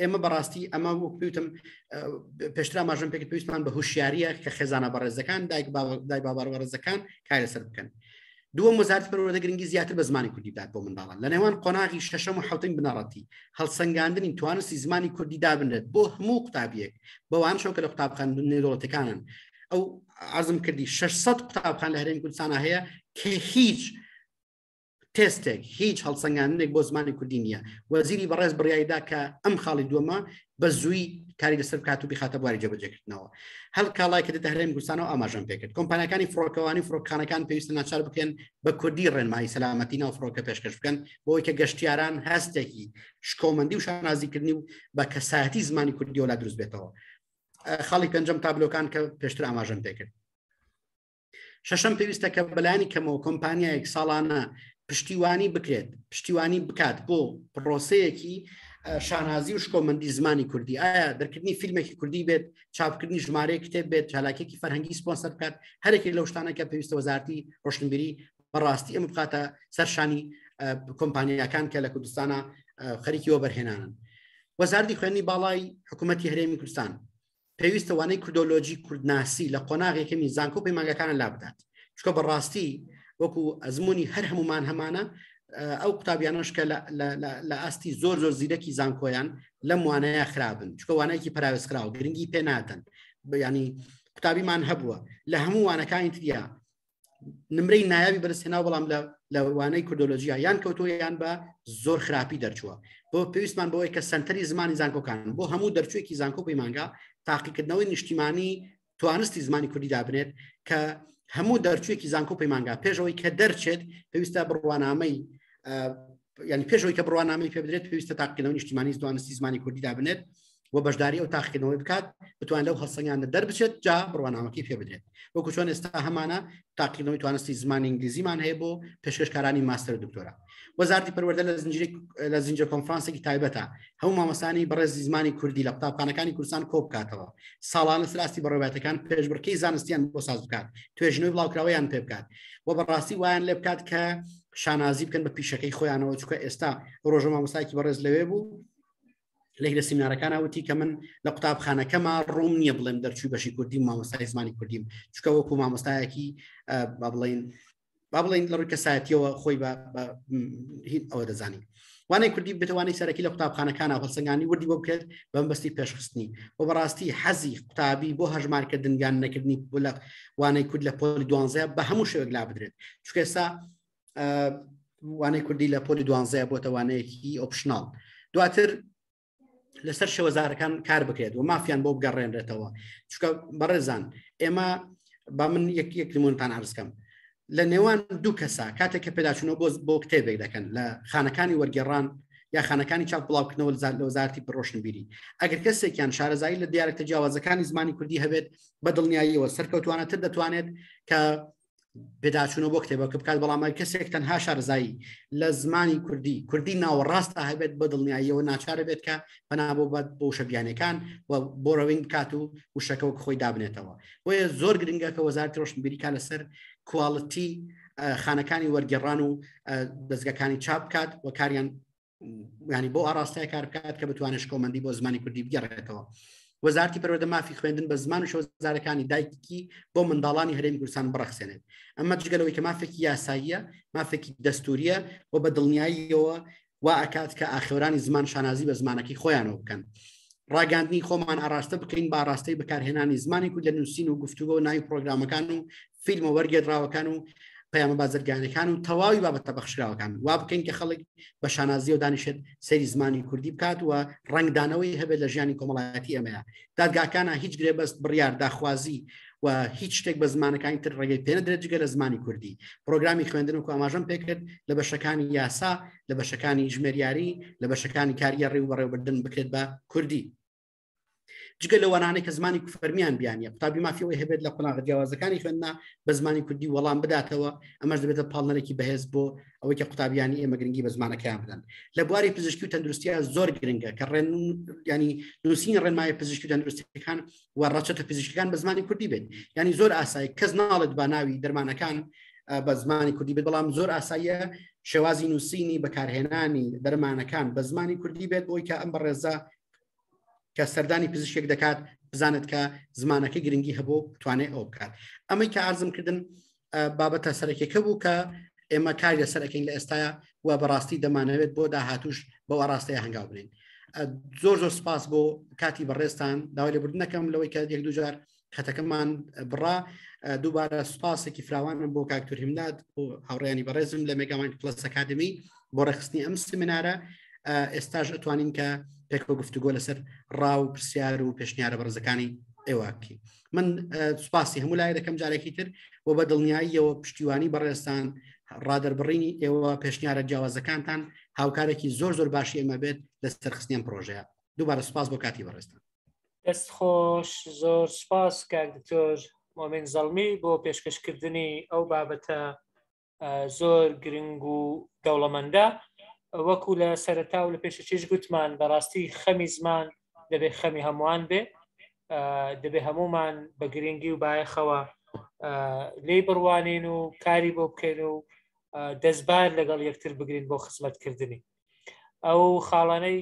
Speaker 2: ئێمە بەڕاستی ئەمە وەک پێوتم پێشتر ئاماژەم پێکرد پێویستمان بە هوشیاریە کە خێزانە بەڕێزەکان دایک دای بابا بەڕێزەکان کار لەسەر بکەن دووەم وەزارەتی پەروەردە گرنگی زیاتر بە زمانی کوردی بدات بۆ منداڵان لە نێوان قۆناغی شەشەم و حوتەمی بنەڕەتی هەڵسەنگاندنی توانستی زمانی کوردی دابنرێت بۆ هەموو قوتابیەک بەوان شەو کە لە قوتابخانە نێودەوڵەتەکانن ئەو عەزم کردی 600 قوتابخانە لە هەرێمی کوردستانە هەیە کە هیچ تێستێک، هیچ هەڵسەنگاندنێک بۆ زمانی کوردی نییە. وەزیری بەڕێز بڕیاریدا کە ئەم خاڵی دووەمە بە زووی کاری لەسەر بکات و بیخاتە بواری جێبەجێکردنەوە. هەر کاڵای کە دێتە هەرێمی کوردستانەوە ئاماژەم پێکرد. کۆمپانیاکانی فڕۆکەوانی و فڕۆکەخانەکان پێویستە ناچار بکرێن بە کوردی ڕێنمایی سەلامەتی ناو فڕۆکە پێشکەش بکەن بۆ ئەوەی کە گەشتیاران هەستێکی شکۆمەندی و شانازیکردنی و بە کەسایەتی زمانی کوردیەوە لا دروست بێتەوە. خاڵی پێنجەم تابلۆکان کە پێشتر ئاماژەم پێکرد. شەشەم پێویستە کە بەلایەنی کەمەوە کۆمپانیایەک ساڵانە پشتیوانی بکرێت پشتیوانی بکات بۆ پرۆسەیەکی شانازی و شکۆمەندی زمانی کوردی ئایا دەرکردنی فیلمێکی کوردی بێت چاپکردنی ژمارەیە کتێب بێت چالاکێکی فەرهەنگی سپۆنسەر بکات هەرێکی لەو شتانە کە پێویستە وەزارتی ڕۆشنبیری بەڕاستی ئەمە بخاتە سەرشانی کۆمپانیاکان کە لە کوردستانە خەریکی وەبەرهێنانن وەزارتی خوێندنی باڵای حکوومەتتی هەرێمی کوردستان پێویستە وانەی کوردۆلۆجی کوردناسی لە قۆناغ یەکەمی زانکۆ پەیمانگەکانە لابدات چکە بەڕاستی وەکو ئەزمموی هەر هەمومان هەمانە ئەو قوتابیانەش کە لە ئاستی زۆر زۆر زیرەکی زانکۆیان لەم وانەیە خراپن چکە وانەیەکی پەراوێزخراوە گرنگی پێ نادەن ینی قوتابیمان هەبووە لە هەموو وانەکانی تریا نمرەی نایابی بەرزهێناو بەڵام لە لە وانەی کوردۆلۆژیا یان کەوتۆ یان بە زۆر خراپی دەرچووە بۆ پێویستمان بەوەی کە سنتەری زمانی زانکۆکان بۆ هەموو دەرچوویەکی زانکۆ پەیمانگا تاقیکردنەوەی نیشتیمانی توانستی زمانی کوردی دابنێت کە هەموو دەرچوویەکی زانکۆ پەیمانگا پێشەوەی کە دەرچێت پێویستە بڕوانامەی ینی پێشەوەی کە بڕوانامەی پێ بدرێت پێویستە تاقیکردنەوەی نیشتیمانی توانستی زمانی کوردی دابنێت و بەشداری ئەو تاقیکردنەوەی بکات بتوان لەو هەڵسەنگاندە دەربچێت جا بڕوانامەکەی پێ بدرێت وەکو چۆن ئێستا هەمانە تاقیکردنەوەی توانستی زمانی ئینگلیزیمان هەیە بۆ پێشکەشکارانی ماستەر و دکتۆرا وەزارتی پەروەردە لە زنجیرەی لە زنجیرە کۆنفرانسێکی تایبەتە هەموو مامۆستانی بەڕێزی زمانی کوردی لە قوتابخانەکانی کوردستان کۆ بکاتەوە ساڵانە سەر ئاستی بەڕێوەبەرایەتەکان پێشبڕکێی زانستیان بۆ ساز بکات توێژینەوەی بڵاوکراوەیان پێ بکات و بەڕاستی وایان لێ بکات کە شانازی بکەن بە پیشەکەی خۆیانەوە چونکە ئێستا ڕۆژە مامۆستایەکی بەڕێز لەوێ بوو لێک لە سیمینارەکان وتی کە من لە قوتابخانەکەما ڕووم نییە بڵێم دەرچووی بەشی کوردی و مامۆستای زمانی کوردیم چکە وەکو مامۆستایەکی با بڵین با بڵین لە ڕووی کەسایەتیەوە خۆی بە ئەوە دەزانی وانەی کوردی بتوانانی سەرەکی لە قوتابخانەکانە هەڵسەنگانی وردی بۆ بکرێت بەمبەستی پێشخستنی و بەڕاستی حەزی قوتابی بۆ هەژمارکردن یان نەکردنی بۆ لە وانەی کورد لە پۆلی دوانزە بە هەموو شێوەک لا بدرێت چونکە ئێستا وانەی کوردی لە پۆلی دوانزەیە بۆتە وانەیەکی optional دواتر لەسەر شێوەزارەکان کار بکرێت و مافیان بۆ بگەڕێنرێتەوە چونکە بەڕێزان ئێمە با من یەک یەک نمونتان عرضکەم لە نێوان دوو کەسا کاتێک کە پێداچوونەوە بۆ بۆ کتێبێک دەکەن لە خانەکانی وەرگێڕان یا خانەکانی چاپ بڵاوکردنەوە لە وەزارەتی ڕۆشنبیری ئەگەر کەسێکیان شارەزایی لە دیارەکتە جیاوازەکانی زمانی کوردی هەبێت بە دڵنیاییەوە سەرکەوتوانەتر دەتوانێت کە پێداچوونەوە بۆ کتێبەکە بکات بەڵام ئەگەر کەسێک تەنها شارەزایی لە زمانی کوردی کوردی ناوەڕاستدا هەبێت بە دڵنیاییەوە ناچارە بێت کە پەنا بۆ بە بۆ وشە بیانەکان و borrowing بکات و وشەکە وەک خۆی دابنێتەوە بۆیە زۆر گرنگە کە وەزارەتی ڕۆشنبیری کار لەسەر quality خانەکانی وەرگێڕان و دەستگەکانی چاپ بکات و کاریان ینی بۆ ئاراستای کار بکات کە بتوانێت شکۆمەندی بۆ زمانی کوردی بگەڕێتەوە وەزارتی پەروەردە مافی خوێندن بە زمان و شێوەزارەکانی دایکی بۆ منداڵانی هەرێمی کوردستان بڕەخسێنێت ئەمە جگە لەوەی کە مافێکی یاساییە مافێکی دەستوریە و بە دڵنیاییەوە وا ئەکات کە ئاخێورانی زمان شانازی بە زمانەکەی خۆیانەوە بکەن ڕاگەاندنی خۆمان ئاراستە بکەین بە ئاراستەی بەکارهێنانی زمانی کورد لە نووسین و گفتوگۆ و ناوی پرۆگرامەکان و فیلمە وەرگێڕدراوەکان و پەیامە بازرگانەکان و تەواوی بابەتە بەخشراوەکان وا بکەین کە خەڵک بە شانازیەوە دانیشێت سەیری زمانی کوردی بکات و ڕەنگدانەوەی هەبێت لە ژیانی کۆمەڵایەتی ئەمەیە دادگاکانە هیچ گرێبەست بڕیار داخوازی و هیچ شتێک بە زمانەکانی تر ڕێگەی پێنەدرێت جگە لە زمانی کوردی پرۆگرامی خوێندن و ئاماژەم پێکرد لە بەشەکانی یاسا لە بەشەکانی ژمێریاری لە بەشەکانی کارگێڕی و بەڕێوەبردن بکرێت بە کوردی جگە لە وانانەی کە زمانی فەرمیان بیانە قوتابی مافی ئەوەی هەبێت لە قۆناغە جیاوازەکانی خوێندنا بە زمانی کوردی وەڵام بداتەوە ئەمەش دەبێتە پاڵنەرێکی بەهێز بۆ ئەوەی کە قوتابیانی ئێمە گرنگی بە زمانەکەیان بدەن لە بواری پزیشکی و تەندروستیا زۆر گرنگە کە ڕێن ینی نووسینی ڕێنمایی پزیشکی و تەندروستیەکان و ڕەچەتە پزیشکەکان بە زمانی کوردی بێت ینی زۆر ئاسایی کەس ناڵێت با ناوی دەرمانەکان بە زمانی کوردی بێت بەڵام زۆر ئاساییە شێوازی نووسینی بەکارهێنانی دەرمانەکان بە زمانی کوردی بێت بۆی کە ئەم بەڕێزە کە سەردانی پزیشکێک دەکات بزانێت کە زمانەکە گرنگی هەبوو بتوانێت ئەو بکات ئەمەی کە ئارزم کردن بابەتە سەرەکیەکە بوو کە ئێمە کار لەسەر ئەەکەین لە ئێستاە و بەڕاستی دەمانەوێت بۆ داهاتوش بەو ئاراستەیە هەنگاو بنین زۆر زۆر سپاس بۆ کاتی بەڕێزتان داوای لێبوردن نەکەم لەوەی کە یەک دوجار خەتەکەمان بڕا. دووبارە سوپاسێکی فراوانم بۆ کاک دکتۆر هیمداد بۆ هاوڕێیانی بەڕێزم لە مێگامایند پلس ئەکادمی بۆ ڕێکخستنی ئەم سمینارە. ئێستاش ئەتوانین کە پێکەوە گفتوگۆ لەسەر ڕا و پرسیار و پێشنیارە بەڕێزەکانی ئێوە بکەین. من سوپاسی هەموو لای دەکەم جارێکی تر و بە دڵنیاییەوە پشتیوانی بەڕێزتان، ڕادەربڕینی ئێوە، پێشنیارە جیاوازەکانتان هاوکارێکی زۆر زۆر باشی ئێمە بێت لە سەرخستنی ئەم پرۆژەیە. دووبارە سوپاس بۆ کاتی بەڕێزتان.
Speaker 1: دەست خۆش، زۆر سوپاس کاک دکتۆر مۆمین زەڵمی بۆ پێشکەشکردنی ئەو بابەتە زۆر گرنگ و دەوڵەمەندە. وەکو لە سەرەتا و لە پێشەکیش گوتمان، بەڕاستی خەمی زمان دەبێ خەمی هەمووان بێ، دەبێ هەمومان بە گرنگی و بایەخەوە لێی بڕوانین و کاری بۆ بکەین و دەستبار لەگەڵ یەکتر بگرین بۆ خزمەتکردنی. ئەو خاڵانەی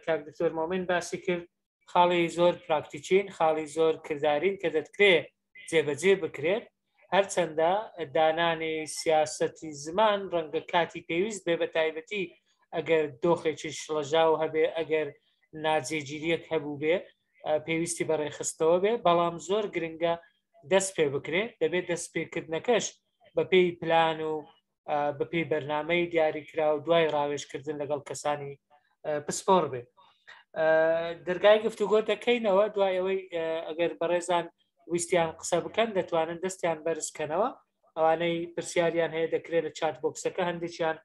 Speaker 1: کاک دکتۆر مۆمن باسی کرد خاڵی زۆر پراکتیکین، خاڵی زۆر کردارین کە دەتکرێ جێبەجێ بکرێت. هەرچەندە دانانی سیاسەتی زمان ڕەنگە کاتی پێویست بێ، بە تایبەتی ئەگەر دۆخێکی شڵەژاو هەبێ، ئەگەر ناجێگیریەک هەبوو بێ، پێویستی بە ڕێکخستنەوە بێ، بەڵام زۆر گرنگە دەست پێ بکرێ. دەبێت دەست پێکردنەکەش بەپێی پلان و بەپێی بەرنامەی دیاریکراو دوای ڕاوێژکردن لەگەڵ کەسانی پسپۆڕ بێ. دەرگای گفتوگۆ دەکەینەوە دوای ئەوەی ئەگەر بەڕێزان ویستیان قسە بکەن دەتوانن دەستیان بەرزکەنەوە. ئەوانەی پرسیاریان هەیە دەکرێت لە چات بۆکسەکە، هەندێکیان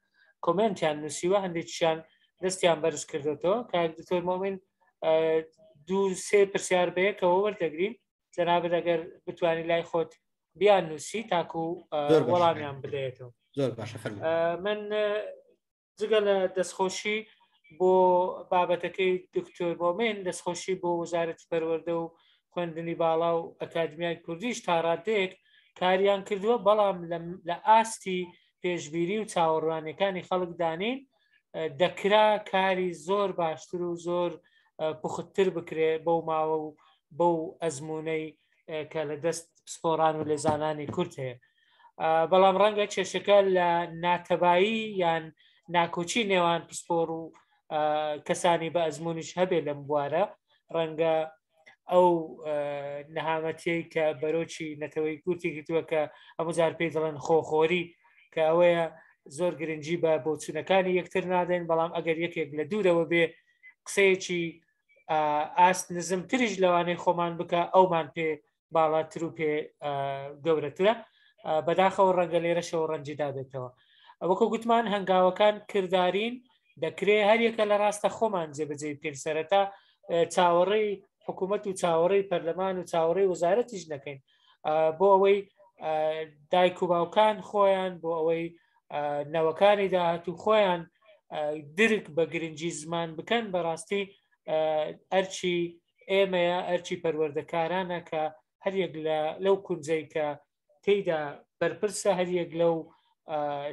Speaker 1: کۆمنتیان نووسیوە، هەندێکیان دەستیان بەرز کردوێتەوە. کاک دکتۆر مۆمن، دوو سێ پرسیار بەیەکەوە وەردەگرین، جەنابت ئەگەر بتوانانی لای خۆت بیان نووسی تاکو وەڵامیان بدەیتەوە.
Speaker 2: زۆر باشە.
Speaker 1: من جگە لە دەستخۆشی بۆ بابەتەکەی دکتۆر مۆمن، دەستخۆشی بۆ وەزارەتی پەروەردە و خوێندنی باڵا و ئەکادمیای کوردیش تا ڕادەیەک کاریان کردووە، بەڵام لە ئاستی پێشبیری و چاوەڕوانیەکانی خەڵک دانین. دەکرا کاری زۆر باشتر و زۆر پوختتر بکرێ بەو ماوە و بەو ئەزمونەی کە لە دەست پسپۆران و لێزانانی کورد هەیە. بەڵام ڕەنگە کێشەکە لە ناتەبایی یان ناکۆچی نێوان پسپۆر و کەسانی بە ئەزمونیش هەبێ لەم بوارە. ڕەنگە ئەو نەهامەتیەی کە بەرۆکی نەتەوەی کورتی گرتووە کە هەموو جار پێی دەڵێن خۆخۆری، کە ئەوەیە زۆر گرنگی بە بۆچوونەکانی یەکتر نادەین، بەڵام ئەگەر یەکێک لە دوورەوە بێ قسەیەکی ئاست نزمتریش لەوانەی خۆمان بکە، ئەومان پێ باڵاتر و پێ گەورەترە. بەداخەوە ڕەنگە لێرەشەوە ڕەنجی دابێتەوە. وەکو گوتمان هەنگاوەکان کردارین، دەکرێ هەریەکە لە ڕاستە خۆمان جێبەجێ بکەین. سەرەتا چاوەڕێی حکوومەت و چاوەڕێی پەرلەمان و چاوەڕێی وەزارەتیش نەکەین، بۆ ئەوەی دایک و باوکان خۆیان، بۆ ئەوەی نەوەکانی داهاتوو خۆیان درک بە گرنگی زمان بکەن. بەڕاستی ئەرچی ئێمەیە، ئەرچی پەروەردەکارانە کە هەریەک لەو کونجەی کە تێیدا بەرپرسە، هەریەک لەو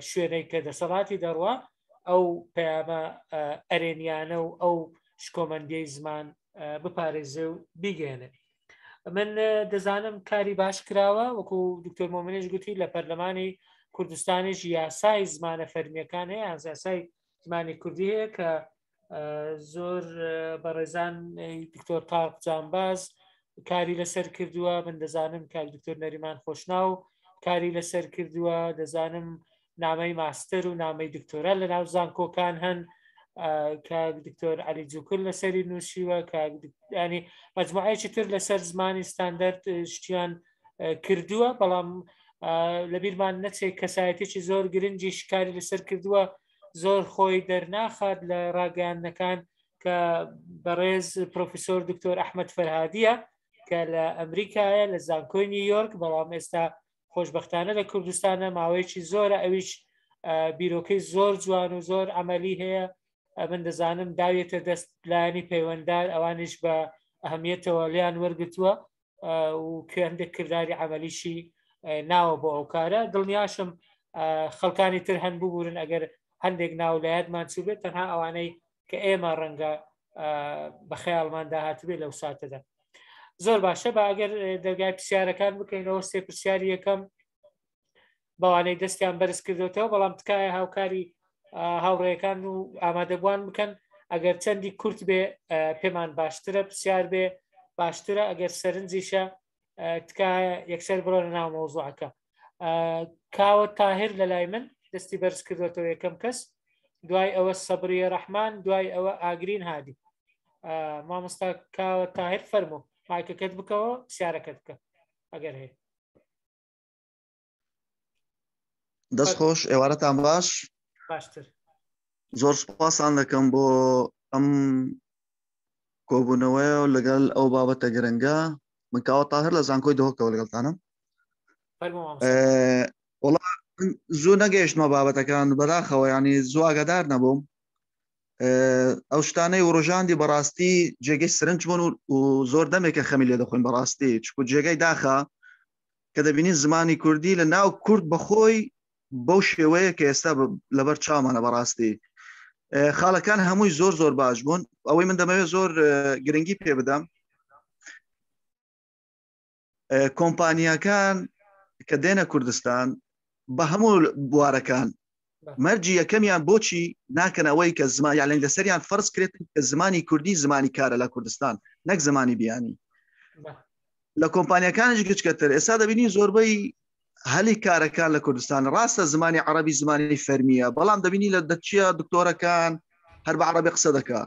Speaker 1: شوێنەی کە دەسەڵاتی دەڕوا، ئەو پەیامە ئەرێنیانە و ئەو شکۆمەندیەی زمان بپارێزێ و بیگەێنێ. من دەزانم کاری باش کراوە، وەکو دکتۆر مۆمنیش گوتی لە پەرلەمانی کوردستانیش یاسای زمانە فەرمیەکان هەیە، یاسای زمانی کوردی هەیە کە زۆر بەڕێزان دکتۆر تاق جانباز کاری لەسەر کردووە. من دەزانم کاک دکتۆر نەریمان خۆشناو کاری لەسەر کردووە، دەزانم نامەی ماستەر و نامەی دکتۆرا لە ناو زانکۆکان هەن کاک دکتۆر علی جوکل لەسەری نووسیوە، ینی مجموعەیەکی تر لەسەر زمانی ستاندەرد شتیان کردووە. بەڵام لەبیرمان نەچێت کەسایەتێکی زۆر گرنگی شکاری لەسەر کردووە، زۆر خۆی دەرناخات لە ڕاگەیاندنەکان، کە بەڕێز پرۆفیسۆر دکتۆر ئەحمەد فەرهادیە کە لە ئەمریکایە لە زانکۆی نیویۆرک، بەڵام ئێستا خۆشببختانە لە کوردستانە ماوەیەکی زۆرە. ئەویش بیرۆکەی زۆر جوان و زۆر عملی هەیە. من دەزانم داوێتە دەست لایەنی پەیوەندار، ئەوانیش بە ئەهمیەتەوە لیان وەرگتووە و هەندێک کرداری عملیشی ناوە بۆ ئەو کارە. دڵنیاشم خەڵکانی تر هەن، ببورن ئەگەر هەندێک ناو لە یادمان چووبێت، تەنها ئەوانەی کە ئێمە ڕەنگە بە خەیاڵمان داهاتبێت لەو ساتەدا. زۆر باشە، بە ئەگەر دەرگای پرسیارەکان بکەینەوە، سێ پرسیاری یەکەم بەوانەی دەستیان بەرز کردوتەوە، بەڵام تکایە هاوکاری هاوڕێیەکان و ئامادەبووان بکەن. ئەگەر چەندی کورت بێ پێمان باشترە، پرسیار بێ باشترە، ئەگەر سەرنجیشە. تکایە یەکسەر بڕۆنە ناو مەوزوعەکە. کاوە تاهر لە لای من دەستی بەرز کردوێتەوە یەکەم کەس، دوای ئەوە سەبریە ڕەحمان، دوای ئەوە ئاگرین هادی. مامۆستا کاوە تاهر فەرموو مایکەکەت بکەوە پرسیارەکەت بکە ئەگەر هەیە.
Speaker 3: دەست خۆش ئێوارەتان باش
Speaker 1: باشتر
Speaker 3: زۆر سپاسان دەکەم بۆ ئەم کۆبوونەوەیە و لەگەڵ ئەو بابەتە گرنگە من کاوە تاهر لە زانکۆی دهۆکەوە لەگەڵتانم وڵا زوو نەگەیشتمە بابەتەکان بەداخەوە ینی زوو ئاگادار نەبووم ئەو شتانەی وڕژاندی بەڕاستی جێگەی سرنج بوون و زۆر دەمێکە خەمی لێ دەخۆین بەڕاستی چکو جێگەی داخە کە دەبینین زمانی کوردی لە ناو کورد بەخۆی بەو شێوەیە کە ئێستا لەبەر چاومانە بەڕاستی خاڵەکان هەمووی زۆر زۆر باش بوون ئەوەی من دەمەوێت زۆر گرنگی پێ بدەم کۆمپانیاکان کە دێنە کوردستان بە هەموو بوارەکان مەرجی یەکەمیان بۆچی ناکەن ئەوەی کە زمان یاڵێن لەسەریان فەرز کرێت کە زمانی کوردی زمانی کارە لە کوردستان نەک زمانی بیانی لە کۆمپانیەکانیش گچکەتر ئێستا دەبینی زۆربەی هەلی کارەکان لە کوردستان ڕاستە زمانی عربی زمانی فەرمیە بەڵام دەبینی لە دەچیە دکتۆرەکان هەر بە عربی قسە دەکا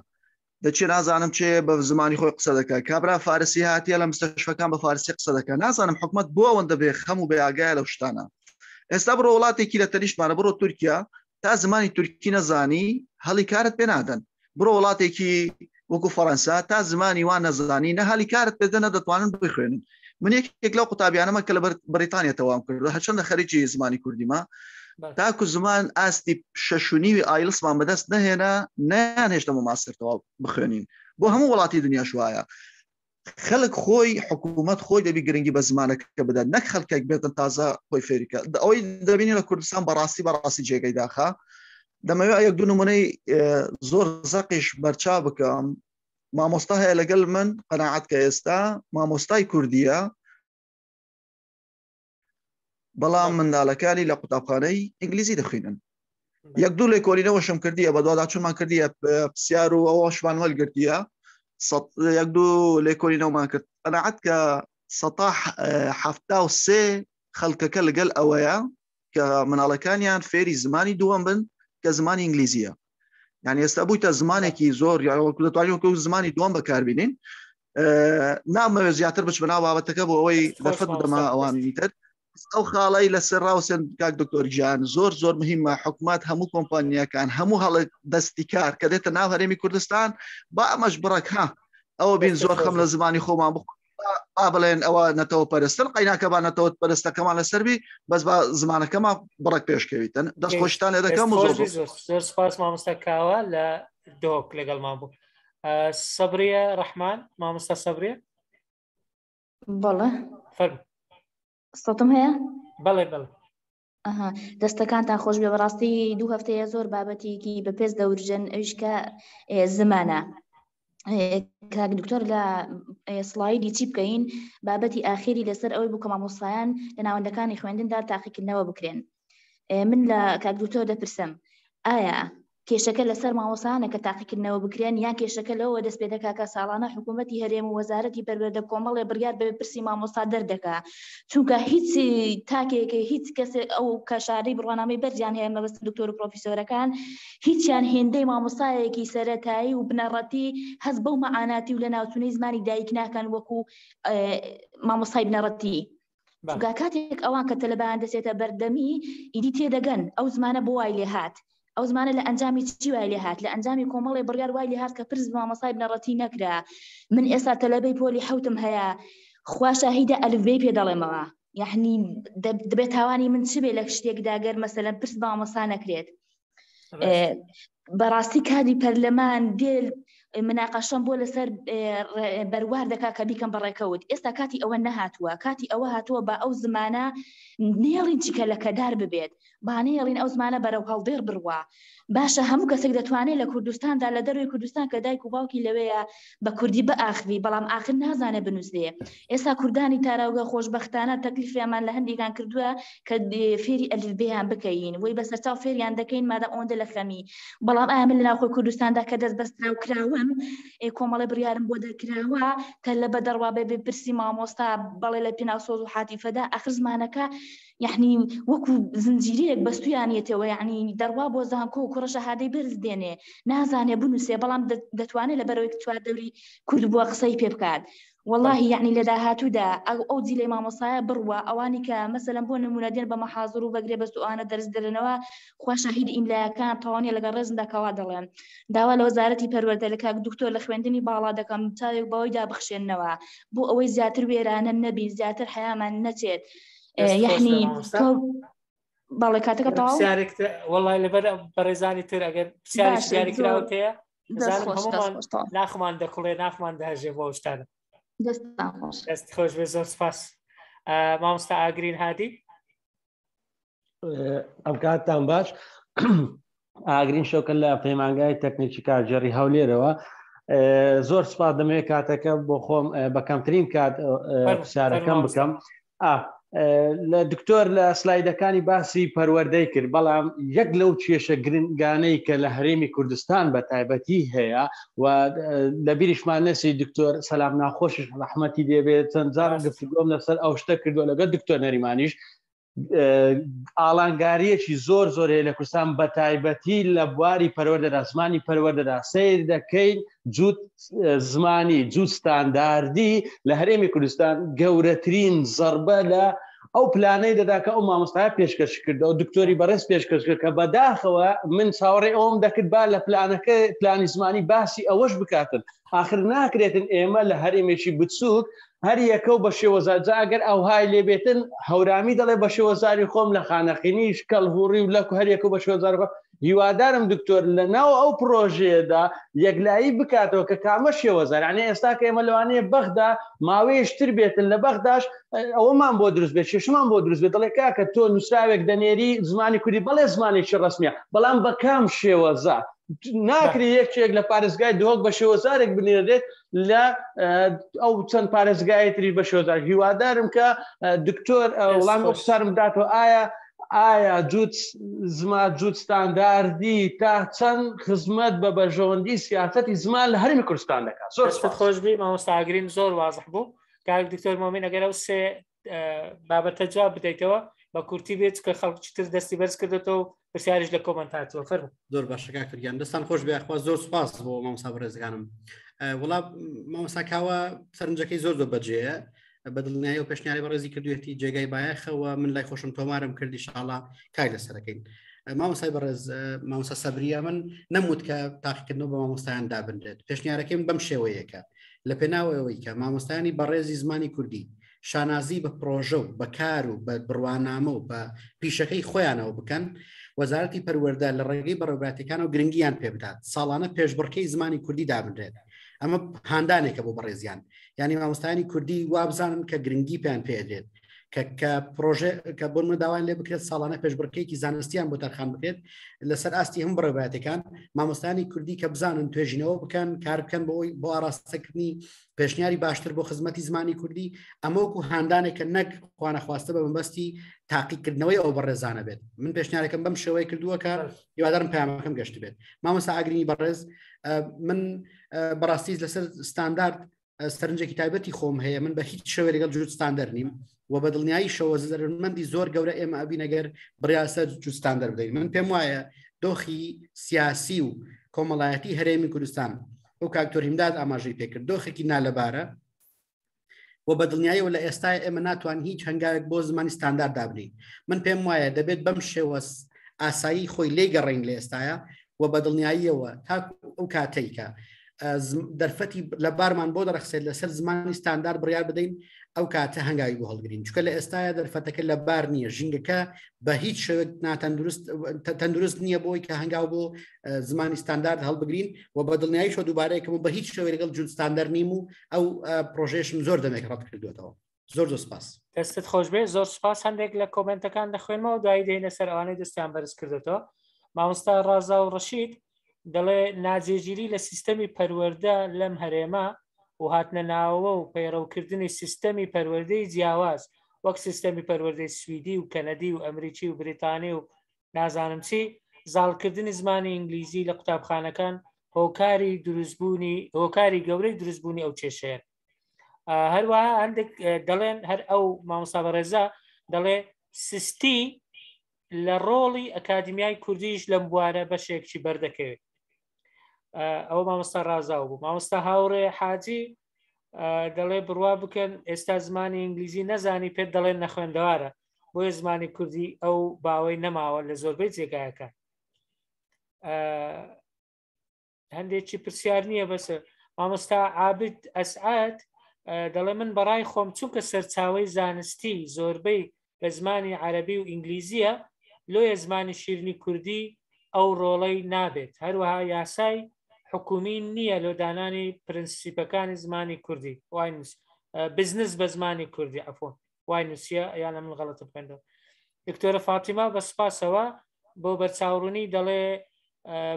Speaker 3: دەچێ نازانم چێ بە زمانی خۆی قسە دەکا کابرا فارسی هاتیە لە مستەشفەکان بە فارسی قسە دەکا نازانم حکومت بۆ ئەوەندە بێ خەم و بێئاگایە لەو شتانە ئێستا بڕۆ وڵاتێکی لە تەنیشتمانە بڕۆ تورکیا تا زمانی تورکی نەزانی هەڵی کارت پێ نادەن بڕۆ وڵاتێکی وەکو فەڕەنسا تا زمانی وان نەزانی نە هەلی کارت پێدەن نە دەتوانن بخوێنن من یەکێک لەو قوتابیانەمە کە لە بەریتانیا تەواوم کردو هەرچەندە خەریکی زمانی کوردیمە تاکو زمان ئاستی شەش و نیوی ئایلسمان بەدەست نەهێنا نیان هێشتا بۆ ماستەر تەواو بخوێنین بۆ هەموو وڵاتی دنیاش وایە خەڵک خۆی حکوومەت خۆی دەبی گرنگی بە زمانەکە بدات نەک خەڵکێک بێتن تازە خۆی فێریکە ئەوەی دەبینی لە کوردستان بەڕاستی بەڕاستی جێگەی داخە دەمەوێت یەک دوو نمونەی زۆر زەقیش بەرچا بکەم مامۆستا هەیە لەگەڵ من قەناعەت کە ئێستا مامۆستای کوردیە بەڵام منداڵەکانی لە قوتابخانەی ئینگلیزی دەخوێنن یەک دوو لێکۆلینەوەشم کردیە بەدواداچوونمان کردیە پرسیار و ئەوەشمان وەرگرتیە یەک دوو لێکۆلینەوەمان کرد قەناعەت کە سەتا 73 خەڵکەکە لەگەل ئەوەیە کە مناڵەکانیان فێری زمانی دووەم بن کە زمانی ئینگلیزیە یعنی ئێستا بوویتە زمانێکی زۆر یاوەکو دەتوانین وەکو زمانی دووەم بەکاربینین نامەوێت زیاتر بچمە ناو بابەتەکە بۆ ئەوەی دەرفەت بدەمە ئەوانی تر ئەو خاڵی لەسەر ڕاوسێن کاک دکتۆر گیان زۆر زۆر مهمە حکومت هەموو کۆمپانیەکان هەموو هەڵک دەستی کار کە دێتە ناو هەرێمی کوردستان با ئەمەش بڕەکە ئەوە بین زۆر خەم لە زمانی خۆمان بخۆ با بڵێن ئەوە نەتەوە پەرستن قەیناکە با نەتەوە پەرستەکەمان لەسەربی بەس با زمانەکەمان بڕک پێشکەویتن دەست خۆشتان لێ دەکەم و
Speaker 1: زۆر زۆر سپاس مامۆستا کاوە لە دۆک لەگەڵمان بوو سەبریە ڕەحمان مامۆستا سەبریە
Speaker 4: بەڵێ
Speaker 1: فەرموو
Speaker 4: سەتم هەیە
Speaker 1: بەڵێ بەڵێ
Speaker 4: ئەها دەستەکانتان خۆش بێ بەڕاستی دوو هەفتەیە زۆر بابەتێکی بەپێز دەورژێن ئەویش کە زمانە کاک دکتۆر لە سڵایدی چی بکەین بابەتی ئاخیری لەسەر ئەوەی بوو کە مامۆستایان لە ناوەندەکانی خوێندندا تاقیکردنەوە بکرێن من لە کاک دکتۆر دەپرسم ئایا کێشەکە لەسەر مامۆستایانە کە تاقیکردنەوە بکرێن یان کێشەکە لەوەوە دەست پێ دەکا کە ساڵانە حکوومەتی هەرێم و وەزارەتی پەروەردە کۆمەڵێ بڕیار بە پرسی مامۆستا دەردەکا چونکە هیچ تاکێک هیچ کەسێک ئەو کەشارەی بڕوانامەی بەرزیان هەیە مەبەست دکتۆر و پرۆفیسۆرەکان هیچیان هێندەی مامۆستایەکی سەرەتایی و بنەڕەتی هەست بەو مەعاناتی و لەناوچوونەی زمانی دایک ناکەن وەکو مامۆستای بنەڕەتی چونکە کاتێک ئەوان کە تەلەبەیان دەچێتە بەردەمی ئیدی تێدەگەن ئەو زمانە بۆ وای لێ هات ئەو زمانە لە ئەنجامی چی وای لێ هات لە ئەنجامی کۆمەڵێ بڕیار وای لێ هات کە پرس مامۆستای بنەڕەتی نەکرا من ئێستا تەلەبەی پۆلی حەوتم هەیە خوا شاهیدە ئەلفبێی پێ دەڵێمەوە یعنی دەبێت تاوانی من چ بێ لە شتێکدا گەر مەسەلەن پرس مامۆستا نەکرێت بەڕاستی کادی پەرلەمان دێ مناقەشەم بۆ لەسەر بەروار دەکا کە بیکەم بەڕێکەوت ئێستا کاتی ئەوە نەهاتووە کاتی ئەوە هاتووە بە ئەو زمانە نێڵین چیکە لە کەدار ببێت با نێڵین ئەو زمانە بەرەو هەڵدێڕ بڕوا باشە هەموو کەسێک دەتوانێت لە کوردستاندا لە دەروی کوردستان کە دایک و باوکی لەوەیە بە کوردی بئاخوی بەڵام ئاخر نازانێ بنووسێ ئێستا کوردانی تاراوگە خۆشبەختانە تەکلیفیانمان لە هەندێکان کردووە کە فێری ئەلفبێیان بکەین وەی بەسەرچاو فێریان دەکەین مادام ئەوەندە لە خەمی بەڵام ئایا من لە ناوخۆی کوردستاندا کە دەست بەستراو کراوم. دەکەم کۆمەڵی بڕیارم بۆ دەرکراوە کە لە بە دەڕوا بێ پرسی مامۆستا بەڵێ لە پێناو سۆز و حاتیفەدا ئەخر زمانەکە یعنی وەکو زنجیرەیەک بەستویانیەتەوە یعنی دەڕوا بۆ زانکۆ و کوڕە شەهادەی بەرز دێنێ نازانێ بنووسێ بەڵام دەتوانێت لە بەرەوەی چواردەوری کورد بووە قسەی پێ بکات وەڵاهی یەعنی لە داهاتوودا ئەو ئەو جیلەی مامۆستایە بڕوا ئەوانی کە مەسەلەن بۆ نموونە دێن بە مەحازر و بە گرێبەست و ئەوانە دەرس دەرنەوە خوا شاهید ئیملایەکان تەواو نیە لەگەڵ ڕێزمدا کەوا دەڵێن داوا لە وەزارەتی پەروەردە لە کاک دکتۆر لە خوێندنی باڵا دەکەم چاوێک بەوەیدا بخشێنەوە بۆ ئەوەی زیاتر وێرانە نەبین زیاتر حەیامان نەچێت
Speaker 1: دەست خۆش بێ
Speaker 4: یەعنی
Speaker 1: مامۆستا
Speaker 4: تۆ بەڵێ کاتەکە تەواو
Speaker 1: پرسیارێک وەڵای لەبەر بەڕێزانی تر ئەگەر پرسیارێکی
Speaker 4: باشە
Speaker 1: دیاریکراوت
Speaker 4: زۆر
Speaker 1: هەیە
Speaker 4: دەست
Speaker 1: دەزانم
Speaker 4: خۆش دەست
Speaker 1: هەمومان
Speaker 4: خۆش تەواو
Speaker 1: ناخمان دەکوڵێ ناخمان دەهەژێ بۆ ئەو شتانە
Speaker 4: دەستتان خۆش
Speaker 1: دەست خۆش بێ زۆر سپاس مامۆستا ئاگرین هادی
Speaker 5: ئەم کاتتان باش ئاگرین شۆکە لە پەیمانگای تەکنیکی کارگێڕی هەولێرەوە زۆر سپاس دەمەوێت کاتەکە بۆ خۆم بە کەمترین کات پرسیارەکەم بکەم لە دکتۆر لە سلایدەکانی باسی پەروەردەی کرد بەڵام یەک لەو کێشە گرنگانەی کە لە هەرێمی کوردستان بە تایبەتی هەیە و لە بیریشمان نەسی دکتۆر سەلام ناخۆشیش ڕەحمەتی دێبێت چەند جار گفتوگۆم لەسەر ئەو شتە کردووە لەگەڵ دکتۆر نەریمانیش ئاڵانگاریەکی زۆر زۆر هەیە لە کوردستان بە تایبەتی لە بواری پەروەردەدا زمانی پەروەردەدا سیر دەکەین جووت زمانی جووت ستانداردی لە هەرێمی کوردستان گەورەترین زەربە لە ئەو پلانەی دەدا کە ئەو مامۆستای پێشکەش کرد ئەو دکتۆری بەڕێز پێشکەش کرد کە بەداخەوە من چاوەڕێ ئەوم دەکرد با لە پلانەکە پلانی زمانی باسی ئەوەش بکاتن آخر ناکرێتن ئێمە لە هەرێمێکی بچووک هەر یەکە و بە شێوەزار جا ئەگەر ئەوهای لێبێتن هەورامی دەڵێ بە شێوەزاری خۆم لە خانەقینیش کەڵهوڕی و لەک هەر یەکە و بە شێوەزاری خۆم هیوادارم دکتۆر لە ناو ئەو پرۆژەیەدا یەکلایی بکاتەوە کە کامە شێوەزار یعنی ئێستا کە ئێمە لەوانەیە بەغدا ماوەیەشتر بێتن لە بەغداش ئەوەمان بۆ دروست بێت کێشەمان بۆ دروست بێت دەڵێ کاکە تۆ نووسراوێک دەنێری زمانی کوردی بەڵێ زمانێکی ڕەسمیە بەڵام بە کام شێوەزار ناکرێ یەکێک لە پارێزگای دهۆک بە شێوەزارێک بنێرێت لە ئەو چەند پارێزگای تری بە شێوەزار هیوادارم کە دکتۆر وڵام ئەو پرسیارم بداتەوە ئایا ئایا جووت زما جووت ستانداردی تا چەند خزمەت بە بەرژەوەندی سیاسەتی زمان لە هەرمی کوردستان دەکات
Speaker 1: زۆر خۆشببی مامۆستاگرین زۆر وازح بوو کاک دکتۆر مۆمین ئەگەر ئەو سێ بابەتە جواب بدەیتەوە بە کورتی بێت کە خەڵک چتر دەستی بەرز کردێتەوە پرسیاریش لە comment هاتووە فەرموو
Speaker 2: زۆر باشە کاک گیان دەستان خۆش بێ خوا زۆر سپاس بۆ مامۆستا بەڕێزەکانم وڵا مامۆستا کاوە سەرنجەکەی زۆر زۆر بەجێیە بە دڵنیایی و پێشنیاری بەڕێزی کردوێتی جێگای بایەخەوە من لای خۆشم تۆمارم کردی شاڵا کار لەسەرەکەین مامۆسای بەڕێز مامۆستا سەبریە من نەموت کە تاقیکردنەوە بە مامۆستایان دابنرێت پێشنیارەکەیم بەم شێوەیەکە لە پێناوەوەی کە مامۆستایانی بەڕێزی زمانی کوردی شانازی بە پرۆژە و بە کار و بە بڕوانامە و بە پیشەکەی خۆیانەوە بکەن وەزارەتی پەروەردە لە ڕێگەی بەڕێوەبەرایەتیەکانەوە گرنگیان پێ بدات ساڵانە پێشبڕکێی زمانی کوردی دابنرێت ئەمە هاندانێکە بۆ بەڕێزیان یعنی مامۆستایانی کوردی وابزانن کە گرنگی پێیان پێدرێت کە کە پرۆژە کە بۆ من داوایان لێ بکرێت ساڵانە پێشبڕکێکی زانستیان بۆ تەرخان بکرێت لەسەر ئاستی هەم بەڕێوەبەرایەتیەکان مامۆستایانی کوردی کە بزانن توێژینەوە بکەن کار بکەن بۆی بۆ ئاراستەکردنی پێشنیاری باشتر بۆ خزمەتی زمانی کوردی ئەمە وەکو هاندانێکە نەک خوانەخواستە بە مەبەستی تاقیکردنەوەی ئەو بەڕێزانە بێت من پێشنیارەکەم بەم شێوەیە کردووە کە هیوادارم پەیامەکەم گەشت بێت مامۆستا ئاگرینی بەڕێز من بەڕاستی لەسەر ستاندارد سەرنجێکی تایبەتی خۆم هەیە من بە هیچ شێوەیە لەگەڵ جووت ستاندەر نیم و بە دڵنیایی شەوە زەرمەندی زۆر گەورە ئێمە ئەبینەگەر بڕیار سەر جووت ستاندەر بدەین من پێم وایە دۆخی سیاسی و کۆمەڵایەتی هەرێمی کوردستان ئەو کاکتۆر هیمداد ئاماژەی پێکرد دۆخێکی نالەبارە و بە دڵنیاییەوە لە ئێستا ئێمە ناتوان هیچ هەنگاوێک بۆ زمانی ستاندارد دابنین من پێم وایە دەبێت بەم شێوە ئاسایی خۆی لێ گەڕین لە ئێستاە و بە دڵنیاییەوە تا ئەو کاتێکە کە دەرفەتی لەبارمان بۆ دەڕەخسێت لەسەر زمانی ستاندار بڕیار بدەین ئەو کاتە هەنگاوی بۆ هەڵگرین چکە لە ئێستاە دەرفەتەکە لە بار نییە ژینگەکە بە هیچ شێوەک ناتەندروست تەندروست نییە بۆی کە هەنگاو بۆ زمانی ستاندارد هەڵبگرین و بە دڵنیاییشەوە دووبارەیەکەم بە هیچ شێوەیەک لەگەڵ جووت ستاندەر نیم و ئەو پرۆژێشم زۆر دەمێک ڕەت کردوێتەوە زۆر زۆر سپاس.
Speaker 1: دەستت خۆشبێ زۆر سپاس هەندێک لە کۆمنتەکان دەخوێنمەوە دوایی دێنە سەر ئەوانەی دەستیان بەرز کردێتەوە مامۆستا ڕازا و ڕەشید دەڵێ ناجێگیری لە سیستەمی پەروەردە لەم هەرێمە و هاتنە ناوەوە و پەیڕەوکردنی سیستەمی پەروەردەی جیاواز وەک سیستەمی پەروەردەی سویدی و کەنەدی و ئەمریکی و بریتانی و نازانم چی زاڵکردنی زمانی ئینگلیزی لە قوتابخانەکان هۆکاری دروستبوونی هۆکاری گەورەی دروستبوونی ئەو کێشەیە هەروەها هەندێک دەڵێن هەر ئەو مامۆستا بەڕێزە دەڵێ سستی لە ڕۆڵی ئەکادمیای کوردیش لەم بوارە بەشێکی بەردەکەوێت ئەوە مامۆستا ڕازاو بوو مامۆستا هاوڕێ حاجی دەڵێ بڕوا بکەن ئێستا زمانی ئینگلیزی نەزانی پێت دەڵێن نەخوێندەوارە بۆیە زمانی کوردی ئەو باوەی نەماوە لە زۆربەی جێگایەکان هەندێکی پرسیار نییە بەس مامۆستا عابد ئەسعات دەڵێ من بەڕای خۆم چونکە سەرچاوەی زانستی زۆربەی بە زمانی عەربی و ئینگلیزیە لۆیە زمانی شیرنی کوردی ئەو ڕۆڵەی نابێت هەروەها یاسای حکومی نییە لۆ دانانی پرنسیپەکانی زمانی کوردی وای بزنس بە زمانی کوردی عفوا وای نووسیە یان من غەڵەتم خوێندەوە دکتۆرە فاتیما بە سپاسەوە بۆ بەرچاوڕوونی دەڵێ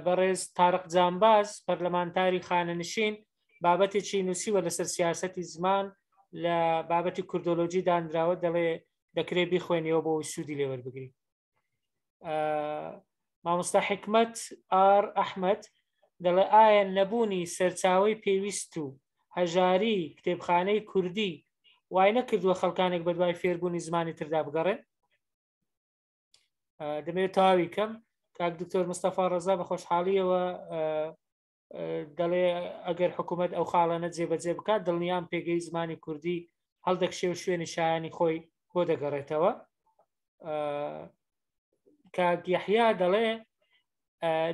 Speaker 1: بەڕێز تارق جانباز پەرلەمانتاری خانەنشین بابەتێکی نووسیوە لەسەر سیاسەتی زمان لە بابەتی کوردۆلۆژی دانراوە دەڵێ دەکرێت بیخوێنیەوە بۆ سوودی لێوەربگری مامۆستا حکمت ئار ئەحمد دەڵێ ئایا نەبوونی سەرچاوەی پێویست و هەژاری کتێبخانەی کوردی وای نەکردووە خەڵکانێک بەدوای فێربوونی زمانی تردا بگەڕێن دەمەوێت تەواوی کەم کاک دکتۆر مستەفا ڕەزا بە خۆشحاڵیەوە دەڵێ ئەگەر حکوومەت ئەو خاڵانە جێبەجێ بکات دڵنیام پێگەی زمانی کوردی هەڵدەکشێ و شوێنی شایانی خۆی بۆ دەگەڕێتەوە کاک یەحیا دەڵێ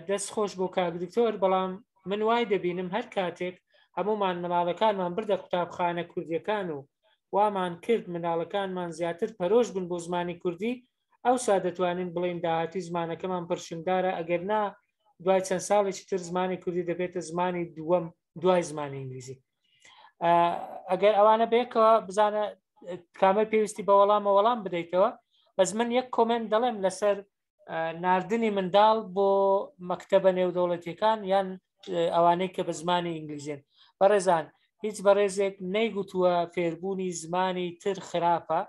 Speaker 1: دەست خۆش بۆ کاک دکتۆر بەڵام من وای دەبینم هەر کاتێک هەمومان مناڵەکانمان بردە قوتابخانە کوردیەکان و وامان کرد مناڵەکانمان زیاتر پەرۆش بن بۆ زمانی کوردی ئەوسا دەتوانین بڵێین داهاتوی زمانەکەمان پرشنگدارە ئەگەر نا دوای چەند ساڵێکی تر زمانی کوردی دەبێتە زمانی دووەم دوای زمانی ئینگلیزی ئەگەر ئەوانە بێکەوە بزانە کامە پێویستی بە وەڵامە وەڵام بدەیتەوە بەس من یەک comment دەڵێم لەسەر ناردنی منداڵ بۆ مەکتەبە نێودەوڵەتیەکان یان ئەوانەی کە بە زمانی ئینگلیزین بەڕێزان هیچ بەڕێزێک نەیگوتووە فێربوونی زمانی تر خراپە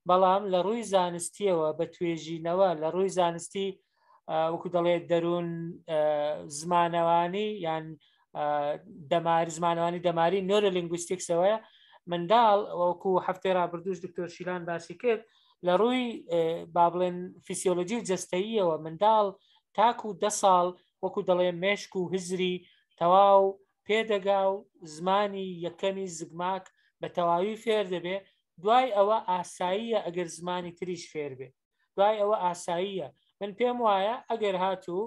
Speaker 1: بەڵام لە ڕووی زانستیەوە بە توێژینەوە لە ڕووی زانستی وەکو دەڵێت دەروون زمانەوانی یان دەماری زمانەوانی دەماری neurolinguistics ەوەیە منداڵ وەکو هەفتەی ڕابردوش دکتۆر شیلان باسی کرد لە ڕووی با بڵێن فیسیۆلۆجی و جەستەییەوە منداڵ تاکو دە ساڵ وەکو دەڵێ مێشک و هزری تەواو پێدەگا و زمانی یەکەمی زگماک بە تەواوی فێر دەبێ دوای ئەوە ئاساییە ئەگەر زمانی تریش فێر بێ دوای ئەوە ئاساییە من پێم وایە ئەگەر هاتوو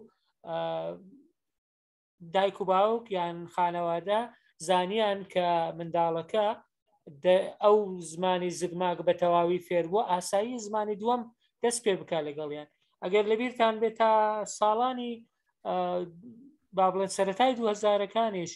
Speaker 1: دایک و باوک یان خانەوادە زانیان کە منداڵەکە ئەو زمانی زگماک بە تەواوی فێربووە ئاسایی زمانی دووەم دەست پێ بکە لەگەڵیان ئەگەر لەبیرتان بێت تا ساڵانی با بڵێن سەتای دوهزارەکانیش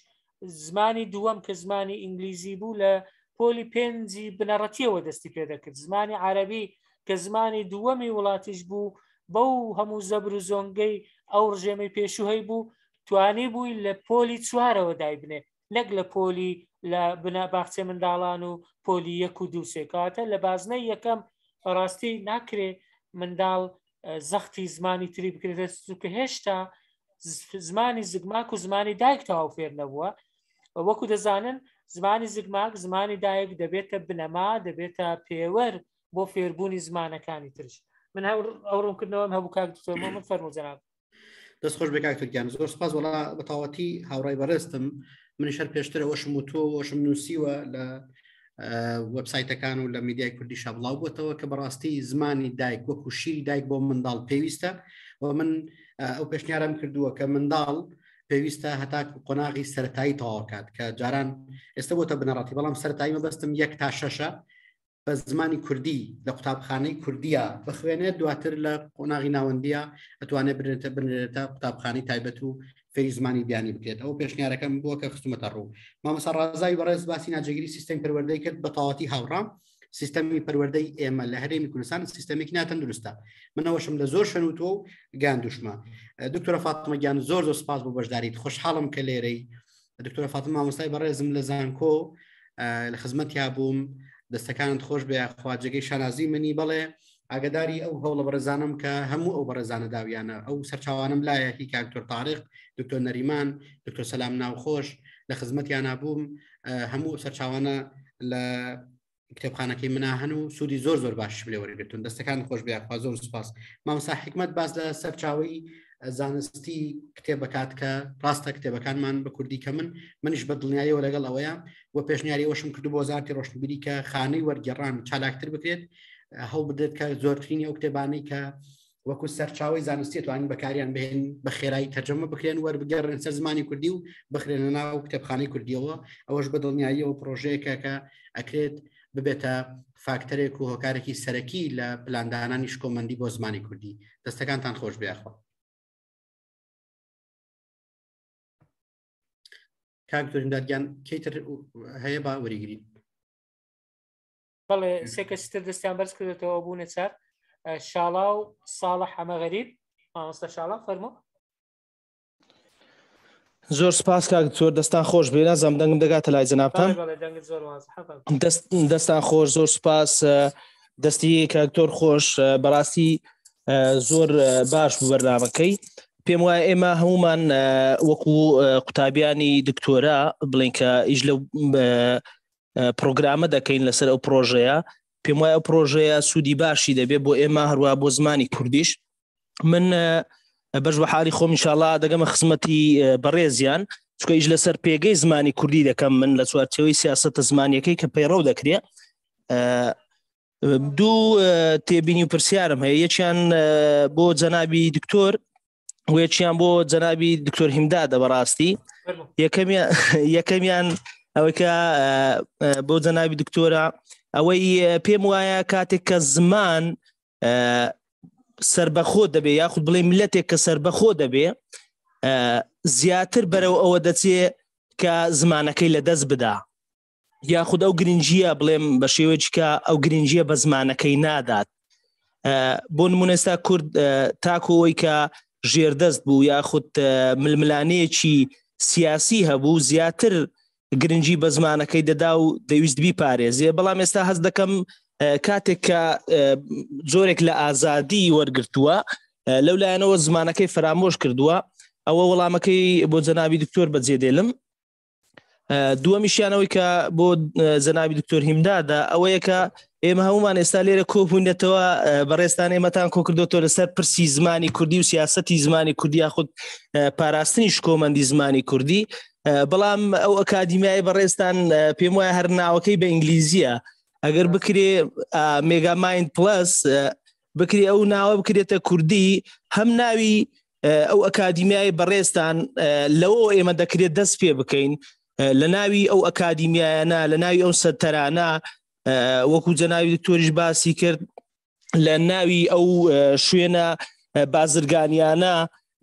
Speaker 1: زمانی دووەم کە زمانی ئینگلیزی بوو لە پۆلی پێنجی بنەڕەتیەوە دەستی پێدەکرد زمانی عەربی کە زمانی دووەمی وڵاتیش بوو بەو هەموو زەبر و زۆنگەی ئەو ڕژێمەی پێشوو هەی بوو توانی بووی لە پۆلی چوارەوە دایبنێ نەک لە پۆلی لە بنە باخچێ منداڵان و پۆلی یەک و دوو سێ کەواتە لە بازنەی یەکەم بەڕاستی ناکرێ منداڵ زەختی زمانی تری بکرێتە چونکە هێشتا زمانی زگماک و زمانی دایک تەواو فێر نەبووە وەکو دەزانن زمانی زگماک زمانی دایک دەبێتە بنەما دەبێتە پێوەر بۆ فێربوونی زمانەکانی ترش من ئەو ڕوونکردنەوەم هەبوو کاک دکتۆر من فەرموو جەناب
Speaker 2: دەست خۆش بێ کاک تورکیان زۆر سپاس وەڵا بە تەواوەتی هاوڕای بەڕێزتم منیش هەر پێشتر ئەوەشم وتووە ئەوەشم نووسیوە لە وەبسایتەکان و لە میدیای کوردی شابڵاو بۆتەوە کە بەڕاستی زمانی دایک وەکو شیری دایک بۆ منداڵ پێویستە و من ئەو پێشنیارم کردووە کە منداڵ پێویستە هەتا قۆناغی سەتایی تەواوکات کە جاران ئێستا بۆتە بنەڕەتی بەڵام سەتایی مەبەستم یەک تا شەشە بە زمانی کوردی لە قوتابخانەی کوردیە بخوێنێت دواتر لە قۆناغی ناوەندیە ئەتوانێت بنێتە بنرێتە قوتابخانەی تایبەت و فێری زمانی بیانی بکرێت ئەو پێشنیارەکەم بووە کە خستومەتە ڕوو مامۆستا ڕازاوی بەڕێز باسی ناجێگیری سیستەمی پەروەردەی کرد بە تەواوەتی هاوڕام سیستەمی پەروەردەی ئێمە لە هەرێمی کوردستان سیستەمێکی ناتەندروستە منەوەشم لە زۆر شوێن وتووە و گەیاندوشمە دکتۆرە فاتمە گیان زۆر زۆر سپاس بۆ بەشداریت خۆشحاڵم کە لێرەی دکتۆرە فاتمە مامۆستای بەڕێزم لە زانکۆ لە خزمەتیا بووم دەستەکانت خۆش بێ خوا جێگەی شانازی منی بەڵێ. ئاگداری ئەو هەوڵە بەڕێزانم کە هەموو ئەو بەڕێزانە داویانە ئەو سەرچاوانم لایە هی کاک دکتۆر تاریق دکتۆر نەریمان دکتۆر سەلام ناوخۆش لە خزمەتیانە بووم هەموو سەرچاوانە لە کتێبخانەکەی منا هەن و سوودی زۆر زۆر باش لێ وەرگتون دەستەکان خۆش بیاخوا زۆر سپاس مامۆستا حکمت باس لە سەرچاوی زانستی کتێبەکات کە ڕاستە کتێبەکانمان بە کوردی کە من منیش بە دڵنیاییەوە لەگەڵ ئەوەیە و پێشنیاری ئەوشم کردو بۆ وەزارەتی ڕۆشنبیری کە خانەی وەرگێڕان چالاکتر بکرێت هەوڵ بدرێت کە زۆرترینی ئەو کتێبانەی کە وەکو سەرچاوی زانستی توانین بەکاریان بهێن بە خێرایی تەرجەمە بکرێن وەربگەڕێن سەر زمانی کوردی و بخرێنە ناو کتێبخانەی کوردیەوە ئەوەش بە دڵنیاییەوە پرۆژەیەکە کە ئەکرێت ببێتە فاکتەرێک و هۆکارێکی سەرەکی لە پلاندانانی شکۆمەندی بۆ زمانی کوردی دەستەکانتان خۆش بێخوا کاک دکتۆر کەیتر هەیە با وەریگرین
Speaker 1: بەڵێ سێ کەسی تر دەستیان بەرز کردێتەوە بوونە چار شاڵا و ساڵە حەمە غەریب مامۆستا شاڵا فەرموو
Speaker 6: زۆر سپاس کاک دکتۆر دەستان خۆش بێ نازانم دەنگم دەگاتە لای جەنابتان دەست دەستان خۆش زۆر سپاس دەستی کاکتۆر خۆش بەڕاستی زۆر باش بوو بەرنامەکەی پێم وایە ئێمە هەمومان وەکو قوتابیانی دکتۆرا بڵین کە ئیش لەو پرۆگرامە دەکەین لەسەر ئەو پرۆژەیە پێم وایە ئەو پرۆژەیە سوودی باشی دەبێت بۆ ئێمە هەروە بۆ زمانی کوردیش من بەش بە حاڵی خۆم انشاءالله دەگەمە خزمەتی بەڕێزیان چونکە ئیش لەسەر پێگەی زمانی کوردی دەکەم من لە چوارچێوەی سیاسەتە زمانیەکەی کە پەیڕەو دەکرێت دوو تێبینی و پرسیارم هەیە یەکیان بۆ جەنابی دکتۆر وێچیان بۆ جەنابی دکتۆر هیمدادە بەڕاستی یەکەمیان ئەوەی کە بۆ جەنابی دکتۆرە ئەوەی پێم وایە کاتێک کە زمان سربەخۆ دەبێ یاخود بڵێ میلەتێک کە سربەخۆ دەبێ زیاتر بەرەو ئەوە دەچێ کە زمانەکەی لە دەست بدا یاخود ئەو گرنگیە بڵێم بە شێوەیەکی کە ئەو گرنگیە بە زمانەکەی نادات بۆ نمونە ئێستا کورد تاکو ئەوەی کە ژێردەست بوو یاخود ململانەیەکی سیاسی هەبوو زیاتر گرنگی بە زمانەکەی دەدا و دەویست بیپارێزێ بەڵام ئێستا هەست دەکەم کاتێک کە جۆرێک لە ئازادی وەرگتووە لەو لایەنەوە زمانەکەی فەرامۆش کردووە ئەوە وەڵامەکەی بۆ جەنابی دکتۆر بەجێدێلم دووەمیشیانەوەی کە بۆ جەنابی دکتۆر هیمدادا ئەوەیە کە ئێمە هەمومان ئێستا لێرە کۆبوونەتەوە بەڕێستان ئێمەتان کۆکردۆتەوە لەسەر پرسی زمانی کوردی و سیاستی زمانی کوردی یاخود پاراستنی شکۆمەندی زمانی کوردی بەڵام ئەو ئەکادیمیای بەڕێستان پێم وایە هەر ناوەکەی بە ئینگلیزیە ئەگەر بکرێ مێگا مایند پلس بکرێ ئەو ناوە بکرێتە کوردی هەم ناوی ئەو ئەکادیمیای بەڕێزتان لەوە ئێمە دەکرێت دەست پێ بکەین لە ناوی ئەو ئەکادیمیایانە لە ناوی ئەو سەتەرانە وەکو جەناوی دکتۆریش باسی کرد لە ناوی ئەو شوێنە بازرگانیانە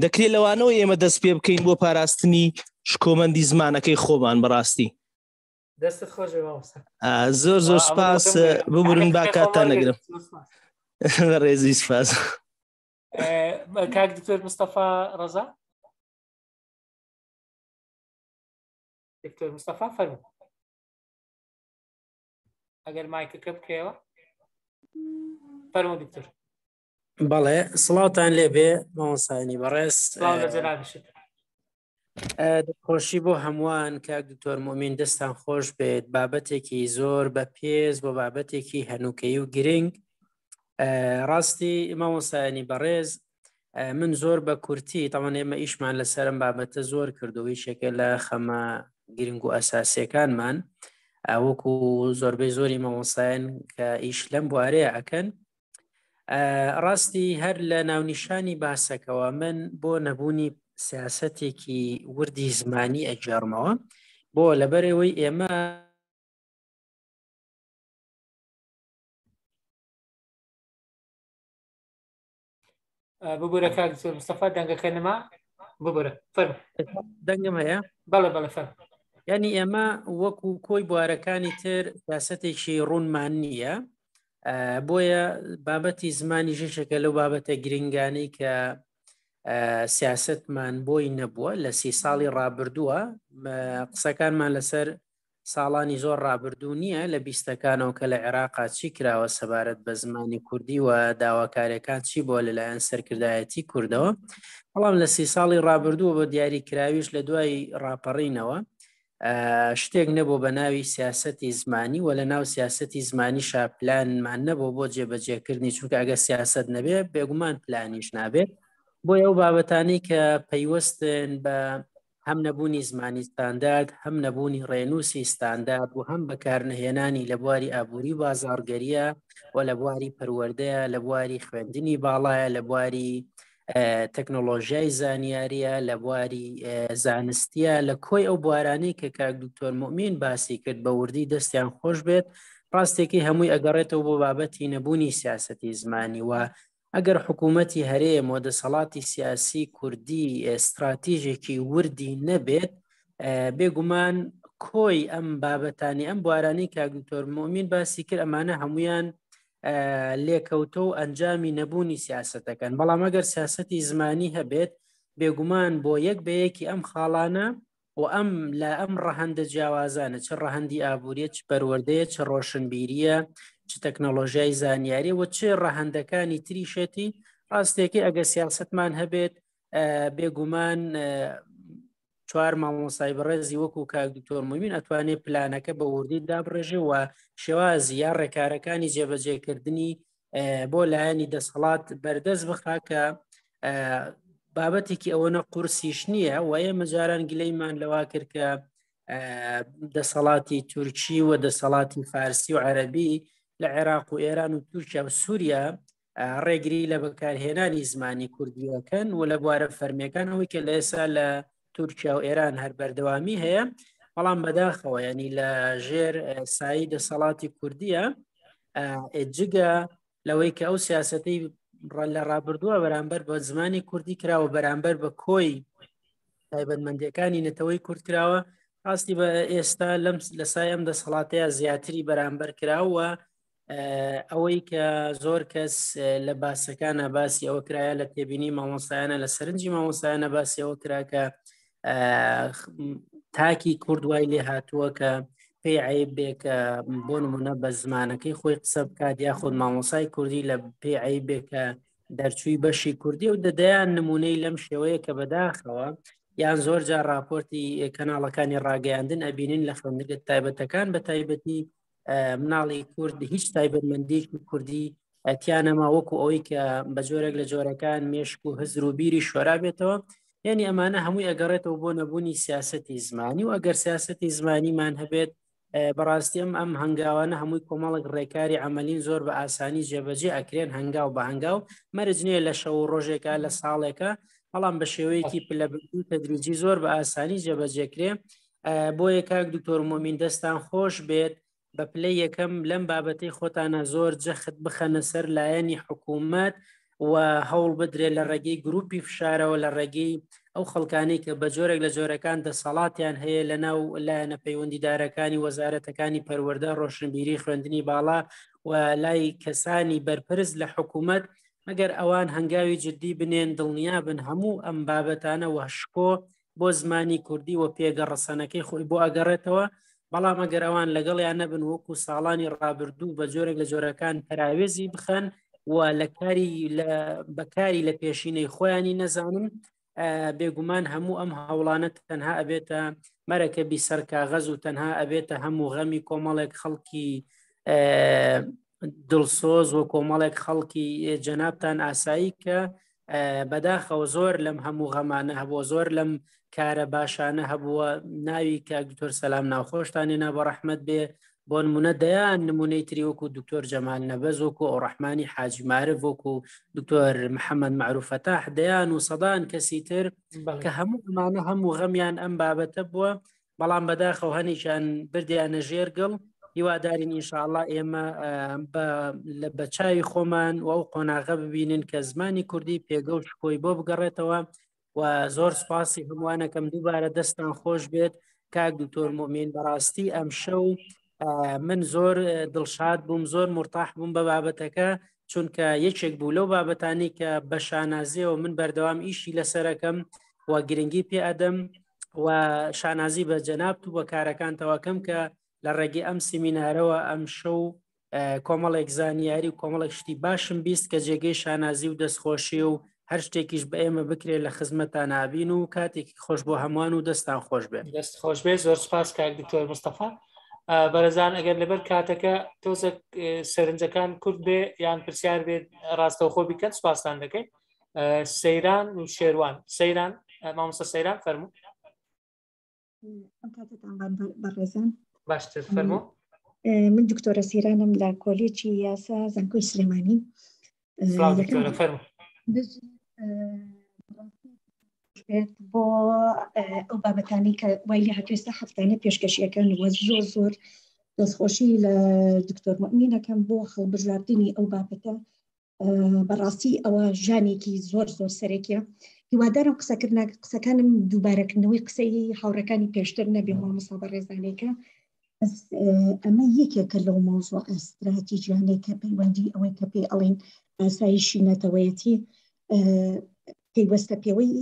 Speaker 6: دەکرێت لەوانەوە ئێمە دەست پێ بکەین بۆ پاراستنی شکۆمەندی زمانەکەی خۆمان بەڕاستی
Speaker 1: دەستت خۆش بێ مامۆستا
Speaker 6: زۆر زۆر سپاس ببورن با کاتتان نەگرم ڕێزی سپاس
Speaker 1: کاک دکتۆر مستەفا ڕەزا دکتۆر مستەفا فەرموو ئەگەر مایکەکە بکەیەوە فەرموو دکتۆر
Speaker 7: بەڵێ سڵاوتان لێبێ مامۆستایانی بەڕێز خۆشی بۆ هەمووان کاک دکتۆر مؤمن دەستان خۆش بێت بابەتێکی زۆر بە پێز بۆ بابەتێکی هەنووکەی و گرنگ ڕاستی مامۆستایانی بەڕێز من زۆر بە کورتی تاوان ئێمە ئیشمان لەسەرم بابەتە زۆر کردو یشێکە لە خەمە گرنگ و ئەساسیەکانمان وەکو زۆربەی زۆری مامۆستایان کە ئیش لەم بوارەیە ئەکەن ڕاستی هەر لە ناونیشانی باسەکەوە من بۆ نەبوونی سیاسەتێکی وردی زمانی ئەگێڕمەوە بۆ لەبەرەوەی ئێمە
Speaker 1: ببورە کاک دکتۆر مستەفا دەنگەکە نما ببورە فەرموو
Speaker 7: دەنگم هەیە
Speaker 1: بەڵێ بەڵێ فەرموو
Speaker 7: یعنی ئێمە وەکو کۆی بوارەکانی تر سیاسەتێکی ڕوونمان نییە بۆیە بابەتی زمانی ژێشێکە لەو بابەتە گرنگانەی کە سیاستمان بۆی نەبووە لە سی ساڵی ڕابردووە قسەکانمان لەسەر ساڵانی زۆر ڕابردوو نییە لە بیستەکانەوە کە لە عێراقا چی کراوە سەبارەت بە زمانی کوردی و داواکاریەکان چی بۆ لەلایەن سەرکردایەتی کوردەوە بەڵام لە سی ساڵی ڕابردووە بە دیاری کراویش لە دوای ڕاپەڕینەوە شتێک نەبوو بە ناوی سیاستی زمانی و لە ناو سیاستی زمانی شا پلانمان نەبوو بۆ جێبەجێکردنی چونکە ئەگە سیاست نەبێ بێگومان پلانیش نابێت بۆ ئەو بابەتانی کە پەیوەستن بە هەم نەبوونی زمانی ستاندارد، هەم نەبوونی ڕێنووسی ستاندارد و هەم بەکارنەهێنانی لە بواری ئابووری و بازاڕگەرییە و لە بواری پەروەردەیە، لە بواری خوێندنی باڵایە، لە بواری تەکنۆلۆژیای زانیاریە، لە بواری زانستیە، لە کۆی ئەو بوارانەی کە کاک دکتۆر موئمین باسی کرد بە وردی دەستیان خۆش بێت، ڕاستێکی هەمووی ئەگەڕێتەوە بۆ بابەتی نەبوونی سیاسەتی زمانی و ئەگەر حکوومەتی هەرێم و دەسەڵاتی سیاسی کوردی ستراتیژێکی وردی نەبێت بێگومان کۆی ئەم بابەتانی ئەم بوارانەی کاک دکتۆر موئمین باسی کرد ئەمانە هەمویان لێکەوتە و ئەنجامی نەبوونی سیاستەکەن بەڵام ئەگەر سیاستی زمانی هەبێت بێگومان بۆ یەک بە یەکی ئەم خاڵانە و ئەم لە ئەم ڕەهەندە جیاوازانە چ ڕەهەندی ئابووریە چ پەروەردەیە چ ڕۆشنبیریە چ تەکنەلۆژیای زانیاری و چ ڕەهەندەکانی تریشێتی ڕاستێکی ئەگە سیاستمان هەبێت بێگومان چوار مامۆسای بەڕێزی وەکو کاک دکتۆر مومین ئەتوانێت پلانەکە بە وردی دابڕێژێ و شێوازی یا ڕێکارەکانی جێبەجێکردنی بۆ لایەنی دەسەڵات بەردەست بخا کە بابەتێکی ئەوەنە قورسیش نییە و ئێمە جاران گلەیمان لەوا کرد کە دەسەڵاتی تورکی و دەسەڵاتی فارسی و عەربی لە عێراق و ئێران و تورکیا و سووریا ڕێگری لە بەکارهێنانی زمانی کوردیەکەن و لە بوارە فەرمیەکان ئەوەی کە لە ئێسا لە تورکیا و ئێران هەر بەردەوامی هەیە بەڵام بەداخەوە ینی لە ژێر سایی دەسەڵاتی کوردیە جگە لەوەی کە ئەو سیاسەتی لە ڕابردووە بەرامبەر بە زمانی کوردی کراوە بەرامبەر بە کۆی تایبەتمەندەکانی نەتەوەی کورد کراوە ڕاستی بە ئێستا لەم لە سای ئەم دەسەڵاتەیە زیاتری بەرامبەر کراوە ئەوەی کە زۆر کەس لە باسەکانە باسی ئەوە کرایە لە تێبینی مامۆستایانە لە سەرنجی مامۆستایانە باسی ئەوە کرا کە تاکی کورد وای لێ هاتووە کە پێی عیب بێ کە بۆ نمونە بە زمانەکەی خۆی قسە بکات یاخود مامۆسای کوردی لە پێی عیب بێ کە دەرچووی بەشی کوردی و دەدەیان نمونەی لەم شێوەیە کە بەداخەوە یان زۆر جار راپۆرتی کەناڵەکانی ڕاگەیاندن ئەبینین لە خوێندنگە تایبەتەکان بە تایبەتی مناڵی کورد هیچ تایبەتمەندێکی کوردی تیانەما وەکو ئەوەی کە بە جۆرێک لە جۆرەکان مێشک و هزر و بیری شۆرا بێتەوە یعنی ئەمانە هەمووی ئەگەڕێتەوە بۆ نەبوونی سیاستی زمانی و ئەگەر سیاستی زمانیمان هەبێت بەڕاستی ئەم ئەم هەنگاوانە هەمووی کۆمەڵک ڕێکاری عملین زۆر بە ئاسانی جێبەجێ ئەکرێن هەنگاو بە هەنگاو مەرج نییە لە شەو و ڕۆژێکە لە ساڵێکە بەڵام بە شێوەیەکی پلە تەدریجی زۆر بە ئاسانی جێبەجێکرێ بۆیە کاک دکتۆر مۆمین دەستان خۆش بێت بە پلەی یەکەم لەم بابەتەی خۆتانە زۆر جەخت بخەنە سەر لایەنی حکوومەت و هەوڵ بدرێت لە ڕێگەی گروپی فشارەوە لە ڕێگەی ئەو خەڵکانی کە بە جۆرێک لە جۆرەکان دەسەڵاتیان هەیە لە ناو لایەنە پەیوەندیدارەکانی وەزارەتەکانی پەروەردە ڕۆشنبیری خوێندنی باڵا و لای کەسانی بەرپرس لە حکوومەت ئەگەر ئەوان هەنگاوی جددی بنێن دڵنیابن هەموو ئەم بابەتانە وەشکۆ بۆ زمانی کوردی و پێگە ڕەسەنەکەی خۆی بۆ ئەگەڕێتەوە بەڵام ئەگەر ئەوان لەگەڵیان نەبن وەکو ساڵانی ڕابردوو بە جۆرێک لە جۆرەکان پەراوێزی بخەن و لە کاری بەکاری لە پێشینەی خۆیانی نەزانن بێگومان هەموو ئەم هەوڵانە تەنها ئەبێتە مەرەکە بی سەر کاغەز و تەنها ئەبێتە هەموو غەمی کۆمەڵێک خەڵکی دڵسۆز و کۆمەڵێک خەڵکی جەنابتان ئاسایی کە بەداخەوە زۆر لەم هەموو غەمانە هەبووە زۆر لەم کارە باشانە هەبووە ناوی کاک دکتۆر سەلام ناوخۆشتان هێنا بە ڕەحمەت بێ بۆ نمونە دەیان نمونەی تری وەکو دکتۆر جەمال نەبەز وەکو ئەو ڕەحمانی حاجی مارف وەکو دکتۆر محەممەد معروف فەتاح دەیان و سەدان کەسی تر کە هەموو ئەمانە هەموو غەمیان ئەم بابەتە بووە بەڵام بەداخەوە هەنێکیان بردیانە ژێر گڵ هیوادارین ئینشاءاللە ئێمە بە چاوی خۆمان و ئەو قۆناغە ببینن کە زمانی کوردی پێگە و شکۆی بۆ بگەڕێتەوە و زۆر سپاسی هەمووانەکەم دووبارە دەستان خۆش بێت کاک دکتۆر مؤمن بەڕاستی ئەم شەو من زۆر دڵشاد بووم زۆر مرتاح بووم بە بابەتەکە چونکە یەکێک بوو لەو بابەتانی کە بە شانازیەوە من بەردەوام ئیشی لەسەرەکەم و گرنگی پێ ئەدەم. و شانازی بە جەنابت و بە کارەکانتەوەکەم کە لە ڕێگەی ئەم سیمینارەوە ئەم شەو کۆمەڵێک زانیاری و کۆمەڵێک شتی باشم 20 کە جێگەی شانازی و دەستخۆشی و هەر شتێکیش بە ئێمە بکرێت لە خزمەتان نابین و کاتێکی خۆش بۆ هەمووان و دەستان خۆش بێت
Speaker 1: دەست خۆش بێ زۆر سپاس کاک دکتۆر مستەفا بەرەزان ئەگەر لەبەر کاتەکە تۆزێک سەرنجەکان کورت بێ یان پرسیار بێت ڕاستەوخۆ بیکەن سپاستان دەکەین سەیران و شێروان سەیران مامۆستا سەیران فەرموو
Speaker 8: ئەم کاتتان بەڕێزان
Speaker 1: باشتر فەرموو
Speaker 8: من دکتۆرە سیرانم لە کۆلێکی یاسا زانکۆی سلێمانی
Speaker 1: فەرموو
Speaker 8: بێت بۆ ئەو بابەتانی کە وای لە هاتوێستا هەفتانە پێشکەشیەکەن وە زۆر زۆر دەستخۆشی لە دکتۆر مؤمینەکەم بۆ هەڵبژاردننی ئەو بابەتە بەڕاستی ئەوە ژانێکی زۆر زۆر سەرەکیە هیوادارم قسەکردنا قسەکانم دووبارەکردنەوەی قسەی هاوڕەکانی پێشتر نەبێ مامۆستا بەڕێزانێکە ئەمە یەکێکە لەو مۆزوع ئەستراتیژیانەی کە پەیوەندی ئەوەی کە پێی ئەڵێن ئاسایشی نەتەوەیەتی پەیوەستە پێوەی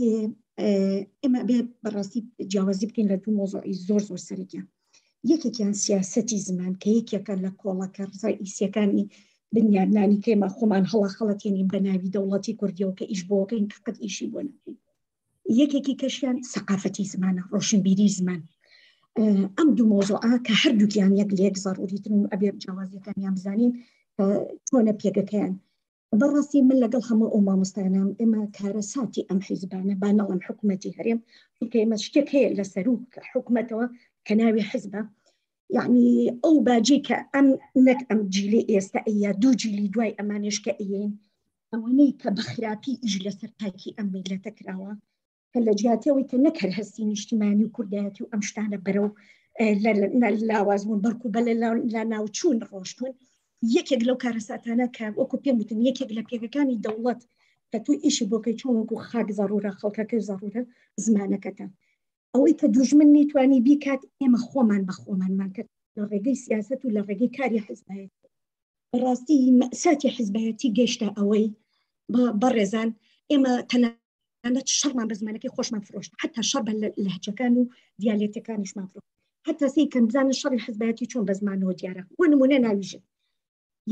Speaker 8: ئێمە بێ بەڕاستی جیاوازی بکەین لە دوو مۆزوعی زۆر زۆر سەرەکیە یەکێکیان سیاسەتی زمان کە یەکێکە لە کۆڵەکە ڕئیسیەکانی بنیادنانی کێمە خۆمان هەڵا خەڵەتێنین بە ناوی دەوڵەتی کوردیەوە کە ئیش بۆکەین کە قەت ئیشی بۆ ناکەین یەکێکی کەشیان سەقافەتی زمانە ڕۆشنبیری زمان ئەم دوو مۆزوعە کە هەردووکیان یەک لێک زەڕوریترن و ئەبێ جیاوازیەکانیان بزانین چۆنە پێگەکەیان بەڕاستی من لەگەڵ هەموو ئەو مامۆستایانام ئێمە کارەساتی ئەم حیزبانە با نەڵێم حکوومەتی هەرێم چونکە ئێمە شتێک هەیە لە سەروو حکوومەتەوە کە ناوی حیزبە یعنی ئەو باجی کە ئەم نەک ئەم جیلی ئێستا ئەیە دوو جیلی دوای ئەمانش کە ئەیەین ئەوەنەی کە بە خراپی ئیش لەسەر تاکی ئەم میلەتە کراوە کە لە جیاتی ئەوەی کە نەک هەر هەستی نیشتیمانی و کوردایەتی و ئەم شتانە بەرەو لاواز بوون بەڵکو بە لە ناوچوون ڕۆشتون یەکێک لەو کارەساتانە کە وەکو پێم وتن یەکێک لە پێگەکانی دەوڵەت کە تۆ ئیشی بۆکەی چۆن وەکو خاک زەڕورە خەڵکەکەی زەڕورە زمانەکەتە ئەوەی کە دوژمن نیتوانی بیکات ئێمە خۆمان بە خۆمانمان کرد لە ڕێگەی سیاست و لە ڕێگەی کاری حزبایەتی بەڕاستی مەساتی حزبایەتی گەشتە ئەوەی بەڕێزان ئێمە تەنانەت شەڕمان بە زمانەکەی خۆشمان فرۆشت حتا شەڕ بە لەهجەکان و دیالێتەکانیشمان فرۆشت حتا سەی کەم بزانن شەڕی حزبایەتی چۆن بە زمانەوە دیارە بۆ نمونە ناوی ژن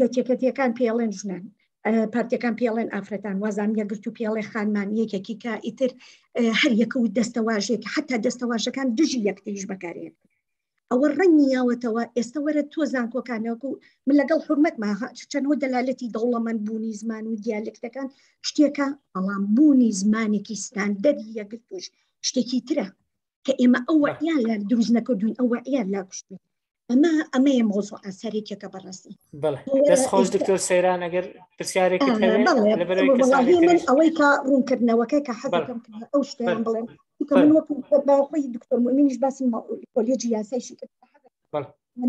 Speaker 8: یەکێکەتیەکان پێڵێن ژنان پارتەکان پێڵێن ئافرەتان وازان یەگرت و پێڵێ خانمان یەکێکی کە ئیتر هەر یەکە و دەستەواژێک حتا دەستەواژەکان دژی یەکتریش بەکارێن ئەوە ڕەنگی یاوەتەوە ئێستا وەرە تۆ زانکۆکانەوەکو من لەگەڵ حرمەتما چەندەوە دەلالەتی دەوڵەمەند بوونی زمان و دیالکتەکان شتێکە بەڵام بوونی زمانێکی ستاندەری یەکگرتووش شتێکی ترە کە ئێمە ئەو وەعیان لە دروست نەکردوین ئەو وەعیان لا کوشتوین ئەمە ئەمەیە مۆزوع سەرێکێکە بەڕاستی
Speaker 1: دەست خۆش دکتۆر سەیران ئەگەر پرسیارێک
Speaker 8: من ئەوەی کە ڕوونکردنەوەکە کە حەزەکەم ئەو شتیان بڵێم چونکە من وەکو باخۆی دکتۆر مؤمنیش باسی کۆلێجی یاسایشی کرد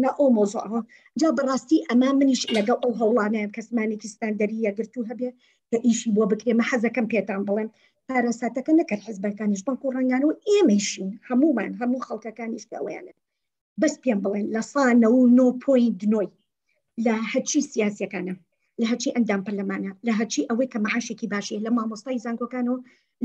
Speaker 8: نا ئەو مۆزوعەوە جا بەڕاستی ئەمە منیش لەگەڵ ئەو هەوڵانەیە کە زمانێکی ستاندەری یەکگرتوو هەبێ کە ئیشی بۆ بکرێ مە حەزەکەم پێتان بڵێم کارەساتەکە نەکرد حزبەکانیش بەڵکو ڕەنگانەوە ئێمەیشین هەمومان هەموو خەڵکەکانیش کە ئەویانە بەس پێم بڵێن لە سا نەو نۆ پوینت نۆی لە هەرچی سیاسەکانە لە هەرچی ئەندام پەرلەمانە لە هەرچی ئەوەی کە معاشێکی باشەیە لە مامۆستای زانکۆکانەوە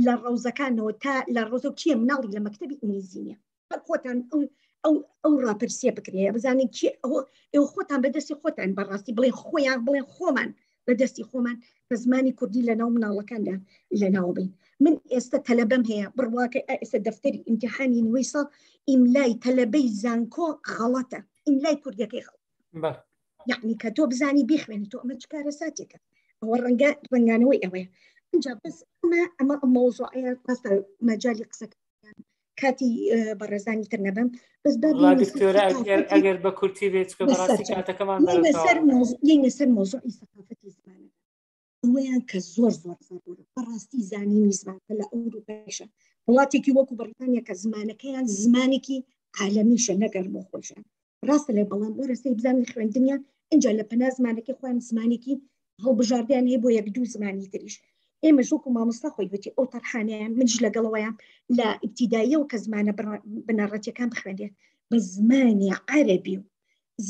Speaker 8: لە ڕەوزەکانەوە تا لە ڕۆزە کێ مناڵی لە مەکتەبی ئینگلیزی نیە هەر خۆتان ئەو ئەو ئەو ڕاپرسیە بکرێ بزانین کێ ئەوە ئێوە خۆتان بەدەستی خۆتان بەڕاستی بڵێ خۆیان بڵێ خۆمان بە دەستی خۆمان کە زمانی کوردی لە ناو مناڵەکاندا لە ناو بین من ئێستا تەلەبەم هەیە بڕواکە ئێستا دەفتەری ئیمتحانی نیوەی ساڵ ئیملای تەلەبەی زانکۆ غەڵەتە ئیملای کوردیەکەی غەڵەت یعنی کە تۆ بزانی بیخوێنی تۆ ئەمە چ کارەساتێکە ئەوە ڕەنگە ڕەنگانەوەی ئەوەیە اینجا بەس ئەمە ئەمە مەوزوعەیە ڕاستە مەجالی قسەکە کاتی بەڕێزانی تر نەبم
Speaker 1: بەس دکتۆرە ئەگەر بە کورتی بێت کە بەڕاستی کاتەکەمان
Speaker 8: یینە سەر مۆزوعی سەقافەتی زمانە ئەوەیان کە زۆر زۆر زۆر بەڕاستی زانینی زمان کە لە ئەوروپایشە وڵاتێکی وەکو بەریتانیا کە زمانەکەیان زمانێکی عالەمیشە نەگەر بۆ خۆشیان ڕاستە لێ بەڵام وەرە سەی بزانن خوێندنیان اینجا لە پەنا زمانەکەی خۆیان زمانێکی هەڵبژاردیان هەیە بۆ یەک دوو زمانی تریش ئێمە وەکو مامۆستا خۆی وتی ئەو تەرحانیان منش لەگەڵەوەیان لە ئیبتیداییەوە کە زمانە بنەڕەتیەکان بخوێندێت بە زمانی عەرەبی و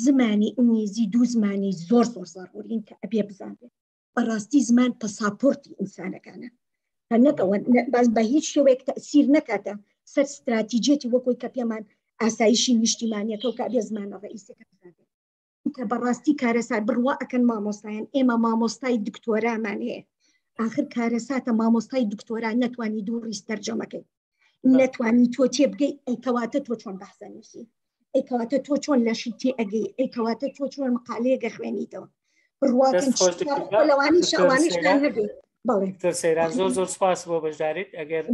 Speaker 8: زمانی ئینگلیزی دوو زمانی زۆر زۆر زەڕورین کە ئەبێ بزانێت بەڕاستی زمان پەساپۆرتی ئینسانەکانە نەکەوە باز بە هیچ شێوەیەک تەسیر نەکاتە سەر ستراتیجیەتی وەکۆی کە پێمان ئاسایشی نیشتیمانیەکە و کە ئەبێ زمانە ڕئیسەکە بزانێت. کە بەڕاستی کارەسات بڕوا ئەکەن مامۆستایان ئێمە مامۆستای دکتۆرامان هەیە ئاخر کارەساتە مامۆستای دکتۆرا نەتوانی دوو ڕیز تەرجەمەکەی نەتوانی تۆ تێبگەی ئەی کەواتە تۆ چۆن بەحسە نووسی ئەی کەواتە تۆ چۆن لەشی تێ ئەگەی ئەی کەواتە تۆ چۆن مقالەیەکە خوێنیتەوە بڕواکەن لەوانی شەوانیشتان هەبێ
Speaker 1: بەڵێ سەیران زۆر زۆر سپاس بۆ بەشداریت ئەگەر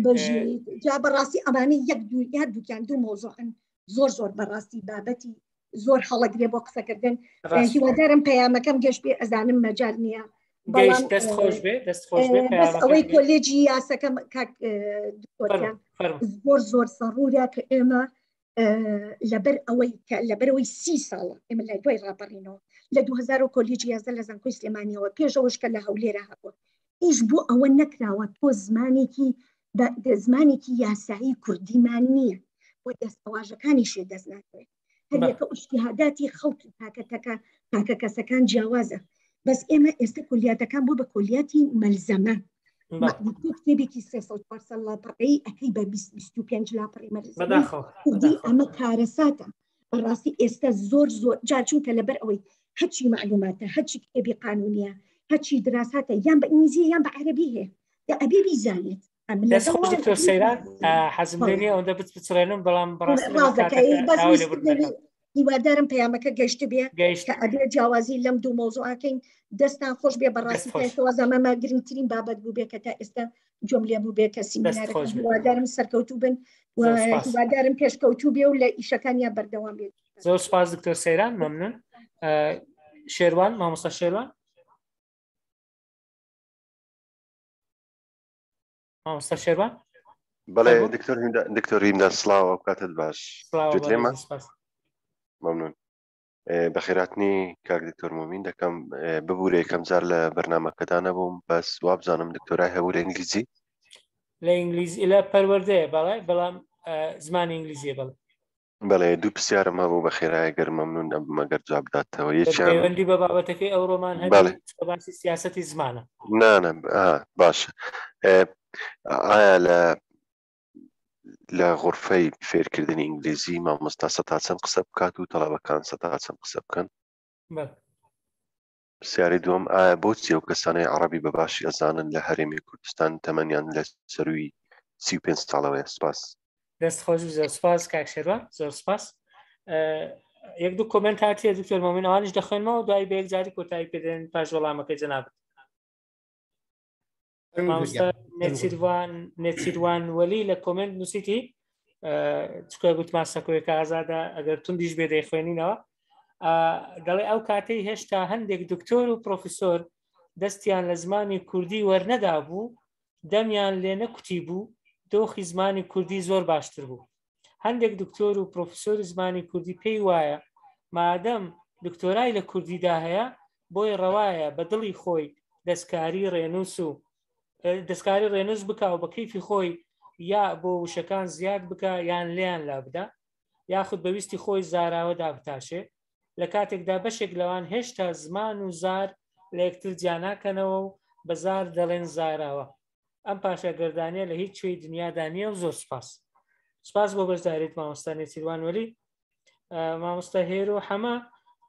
Speaker 8: جا بەڕاستی ئەمانە یەک دوو هەردووکیان دوو مۆزۆعن زۆر زۆر بەڕاستی بابەتی زۆر هەڵەگرێ بۆ قسەکردن هیوادارم پەیامەکەم گەشت بێ ئەزانم مەجال نییە
Speaker 1: دەست خۆش بێ دەست خۆش بێ
Speaker 8: ئەوەی کۆلێجی یاسەکەم کاک زۆر زۆر سەڕورە کە ئێمە لەبەر ئەوەی کە لەبەرەوەی سی ساڵە ئێمە لە دوای ڕاپەڕینەوە لە 2000 کۆلیجی 11 لە زانکۆی سلێمانیەوە پێشەوەش کە لە هەولێرە هەبووە ئیش بۆ ئەوە نەکراوە تۆ زمانێکی زمانێکی یاسایی کوردیمان نییە بۆ دەستەواژەکانیشێ دەست ناکەوێت هەریەکە ئیجتیهاداتی خەڵکی تاکە تاکە تاکە کەسەکان جیاوازە بەس ئێمە ئێستا کۆلیاتەکان بۆ بە کۆلیاتی مەلزەمە کتێبێکی 300 لاپەڕەی ئەەکەی بە 25 لاپەڕی مەلزەمە کوردی ئەمە کارەساتە بەڕاستی ئێستا زۆر زۆر جا چونکە لەبەر ئەوەی هەرچی معلوماتە هەرچی کتێبی قانونیە هەرچی دراساتە یان بە ئینگلیزی یان بە عەرەبی هەیە دە ئەبێ بیزانێت
Speaker 1: دەست خۆش دکتۆر سەیران حەزم لێ نییە ئەوەندە بچ بچڕێنم بەڵام بەڕاستی
Speaker 8: هیوادارم پەیامەکە گەشت بێ کە ئەبێ جیاوازی لەم دوو مۆزوعەکەین دەستان خۆش بێ بەڕاستی تاوازەمەمە گرنگترین بابەت بوو بێ کە تا ئێستا گوێم لێ بوو بێ کە سیمینارەکە هیوادارم سەرکەوتوو بن و هیوادارم پێشکەوتوو بێ و لە ئیشەکانیان بەردەوام بێت.
Speaker 1: زۆر سپاس دکتۆر سەیران مەمنون. شێروان مامۆستا شێروان مامۆستا شێروان
Speaker 9: بەڵێ دکتۆر دکتۆر هیمدا سڵاو ئەو کاتت باش لێمە مەمنون بەخێراتنی کاک دکتۆر مۆمین دەکەم ببوورە یەکەم جار لە بەرنمەکەدا نەبووم بەس وابزانم دکتۆرای هەبوو لە ئینگلیزی
Speaker 1: لە ئینگلیزی لە پەروەردەیە بەڵێ بەڵام زمانی ئینگلیزیە بەڵێ
Speaker 9: بەڵێ دوو پرسیارم هەبوو بە خێرایە گەر مەمنون ئەبم ئەگەر جواب بداتەوە
Speaker 1: یەکیان پەیوەندی بە بابەتەکەی ئەو ڕۆمان
Speaker 9: بەڵێ
Speaker 1: باسی سیاسەتی زمانە
Speaker 9: نانە باشە ئایا لە لە غورفەی فێرکردنی ئینگلیزی مامۆستا سەتا چەند قسە بکات و تەڵەبەکان سەتا چەند قسە بکەن؟ پرسیاری دووەم ئایا بۆچی ئەو کەسانەی عەڕەبی بە باشی ئەزانن لە هەرێمی کوردستان تەمەنیان لە سەرووی 35 ساڵەوەیە؟ سپاس.
Speaker 1: دەست خۆش زۆر سپاس کاک شێروان زۆر سپاس یەک دوو کۆمنت هاتیە دکتۆر مۆمن ئەوانیش دەخوێنمەوە دوای بە یەکجاری کۆتایی پێدێن پاش وەڵامەکەی جەنابت نێچیروان نێچیروان وەلی لە کۆمنت نووسیتی چکە گوتمان سەکۆیەکە ئازادە ئەگەر توندیش بێ دەیخوێنینەوە دەڵێ ئەو کاتەی هێشتا هەندێک دکتۆر و پرۆفیسۆر دەستیان لە زمانی کوردی وەرنەدا بوو دەمیان لێ نەکوتی بوو دۆخی زمانی کوردی زۆر باشتر بوو هەندێک دکتۆر و پرۆفیسۆری زمانی کوردی پێی وایە مادەم دکتۆرای لە کوردیدا هەیە بۆی ڕەوایە بە دڵی خۆی دەستکاری ڕێنووس و دەستکاری ڕێنووس بکا و بە کەیفی خۆی یا بۆ وشەکان زیاد بکا یان لێیان لابدا یاخود بە ویستی خۆی زاراوە دابتاشێ لە کاتێکدا بەشێک لەوان هێشتا زمان و زار لە یەکتر جیاناکەنەوە و بە زار دەڵێن زاراوە ئەم پاشاگەردانیە لە هیچ کوێی دنیادا نییە و زۆر سپاس سپاس بۆ بەشداریت مامۆستا نێچیروان وەلی مامۆستا هێرۆ حەمە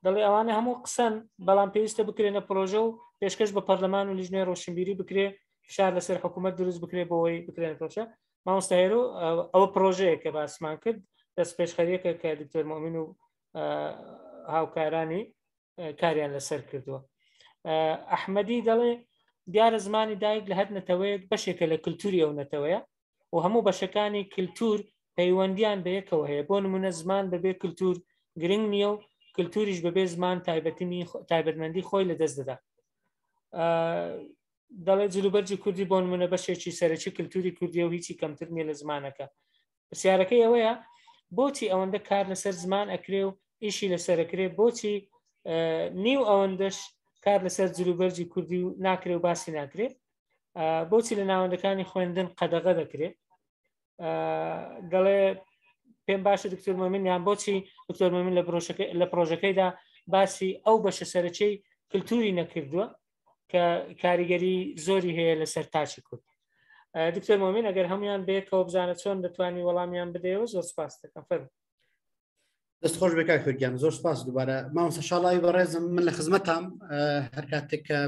Speaker 1: دەڵێ ئەوانە هەموو قسەن بەڵام پێویستە بکرێنە پرۆژە و پێشکەش بە پەرلەمان و لیژنەی ڕۆشنبیری بکرێ فشار لەسەر حکوومەت دروست بکرێ بۆی بکرێن پرۆژە مامۆستا هێرۆ ئەوە پرۆژەیە کە باسمان کرد دەست پێشخەریەکە کە دکتۆر مؤمن و هاوکارانی کاریان لەسەر کردووە ئەحمەدی دەڵێ دیارە زمانی دایک لە هەر نەتەوەیەک بەشێکە لە کللتوری ئەو نەتەوەیە و هەموو بەشەکانی کللتور پەیوەندیان بە یەکەوە هەیە بۆ نمونە زمان بەبێ کللتور گرنگ نییە و کللتوریش بەبێ زمان تایبەتمەندی خۆی لەدەست دەدا دەڵێ جلوبەرگی کوردی بۆ نمونە بەشێکی سەرەکی کللتوری کوردی و هیچی کەمتر نییە لە زمانەکە پرسیارەکەی ئەوەیە بۆچی ئەوەندە کار لەسەر زمان ئەکرێ و ئیشی لەسەرەکرێ بۆچی نیو ئەوەندەش کار لەسەر جلوبەرگی کوردی و ناکرێ و باسی ناکرێ بۆچی لە ناوەندەکانی خوێندن قەدەغە دەکرێت دەڵێ پێم باشە دکتۆر مەمن یان بۆچی دکتۆر مەمن لە لە پرۆژەکەیدا باسی ئەو بەشە سەرەکی کللتوری نەکردووە کە کاریگەری زۆری هەیە لەسەر تاچی کورد. دکتۆر مۆمین ئەگەر هەمویان بەیەکەوە بزانە چۆن دەتوانی وەڵامیان بدەیەوە زۆر سپاس دەکەم فەرموو.
Speaker 2: دەست خۆش بێ کاک گیان زۆر سپاس دووبارە مامۆستا شاڵاوی بەڕێزم من لە خزمەتام هەر کاتێک کە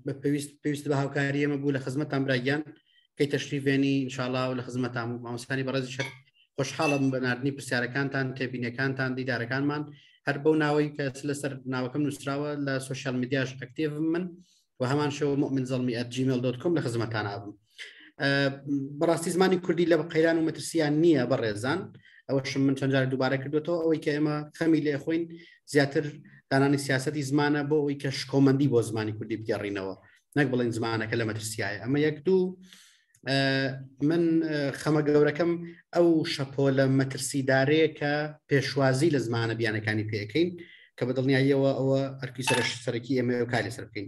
Speaker 2: بە پێویست پێویست بە هاوکاری ئێمە بوو لە خزمەتان براگیان کەی تەشریف بێنی ئینشاءاللە و لە خزمەتام و مامۆستانی بەڕێزیش هەر خۆشحاڵم بە ناردنی پرسیارەکانتان تێبینەکانتان دیدارەکانمان هەر بەو ناوەی کە لەسەر ناوەکەم نووسراوە لە سوسیال میدیاش ئەکتیڤم من و هەمان شێوە مؤمن زەڵمی at gmail.com لە خزمەتان ئابم بەڕاستی زمانی کوردی لە قەیران و مەترسیان نییە بەڕێزان ئەوەشم من چەند جار دووبارە کردوێتەوە ئەوەی کە ئێمە خەمی لێ خۆین زیاتر دانانی سیاستی زمانە بۆ ئەوەی کە شکۆمەندی بۆ زمانی کوردی بگەڕینەوە نەک بڵێن زمانەکە لە مەترسیایە ئەمە یەک دوو من خەمە گەورەکەم ئەو شەپۆلە مەترسیدارەیە کە پێشوازی لە زمانە بیانەکانی پێەکەین کە بە دڵنیاییەوە ئەوە ئەرکی سەرش سەرەکی ئێمە و کاری سەر بکەین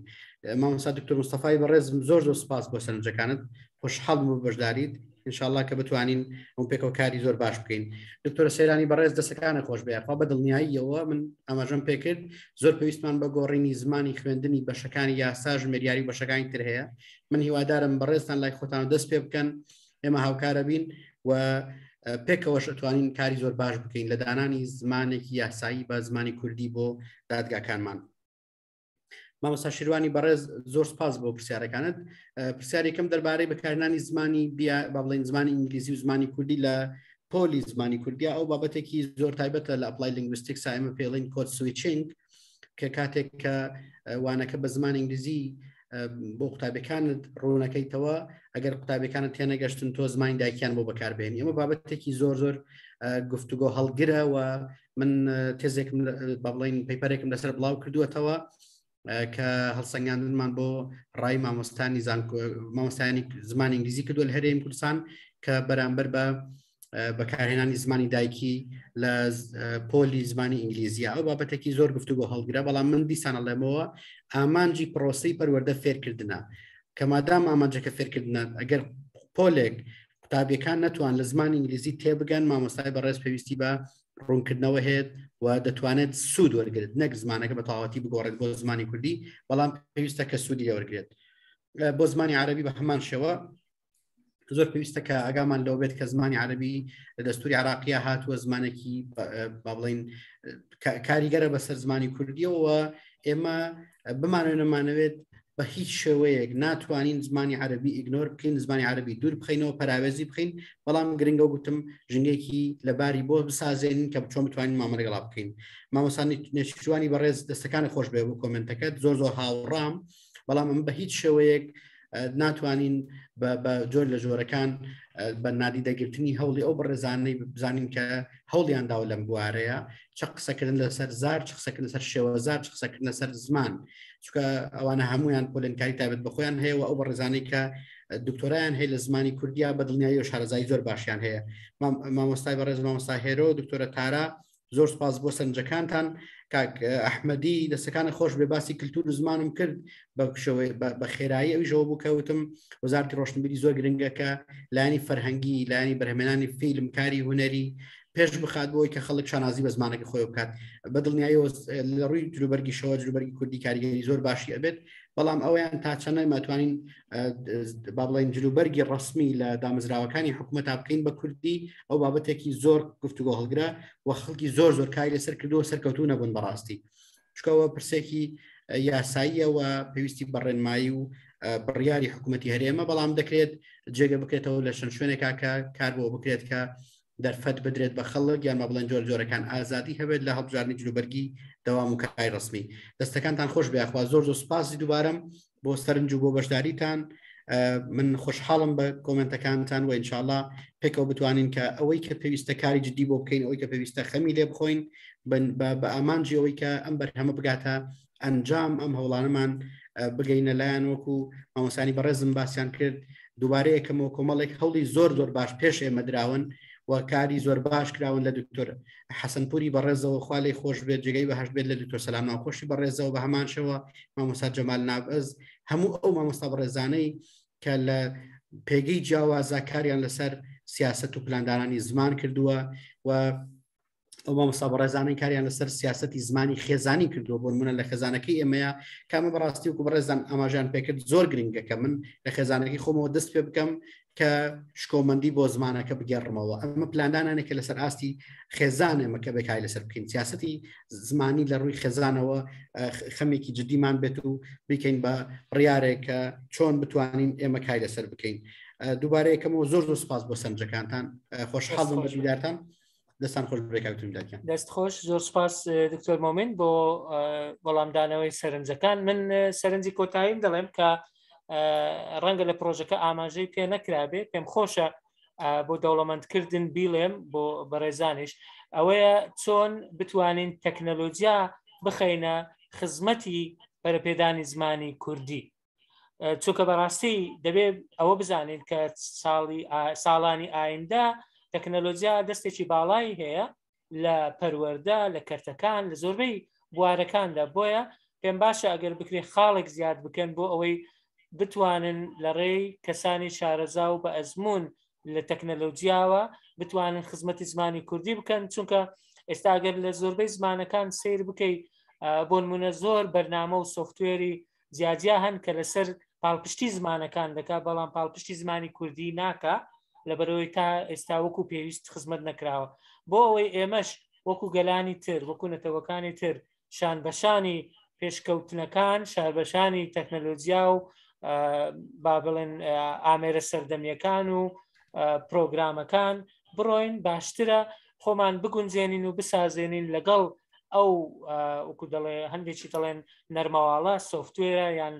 Speaker 2: مامۆستا دکتۆر مستەفای بەڕێزم زۆر زۆر سپاس بۆ سەرنجەکانت خۆشحاڵ بوو بەشداریت انشاءالله کە بتوانین ئەم پێکەوە کاری زۆر باش بکەین دکتۆرە سەیرانی بەڕێز دەسەکانە خۆش بێ خوا بە دڵنیاییەوە من ئاماژەم پێکرد زۆر پێویستمان بە گۆڕینی زمانی خوێندنی بەشەکانی یاسا ژمێریاری و بەشەکانی تر هەیە من هیوادارم بەڕێزتان لای خۆتان دەست پێ بکەن ئێمە هاوکارە بین و پێکەوەش ئەتوانین کاری زۆر باش بکەین لە دانانی زمانێکی یاسایی بە زمانی کوردی بۆ دادگاکانمان مامۆستا شیروانی بەڕێز زۆر سپاس بۆ پرسیارەکانت پرسیارێکم دەربارەی بەکارنانی زمانی بیا با بڵێن زمانی ئینگلیزی و زمانی کوردی لە پۆلی زمانی کوردیا ئەو بابەتێکی زۆر تایبەتە لە applied linguistics ئێمە پێڵین code switching کە کاتێک کە وانەکە بە زمان ئینگلیزی بۆ قوتابیەکانت ڕوونەکەیتەوە ئەگەر قوتابیەکانت تێنەگەشتن تۆ زمانی دایکیان بۆ بەکاربێنی ئەمە بابەتێکی زۆر زۆر گفتوگۆ هەڵگرە و من تێزێکم با بڵین paper ێکم لەسەر بڵاو کردووەتەوە کە هەڵسەنگاندنمان بۆ ڕای مامۆستانی مامۆستایانی زمانی ئینگلیزی کردووە لە هەرێم کوردستان کە بەرامبەر بە بەکارهێنانی زمانی دایکی لە پۆلی زمانی ئینگلیزیە ئەو بابەتێکی زۆر گفتوگۆ هەڵگرە بەڵام من دیسانەڵێمەوە ئامانجی پرۆسی پەروەردە فێرکردنە کە مادام ئامانجەکە فێرکردنە ئەگەر پۆلێک قوتابیەکان نەتوان لە زمانی ئینگلیزی تێبگەن مامۆستای بەڕێز پێویستی بە ڕوونکردنەوە هەیە و دەتوانێت سوود وەرگێت نەک زمانەکە بە تەواوەتی بگۆڕێت بۆ زمانی کوردی بەڵام پێویستە کە سوودی لێوەرگێت بۆ زمانی عربی بە هەمان شێوە زۆر پێویستە کە ئاگامان لەوە بێت کە زمانی عربی لە دەستوری عراقیە هاتووە زمانێکی با بڵین کاریگەرە بەسەر زمانی کوردیەوە ئێمە بمانەوێت نەمانەوێت بە هیچ شێوەیەک ناتوانین زمانی عەربی ignore بکەین زمانی عەربی دوور بخینەوە پەراوێزی بخین بەڵام گرنگە گوتم ژینگەیەکی لەباری بۆ بسازێنین کە چۆن بتوانین مامەڵە لەگەڵا بکەین مامۆستانی نێچیروانی بەڕێز دەستەکانی خۆش بێ بۆ comment ەکەت زۆر زۆر هاوڕام بەڵام ئەم بە هیچ شێوەیەک ناتوانین بە جۆر لە جۆرەکان بە نادیدەگرتنی هەوڵی ئەو بەڕێزانەی بزانین کە هەوڵیان داوە لەم بوارەیە چ قسەکردن لەسەر زار چ قسەکردن لەسەر شێوەزار چ قسەکردن لەسەر زمان چونکە ئەوانە هەمویان پۆلێنکاری تایبەت بە خۆیان هەیە و ئەو بەڕێزانەی کە دکتۆرایان هەیە لە زمانی کوردیا بە دڵنیایی و شارەزایی زۆر باشیان هەیە مامۆستای بەڕێز مامۆستا هێرۆ دکتۆرە تارا زۆر سپاس بۆ سەرنجەکانتان کاک ئەحمەدی دەستەکانە خۆش بێ باسی کللتور و زمانم کرد بە شێوەی بە خێرایی ئەویشەوە بوو کەوتم وەزارتی ڕۆشنبیری زۆر گرنگە کە لایەنی فەرهەنگی لایەنی بەرهەمێنانی فیلم کاری هونەری پێش بخات بۆی کە خەڵک شانازی بە زمانەکە خۆی بکات بە دڵنیاییەوە لە ڕووی جلوبەرگیشەوە جلوبەرگی کوردی کاریگەری زۆر باشی ئەبێت بەڵام ئەویان تا چەند ماتوانین با بڵین جلوبەرگی ڕسمی لە دامەزراوەکانی حکوومەت بکەین بە کوردی ئەو بابەتێکی زۆر گفتوگۆ هەڵگرە و خەڵکی زۆر زۆر کاری لەسەر کردووە سەرکەوتو نەبوون بەڕاستی چکەوە پرسێکی یاساییەوە پێویستی بە ڕێنمایی و بڕیاری حکوومەتتی هەرێمە بەڵام دەکرێت جێگە بکرێتەوە لە چەند شوێنێکا کە کار بۆ بکرێت کە دەرفەت بدرێت بە خەڵک یان بە بڵێن جۆر جۆرەکان ئازادی هەبێت لە هەڵبژاردنی جلوبەرگی دەوام و کای ڕسمی دەستەکانتان خۆش بێخوا زۆر زۆر سپاسی دووبارەم بۆ سەرنج و بۆ بەشداریتان من خۆشحاڵم بە comment ەکانتان و ئینشاءاللە پێکەوە بتوانین کە ئەوەی کە پێویستە کاری جدی بۆ بکەین ئەوەی کە پێویستە خەمی لێ بخۆین بە ئامانجی ئەوەی کە ئەم بەرهەمە بگاتە ئەنجام ئەم هەوڵانەمان بگەینە لایەن وەکو مامۆسانی بەڕێزم باسیان کرد دووبارە یەکەمەوە کۆمەڵێک هەوڵی زۆر زۆر باش پێش ئێمە دراون و کاری زۆر باش کراون لە دکتۆر حەسەنپوری بەڕێزەوە خوا لێی خۆش بێت جێگەی بەهشت بێت لە دکتۆر سەلام ناوخۆشی بەڕێزەوە بە هەمان شێوە مامۆستا جەمال نابەز هەموو ئەو مامۆستا بەڕێزانەی کە لە پێگەی جیاوازە کاریان لەسەر سیاست و پلاندانانی زمان کردووە و ئەو مامۆستا بەڕێزانەی کاریان لەسەر سیاستی زمانی خێزانی کردووە بۆ نمونە لە خێزانەکەی ئێمەیە کامە بەڕاستی وکو بەڕێزان ئاماژیان پێکرد زۆر گرنگە کە من لە خێزانەکەی خۆمەوە دەست پێ بکەم کە شکۆمەندی بۆ زمانەکە بگێڕمەوە ئەمە پلاندانانێکە لەسەر ئاستی خێزان ئێمە کە بێکای لەسەر بکەین سیاستی زمانی لە ڕووی خێزانەوە خەمێکی جدیمان بێت و بیکەین بە بڕیارێک کە چۆن بتوانین ئێمە کای لەسەر بکەین دووبارە یەکەمەوە زۆر زۆر سپاس بۆ سەرنجەکانتان خۆشحاڵ بووم بە دیدارتان دەستان خۆش بێ کاک دکتۆر
Speaker 1: دەست خۆش زۆر سپاس دکتۆر مۆمن بۆ وەڵامدانەوەی سەرنجەکان من سەرنجی کۆتاییم دەڵێم کە ڕەنگە لە پرۆژەکە ئاماژەی پێ نەکرابێ پێم خۆشە بۆ دەوڵەمەندکردن بیڵێم بۆ بەڕێزانیش ئەوەیە چۆن بتوانین تەکنەلۆجیا بخەینە خزمەتی پەرەپێدانی زمانی کوردی چونکە بەڕاستی دەبێت ئەوە بزانین کە ساڵی ساڵانی ئایندە تەکنەلۆجیا دەستێکی باڵایی هەیە لە پەروەەردە لە کەرتەکان لە زۆربەی بوارەکاندا بۆیە پێم باشە ئەگەر بکرێت خاڵێک زیاد بکەن بۆ ئەوەی بتوانن لە ڕێی کەسانی شارەزا و بە ئەزمون لە تەکنەلۆجیاوە بتوانن خزمەتی زمانی کوردی بکەن چونکە ئێستا گەر لە زۆربەی زمانەکان سیر بکەی بۆنمونە زۆر بەرنامە و سۆفتوێری جیاجیا هەن کە لەسەر پاڵپشتی زمانەکان دەکات بەڵام پاڵپشتی زمانی کوردی ناکا لەبەرەوەی تا ئێستا وەکو پێویست خزمەت نەکراوە بۆ ئەوەی ئێمەش وەکو گەلانی تر وەکو نەتەوەکانی تر شان بەشانی پێشکەوتنەکان شاربەشانی تەکنەلۆجیا و با بڵێن ئامێرە سەردەمیەکان و پرۆگرامەکان بڕۆین باشترە خۆمان بگونجێنین و بسازێنین لەگەڵ ئەو وەکو دەڵێ هەندێکی دەڵێن نەرمەواڵە سۆفتوێرە یان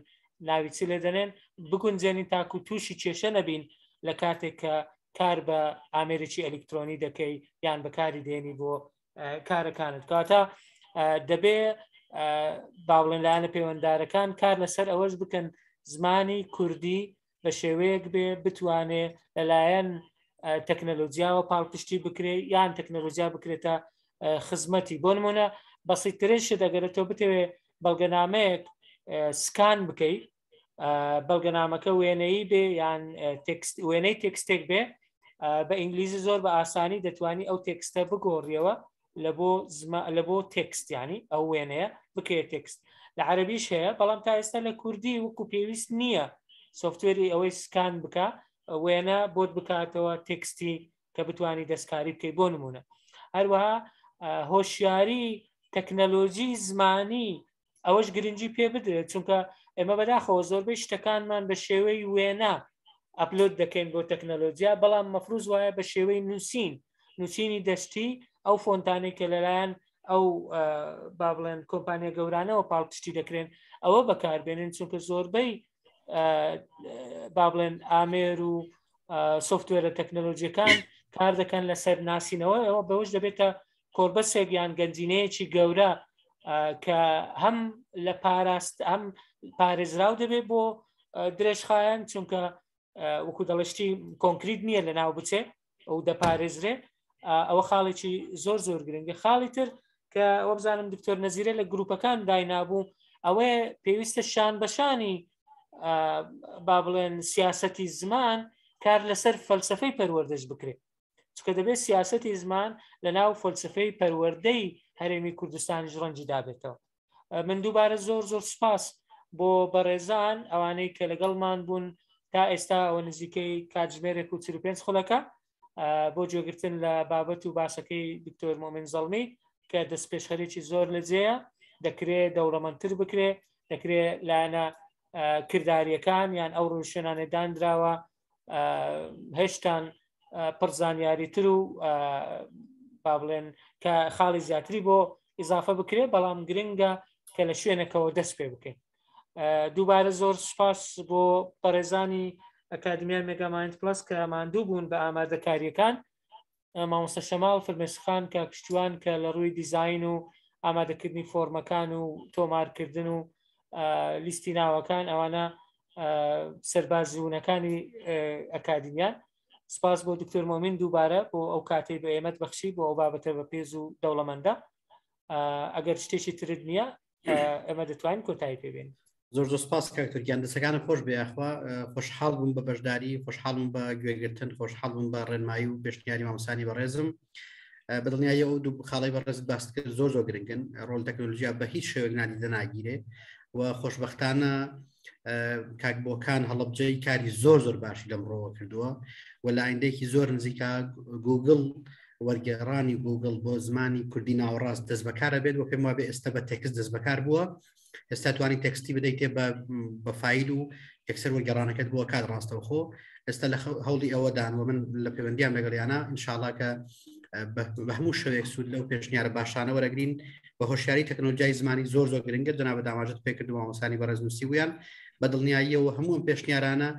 Speaker 1: ناوی چی لێ دەنێن بگونجێنین تاکو تووشی کێشە نەبین لە کاتێک کە کار بە ئامێرێکی ئەلیکترۆنی دەکەی یان بەکاری دێنی بۆ کارەکانت کاتە دەبێ با بڵێن لایەنە پەیوەندارەکان کار لەسەر ئەوەش بکەن زمانی کوردی بە شێوەیەک بێ بتوانێ لەلایەن تەکنەلۆجیاوە پاڵپشتی بکرێ یان تەکنەلۆجیا بکرێتە خزمەتی بۆ نمونە بەسیترین شت ئەگەر تۆ بتەوێ بەڵگەنامەیەک سکان بکەیت بەڵگەنامەکە وێنەیی بێ یان تێکست وێنەی تێکستێک بێ بە ئینگلیزی زۆر بە ئاسانی دەتوانی ئەو تێکستە بگۆڕیەوە لە بۆ لە بۆ تێکست ینی ئەو وێنەیە بکەیە تێکست لە عەربیش هەیە بەڵام تا ئێستا لە کوردی وەکو پێویست نییە سۆفتوێری ئەوەی سکان بکە وێنە بۆت بکاتەوە تێکستی کە بتانی دەستکاری بکەیت بۆ نمونە هەروەها هۆشیاری تەکنەلۆژی زمانی ئەوەش گرنگی پێ بدرێت چونکە ئێمە بەداخەوە زۆربەی شتەکانمان بە شێوەی وێنە ئەپلۆد دەکەین بۆ تەکنەلۆجیا بەڵام مەفروز وایە بە شێوەی نووسین نووسینی دەستی ئەو فۆنتانەی کە لەلایەن ئەو با بڵێن کۆمپانیا گەورانەوە پاڵپشتی دەکرێن ئەوە بەکاربێنن چونکە زۆربەی با بڵێن ئامێر و سۆفتوێرە تەکنەلۆژیەکان کار دەکەن لەسەر ناسینەوە ئەوە بەوەش دەبێتە کۆربەسێک یان گەنجینەیەکی گەورە کە هەم لە پاراست هەم پارێزراو دەبێت بۆ درێژخایەن چونکە وەکو دەڵشتی کۆنکریت نییە لە ناو بچێ ئەو دەپارێزرێ ئەوە خاڵێکی زۆر زۆر گرنگە خاڵی تر کە وەبزانم دکتۆر نەزیرە لە گروپەکان داینابوو ئەوەیە پێویستە شان بەشانی با بڵێن سیاستی زمان کار لەسەر فەلسفەی پەروەردەش بکرێت چونکە دەبێت سیاسەتی زمان لە ناو فەلسفەی پەروەردەی هەرێمی کوردستانیش ڕەنجی دابێتەوە من دووبارە زۆر زۆر سپاس بۆ بەڕێزان ئەوانەی کە لەگەڵمان بوون تا ئێستا ئەوە نزیکەی کاتژمێرێک و 45 خولەکە بۆ گوێگرتن لە بابەت و باسەکەی دکتۆر مۆمن زەڵمی کە دەستپێشخەرێکی زۆر لە جێیە دەکرێت دەوڵەمەندتر بکرێ دەکرێت لایەنە کرداریەکان یان ئەو ڕوشێنانە دانراوە هێشتان پڕ زانیاری تر و با بڵێن کە خاڵی زیاتری بۆ ئیزافە بکرێت بەڵام گرنگە کە لە شوێنەکەەوە دەست پێ بکەین دووبارە زۆر سپاس بۆ بەڕێزانی ئەکادمیای مێگامایند پلس کە ماندوو بوون بە ئامادەکاریەکان مامۆستا شەماڵ فرمێسخان کاک پشتیوان کە لە ڕووی دیزاین و ئامادەکردنی فۆرمەکان و تۆمارکردن و لیستی ناوەکان ئەوانە سەربازیونەکانی ئەکادیمیان سپاس بۆ دکتۆر مۆمین دووبارە بۆ ئەو کاتەی بە ئێمەت بەخشی بۆ ئەو بابەتە بە پێز و دەوڵەمەندە ئەگەر شتێکی ترت نییە ئێمە دەتوانین کۆتایی پێبێن
Speaker 2: زۆر زۆر سپاس کاک تورکیان دەسەکانە خۆش بێ یاخوا خۆشحاڵ بووم بە بەشداری خۆشحاڵ بووم بە گوێگرتن خۆشحاڵ بووم بە ڕێنمایی و پێشنیاری مامۆستانی بەڕێزم. بەدڵنیایی ئەو دوو خاڵی بەڕێزت باست کرد زۆر زۆر گرنگن ڕۆل تەکنۆلژیا بە هیچ شێوەیەک نادیدە ناگیرێ و خۆشببختانە کاک بۆکان هەڵبجەی کاری زۆر زۆر باشی لەم ڕۆوە کردووە و لە ئایندێکی زۆر نزیکە گوگل وەرگێڕانی گوگل بۆ زمانی کوردی ناوەڕاست دەست بەکارە بێت و پێم وابێ ئێستا بە تێکست دەست بەکار بووە ئێستا توانی تێکستی بدەیتێ بە فیل و یەکسەر وەرگێڕانەکەت بۆ کات ڕاستەوخۆ ئێستا لە هەوڵی ئەوەدان و من لە پەیوەندیان لەگەڵیانە ئینشاڵا کە بە هەموو شەوێک سوود لەو پێشنیارە باشانە وەرەگرین بە هۆشیاری تەکنۆلژیای زمانی زۆر زۆر گرنگە جەنابەت ئاماژەت پێکرد و مامۆستانی بەڕێز نووسیبوویان بە دڵنیاییەوە هەموو ئەم پێشنیارانە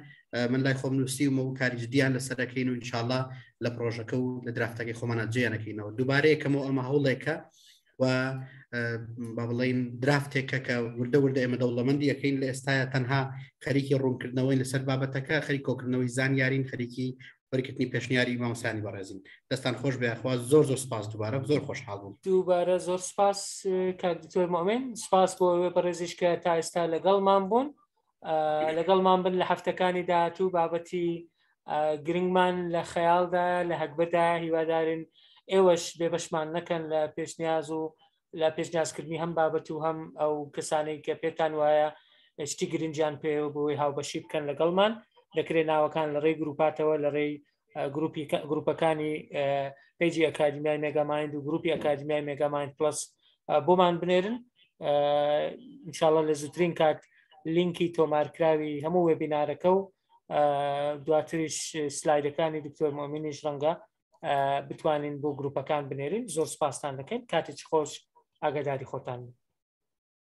Speaker 2: من لای خۆم نووسیومە و کاری جدیان لەسەرەکەین و ئینشاءاللە لە پرۆژەکە و لە درافتەکەی خۆمانە جێیانەکەینەوە دووبارە یەکەمەوە ئەمە هەوڵێکە و با بڵین درافتێکە کە وردە وردە ئێمە دەوڵەمەندی یەکەین لە ئێستاە تەنها خەریکی ڕوونکردنەوەی لەسەر بابەتەکە خەریک کۆکردنەوەی زانیارین خەریکی وەرگرتنی پێشنیاری مامۆستایانی بەڕێزین دەستان خۆش بێ خوا زۆر زۆر سپاس دووبارە زۆر خۆشحاڵ بووم
Speaker 1: دووبارە زۆر سپاس کاک دکتۆر مؤمن سپاس بۆ ئەوێ بەڕێزیش کە تا ئێستا لەگەڵمان بوون لەگەڵمان بن لە هەفتەکانی داهاتوو بابەتی گرنگمان لە خەیاڵدا لە هەگبەدا هیوادارین ئێوەش بێبەشمان نەکەن لە پێشنیاز و لە پێشنیازکردنی هەم بابەت و هەم ئەو کەسانەی کە پێتان وایە شتی گرنگیان پێوە بۆی هاوبەشی بکەن لەگەڵمان دەکرێت ناوەکان لە ڕێی گروپاتەوە لە ڕێی گروپی گروپەکانی پەیجی ئەکادیمیای مێگامایند و گروپی ئەکادیمیای مێگامایند پلس بۆمان بنێرن انشاءاللە لە زووترین کات لینکی تۆمارکراوی هەموو وێبینارەکە و دواتریش سلایدەکانی دکتۆر مۆمینیش ڕەنگە بتوانین بۆ گروپەکان بنێرین زۆر سپاستان دەکەین کاتێکی خۆش ئاگاداری خۆتان بن.